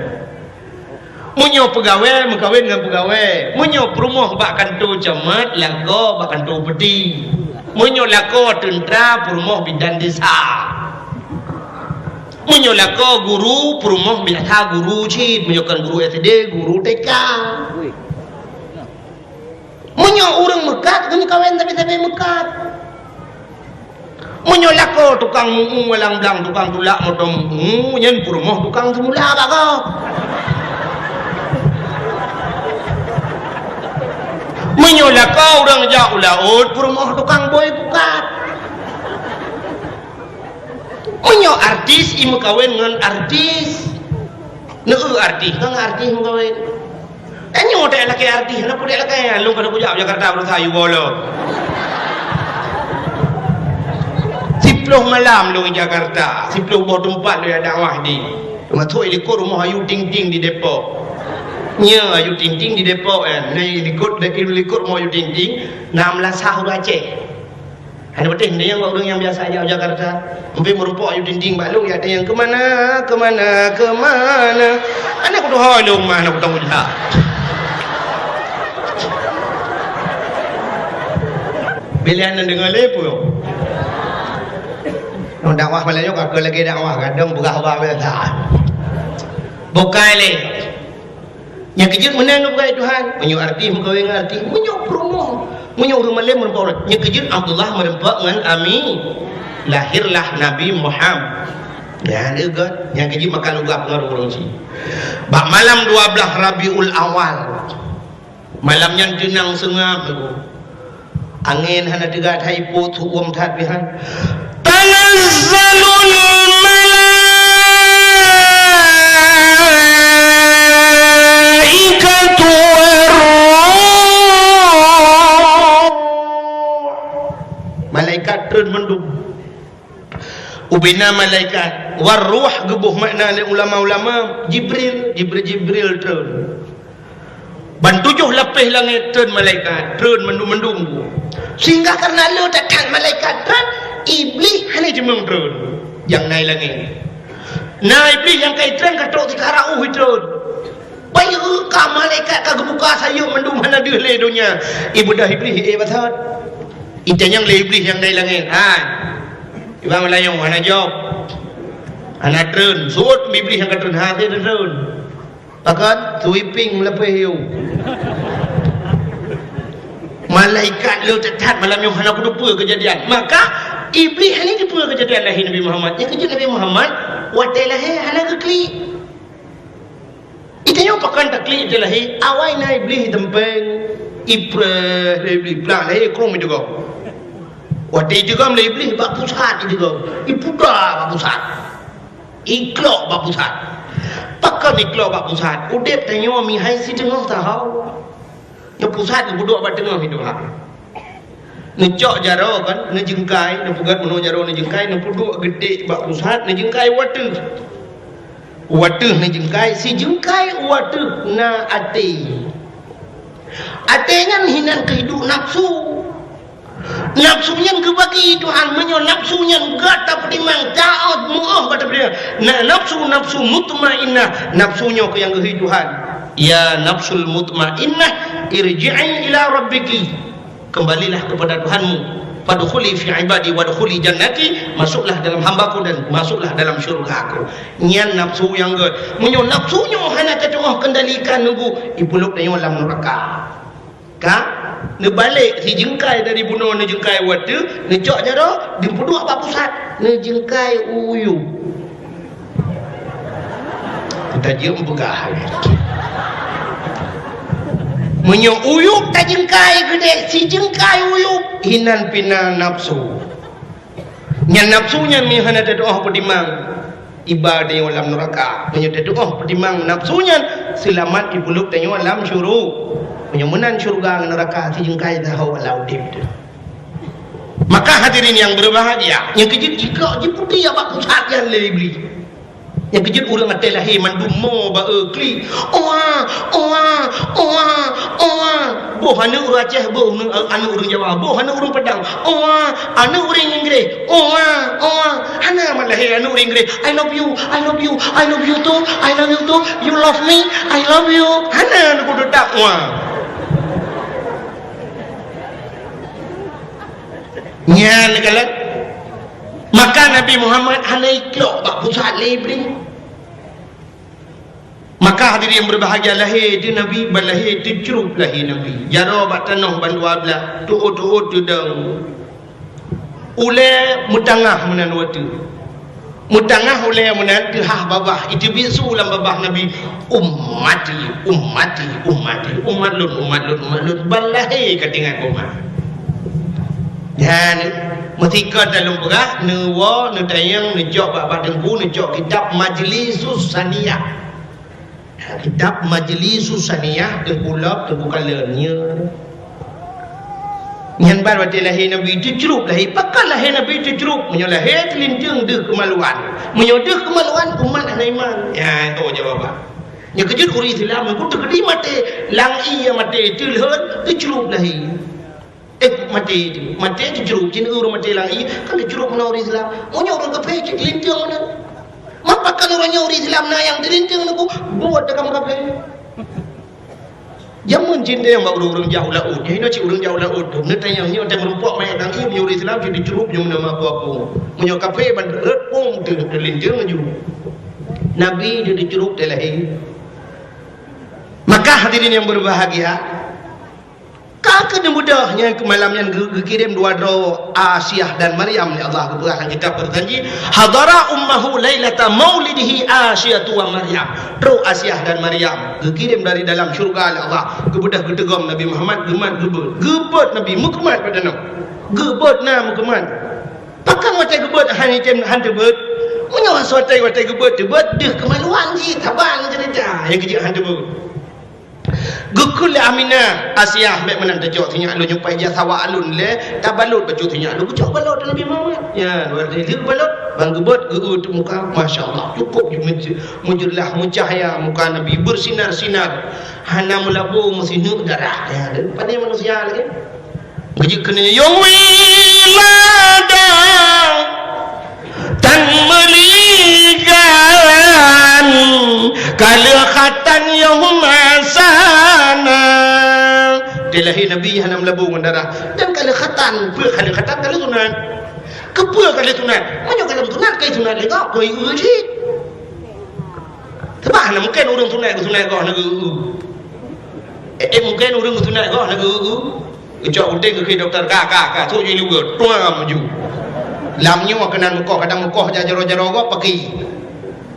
Meunyoe peugawée meukawen ngon peugawée, meunyoe peurumoh bak kantô camat, lakoe bak kantô peuti. Meunyoe lakoe teuntra, peurumoh bidan desa. Meunyoe lakoe guru, peurumoh biasa guru cit. Meunyoe kon guru S D, guru T K. Meunyoe ureuëng meukat, geumeukawen sabe-sabe meukat. Meunyoe lakoe tukang meu-eu walang blang, tukang tulak moto meu-eu, nyan peurumoh tukang seumula bak gob. Meunyoe lakoe ureuëng jak u laôt, peurumoh tukang bôi pukat. Meunyoe artis, i meukawen ngon artis. Neu-eu artis, ngon artis meukawen. Tanyoe tak lakée artis, hana peue lakée. Lôn ka kujak Jakarta beurasa yue bolo. Siploh malam lôn di Jakarta, siploh boh teumpat lôn jak dakwah di. Teumasok i likot rumoh Ayu Ting Ting di Depok. Nyoe Ayu Ting Ting di Depok, eh. Nah, i likot, i likot rumoh Ayu Ting Ting, na meulasah ureuëng Aceh. Hana patéh, tanyong bak ureuëng nyang biasa jak u Jakarta. Mungken meurumpok Ayu Ting Ting bak lôn, jak tanyong, "Keumana, keumana, keumana?" Hana kutuho lôn mah, hana kutong ujak. Bila hana deungoe lé peue. Ngon dakwah malam nyoe ka keu lagée dakwah, kadang peugah haba biasa. Bukai lé. Nyang keujeuet meunan geupeugah Tuhan, meunyoe artis meukawen ngon artis, meunyoe peurumoh, meunyoe ureuëng malém meureumpok ureuëng. Nyang keujeuet Abdullah meureumpok ngon Ami, lahirlah Nabi Muhammad. Nyan leugot, nyang keujeuet maka lugah pengaruh ureuëng cit. Bak malam dua blaih Rabiul Awal, malam nyan teunang seungab, Angén hana teuga that, ipot, su-uem that pih han. Tanazzalul malaikatu war ruh. Malaikat treun mandum. Ubena malaikat, war ruh geuboh makna lé ulama-ulama, Jibril, Jibril, Jibril treun. Ban tujoh lapéh langét treun malaikat, treun mandum-mandum. Sehingga karena le that-that malaikat treun, Iblih hana jimeueng treun. Nyang na i langét. Na Iblih nyang ka i treun ka trok sikara uh i treun. Bayeue ka malaikat ka geubuka sayeuep mandum hana deuh lé donya. Ibeudôh Iblih, eh, basot. Itanyong lé Iblih nyang na i langét. Hai. Iba meulayeue hana jaweueb. Hana treun. Sot Iblih nyang ka treun. Ha, treun. Pakon? Sweeping lapéh yue. Malaikat le that-that malam nyoe hana kuteupeu keujadian. Maka, Iblih hana teupeu keujadian lahé Nabi Muhammad. Nyang keujeuet Nabi Muhammad, watée lahé hana geuklik. Itanyoe pakon taklik teulahé, awai na Iblih teumpéng, ipreh lé Iblih, plah lahé krueng ideugom. Watée ideugom lé Iblih bak pusat ideugom, ipuda bak pusat. Iklok bak pusat. Pakon iklok bak pusat? Udeb tanyoe mihai siteungoh saho. Nyang pusat geupeuduek bak teungoh iduek. Neucok jaroe kan, neujeungkai, neupeugét meunoe jaroe neujeungkai, neupeuduek geutek bak pusat, neujeungkai u ateueh. U ateueh neujeungkai, sijeungkai u ateueh na até. Até nyan hinan keuhidup nafsu. Nafsu nyan geubagi Tuhan, meunyoe nafsu nyan gata peutimang, taát, meu'oh gata peutimang. Na-, nafsu, nafsu mutmainnah, nafsu nyoe keuh nyang geuhi Tuhan. Ya nafsul mutmainnah, irji'i ila rabbiki. Kembalilah kepada Tuhanmu. Fadkhuli fi ibadi wadkhuli jannati, masuklah dalam hamba-Ku dan masuklah dalam syurga-Ku. Nyan nafsu nyang gét. Meunyoe nafsu nyoe hana tatu'oh kendalikan nunggu, ipulop tanyoe lam neuraka. Ka? Neubalek sijeungkai dari bunoe, neujeungkai u ateueh, neucok jaroe, neupeuduek bak pusat, neujeungkai u uyueb. Tajeuem peugah. Meunyoe uyueb tajeungkai keudeh, sijeungkai uyueb, hinan pih na nafsu. Nyan nafsu nyan meuhana tatu'oh peutimang, iba tanyoe lam neuraka. Meunyoe tatu'oh peutimang nafsu nyan, seulamat ipulop tanyoe lam syuru-, meunyoe meunan syeuruga ngon neuraka sijeungkai saho lam udeb teuh. Maka hadirin yang berbahagia, nyang keujeuet jikok jiputéh bak pusat nyan lé Iblih. Nyang keujeuet ureuëng até lahé mandum mo ba-e klik. Oa, oa, oa, oa. Boh aneuk ureuëng Aceh, boh aneuk, aneuk ureuëng Jawa, boh aneuk ureuëng Padang. Oa, aneuk ureuëng Inggris. Oa, oa. Hana mat lahé aneuk ureuëng Inggris. "I love you, I love you, I love you too, I love you too. You love me, I love you." Hana aneuk kudu tak oa. Nyan kalon. Maka Nabi Muhammad hana iklok bak pusat lé Iblih. Maka hadirin yang berbahagia, lahé teuh Nabi, ban lahé teucrup lahé Nabi. Jaroe bak tanoh ban dua blah, tuôt-tuôt teudong. Ulée meutangah meunan watée. Meutangah ulée meunan teuhah babah, iteubiet su lam babah Nabi, "Ummati, ummati, ummati, umat lôn, umat lôn, umat lôn." Ban lahé ka teuingat umat. Nyan, meusikot lam lôn peugah, neuwoe, neutanyong, neucok bak, bak teungku, neucok kitab Majlisus Saniyah. Kitab Majlisus Saniyah, Teungku Lop, Teungku Kalon, nyan. Nyan ban watée lahé Nabi teucrup lahé. Pakon lahé Nabi teucrup? Meunyoe lahé teulinteung deuh keumaluan. Meunyoe deuh keumaluan, umat hana iman. Ya, itu jawaban. Nyang keujeuet ureuëng Islam, meunyoe teukeudi maté, lam ié maté, teulheueh, teucrup lahé. Eh, maté itu. Maté teucrup, cit ureuëng maté lam ié, kan teucrup meunan ureuëng Islam. Meunyoe ureuëng kafé, cit linteung meunan. Mapa kan ureuëng nyoe ureuëng Islam na nyang teulinteung nunggu, buet takam kafé. Jameun cit nyang bak ureuëng-ureuëng jak u laôt. Nyoe cit ureuëng jak u laôt tu. Neutanyong nyoe teuh meurumpok manyét lam ié, meunyoe ureuëng Islam cit teucrup nyoe meunan meuaku-aku. Meunyoe kafé ban rot pom teuh teulinteung laju. Nabi teuh teucrup teuh lahé. Maka hadirin yang berbahagia, ka keuneuk beudôh nyan keu malam nyan geu-, geukirém dua droe Asiah dan Maryam lé Allah geupeugah lam kitab Berjanji, "Hadara ummahu lailata maulidihi Asyatu wa Maryam." Trok Asiah dan Maryam geukirém dari dalam syeuruga lé Allah, geubeudôh geuteugom Nabi Muhammad, geumat geubeuet. Geubeuet Nabi, meukeumat bak tanoh. Geubeuet na meukeumat. Pakon watée geubeuet han item han teubeuet? Meunyoe watée, watée geubeuet teubeuet, deuh keumaluan jih, saban ceurita nyang keujeuet han teubeuet. Geukheun lé Aminah, "Asiah, bék meunan tacok sinyak lôn, nyoe paih jak sawa lôn lé, tabalot bacut sinyak lôn." Geucok balot Nabi Muhammad. Ya, luar biasa balot. Ban geubeuet, geu-eu teuk muka, masya Allah, cukup meuj-, meujeulaih, meucahya muka Nabi, bersinar-sinar, hana meulabo meusineuk darah. Ya, dan pandai manusia lagi. Geujeuet keunoe, "Yong wiladang tan meuligan, ka lheueh khatan yong masana." Di lahé Nabi hana meulabo ngon darah. Dan ka lheueh khatan, peue ka lheueh khatan, ka lheueh sunat. Keupeue ka lheueh sunat? Meunyoe ka lheueh sunat, ka sunat lé gob, keu ié cit. Sabab hana mungken ureuëng sunat geusunat goh na geu-eu. Eh, eh, mungken ureuëng geusunat goh na geu-eu. Geucok putéh geukheun dokto, ka, ka, ka, sôk ju luweue, tuang laju. Lam nyoe keunan meukoh, kadang meukoh jak jaroe-jaroe gob paki.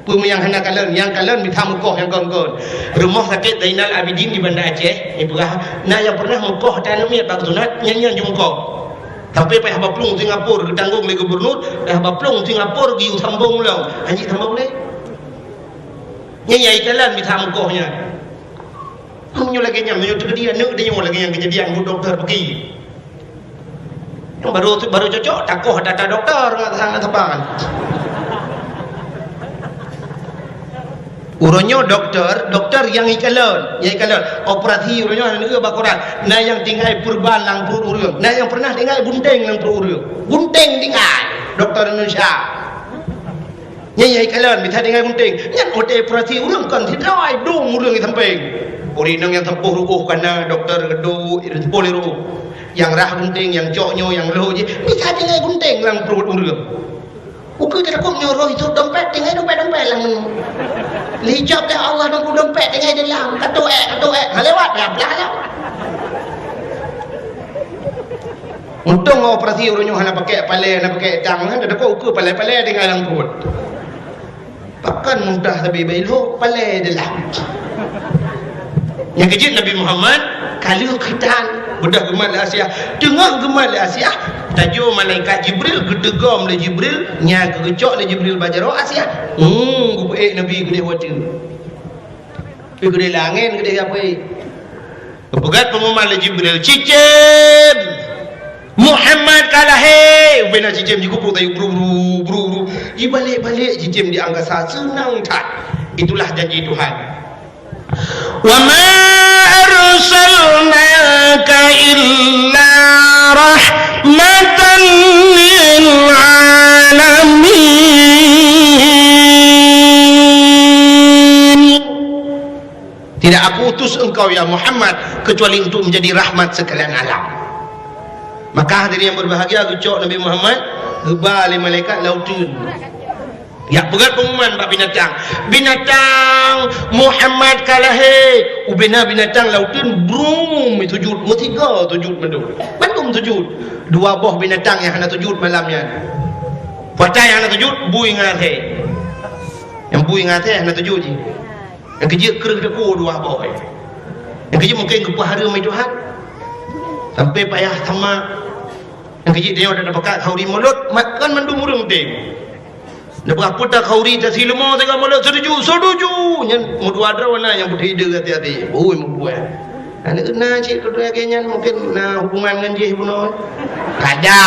Peue nyang hana kalon, nyang kalon mita meukoh nyang kon-kon. Rumoh sakét Zainal Abidin di Banda Aceh, ipeugah, na nyang pernah meukoh ata aneuk miet bak sunat, nyan-nyan ju meukoh. Sampai payah baplueng Singapura geutanggong lé gubernur, payah baplueng Singapura geuyue sambong lom. Hanjeuet sambong lé. Nyan nyang ikalon mita meukoh nyan. Meunyoe lagée nyan, meunyoe teukeudi aneuk tanyoe lagée nyan keujadian buet dokto peuki. Nyang barô, barô cocok, takoh ata-ata dokto ngon saban. Uroe nyoe doktor, doktor nyang ikalon, nyang ikalon. Operasi uroe nyoe hana neueu bak koran. Na nyang tinggai peurban lam pruet ureueng, na nyang pernah tinggai gunténg lam pruet ureueng. Gunténg tinggai, doktor Indonesia. Nyan nyang ikalon, bisa tinggai gunténg. Nyan watèe operasi ureueng kon sidroe, dum ureueng di sampéng. Ureueng inong nyang sampôh rugoh ka na, doktor geuduek, sampôh lé rugoh. Nyang rhah gunténg, nyang cok nyoe, nyang lhôh jih, bisa tinggai gunténg lam pruet ureueng. Ukeue teutakot nyoe roh jisôk dompet, tinggai dompet-dompet lam nyoe. Lé jaweueb lé Allah nunggu dompet tinggai di lam, ka tuek, ka tuek, ha lewat, ya blah lam. Untông operasi uroe nyoe hana pakai palèe, hana pakai tang, hana teutakot ukeue palèe-palèe tinggai lam pruet. Pakon mudah sabe bak ilhô, palèe di lam. Nyang keujeuet Nabi Muhammad ka lheueh khitan, beudôh geumat lé Asiah. Teungoh geumat lé Asiah, tajô malaikat Jibril, geuteugom lé Jibril, nyang geugeucok lé Jibril bak jaroe Asiah. Hmm, geupeuék Nabi keudéh watèe. Pi keudéh lé angén keudéh geupeue. Geupeugah peungumuman lé Jibril, "Cicém! Muhammad ka lahé!" Ubé na cicém jikupôk tayue bru, bru, bru, bru. Jibalek-balek cicém di angkasa, seunang that. Itulah janji Tuhan. "Wa ma arsalnaka illa rahmatan lil alamin." Tidak Aku utus engkau, ya Muhammad, kecuali untuk menjadi rahmat sekalian alam. Maka hadirin yang berbahagia, geucok Nabi Muhammad, geuba lé malaikat lam uteuen. Jak peugah peungumuman bak binatang. "Binatang, Muhammad ka lahé!" Ubé na binatang lam uteuen, brum, sujud, meusigoe sujud mandum. Mandum sujud. Dua boh binatang nyang hana sujud malam nyan. Patai nyang hana sujud, bui ngon asèe. Nyang bui ngon asèe hana sujud jih. Nyang keujeuet kreueh teupeu dua boh. Nyang keujeuet mungken geupeuhareuem lé Tuhan. Sampai payah sama. Nyang keujeuet tanyoe dak tapakat khauri mulod, mat kan mandum ureueng tem. Dak peugah peue ta khauri ta sileumô teuka mulod, setuju, setuju. Nyan meudua droe na nyang putih ide hati-hati. Ui, meubuet. Aneuk na cit keudroe lagèe nyan mungken na hubungan ngon jih bunoe. Kada.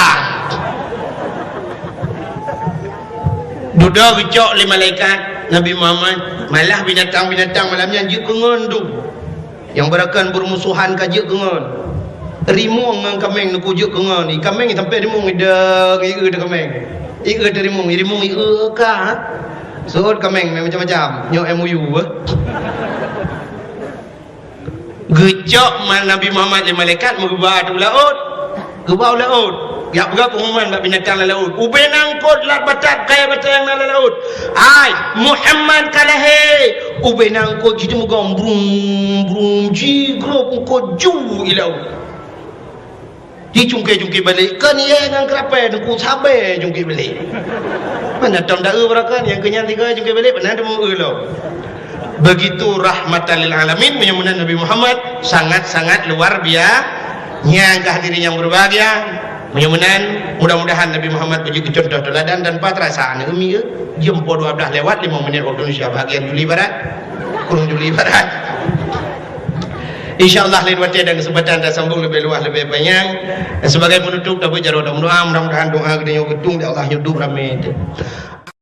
Dudoe geucok lé malaikat Nabi Muhammad, malah binatang-binatang malam nyan jeuet keu ngon dum. Nyang beurakan beurumusohan ka jeuet keu ngon. Rimueng ngon kaméng neuku jeuet keu ngon. I kaméng sampai rimueng idong, i eu teu kaméng. I eu teu rimueng, i rimueng i eu ka. Sot kaméng macam-macam. Nyoe M O U, eh. Geucok ma-, Nabi Muhammad lé malaikat meugeuba u laôt. Geuba u laôt. Jak peugah peungumuman bak binatang lam laôt. Ubé na eungkôt lat batat kayèe batèe nyang na lam laôt. "Hai, Muhammad ka lahé!" Ubé na eungkôt jiteumugom brum, brum, jigrob eungkôt ju i laôt. Jicungké-cungké balek, kon yèe ngon keurapèe teungku sabé cungké balek. Mana tom da eu beurakan, nyang keu nyan tiga cungké balek, mana teumeu eu lom. Begitu rahmatan lil alamin, meunyoe meunan Nabi Muhammad sangat-sangat luar bia-, nyang ka hadirin yang berbahagia. Meunyoe meunan, mudah-mudahan Nabi Muhammad beujeuet keu contoh teuladan dan pat rasa aneuk umi, eh, jeuem po dua belas lewat lima menit waktu Indonesia bahagian Juli Barat. Kureueng Juli Barat. Insya Allah lain watèe dan kesempatan tasambung leubeh luwah leubeh panyang. Dan sebagai penutup, tabeuet jaroe dan meudoa, mudah-mudahan doa geutanyoe geutueng lé Allah nyoe dum ramé.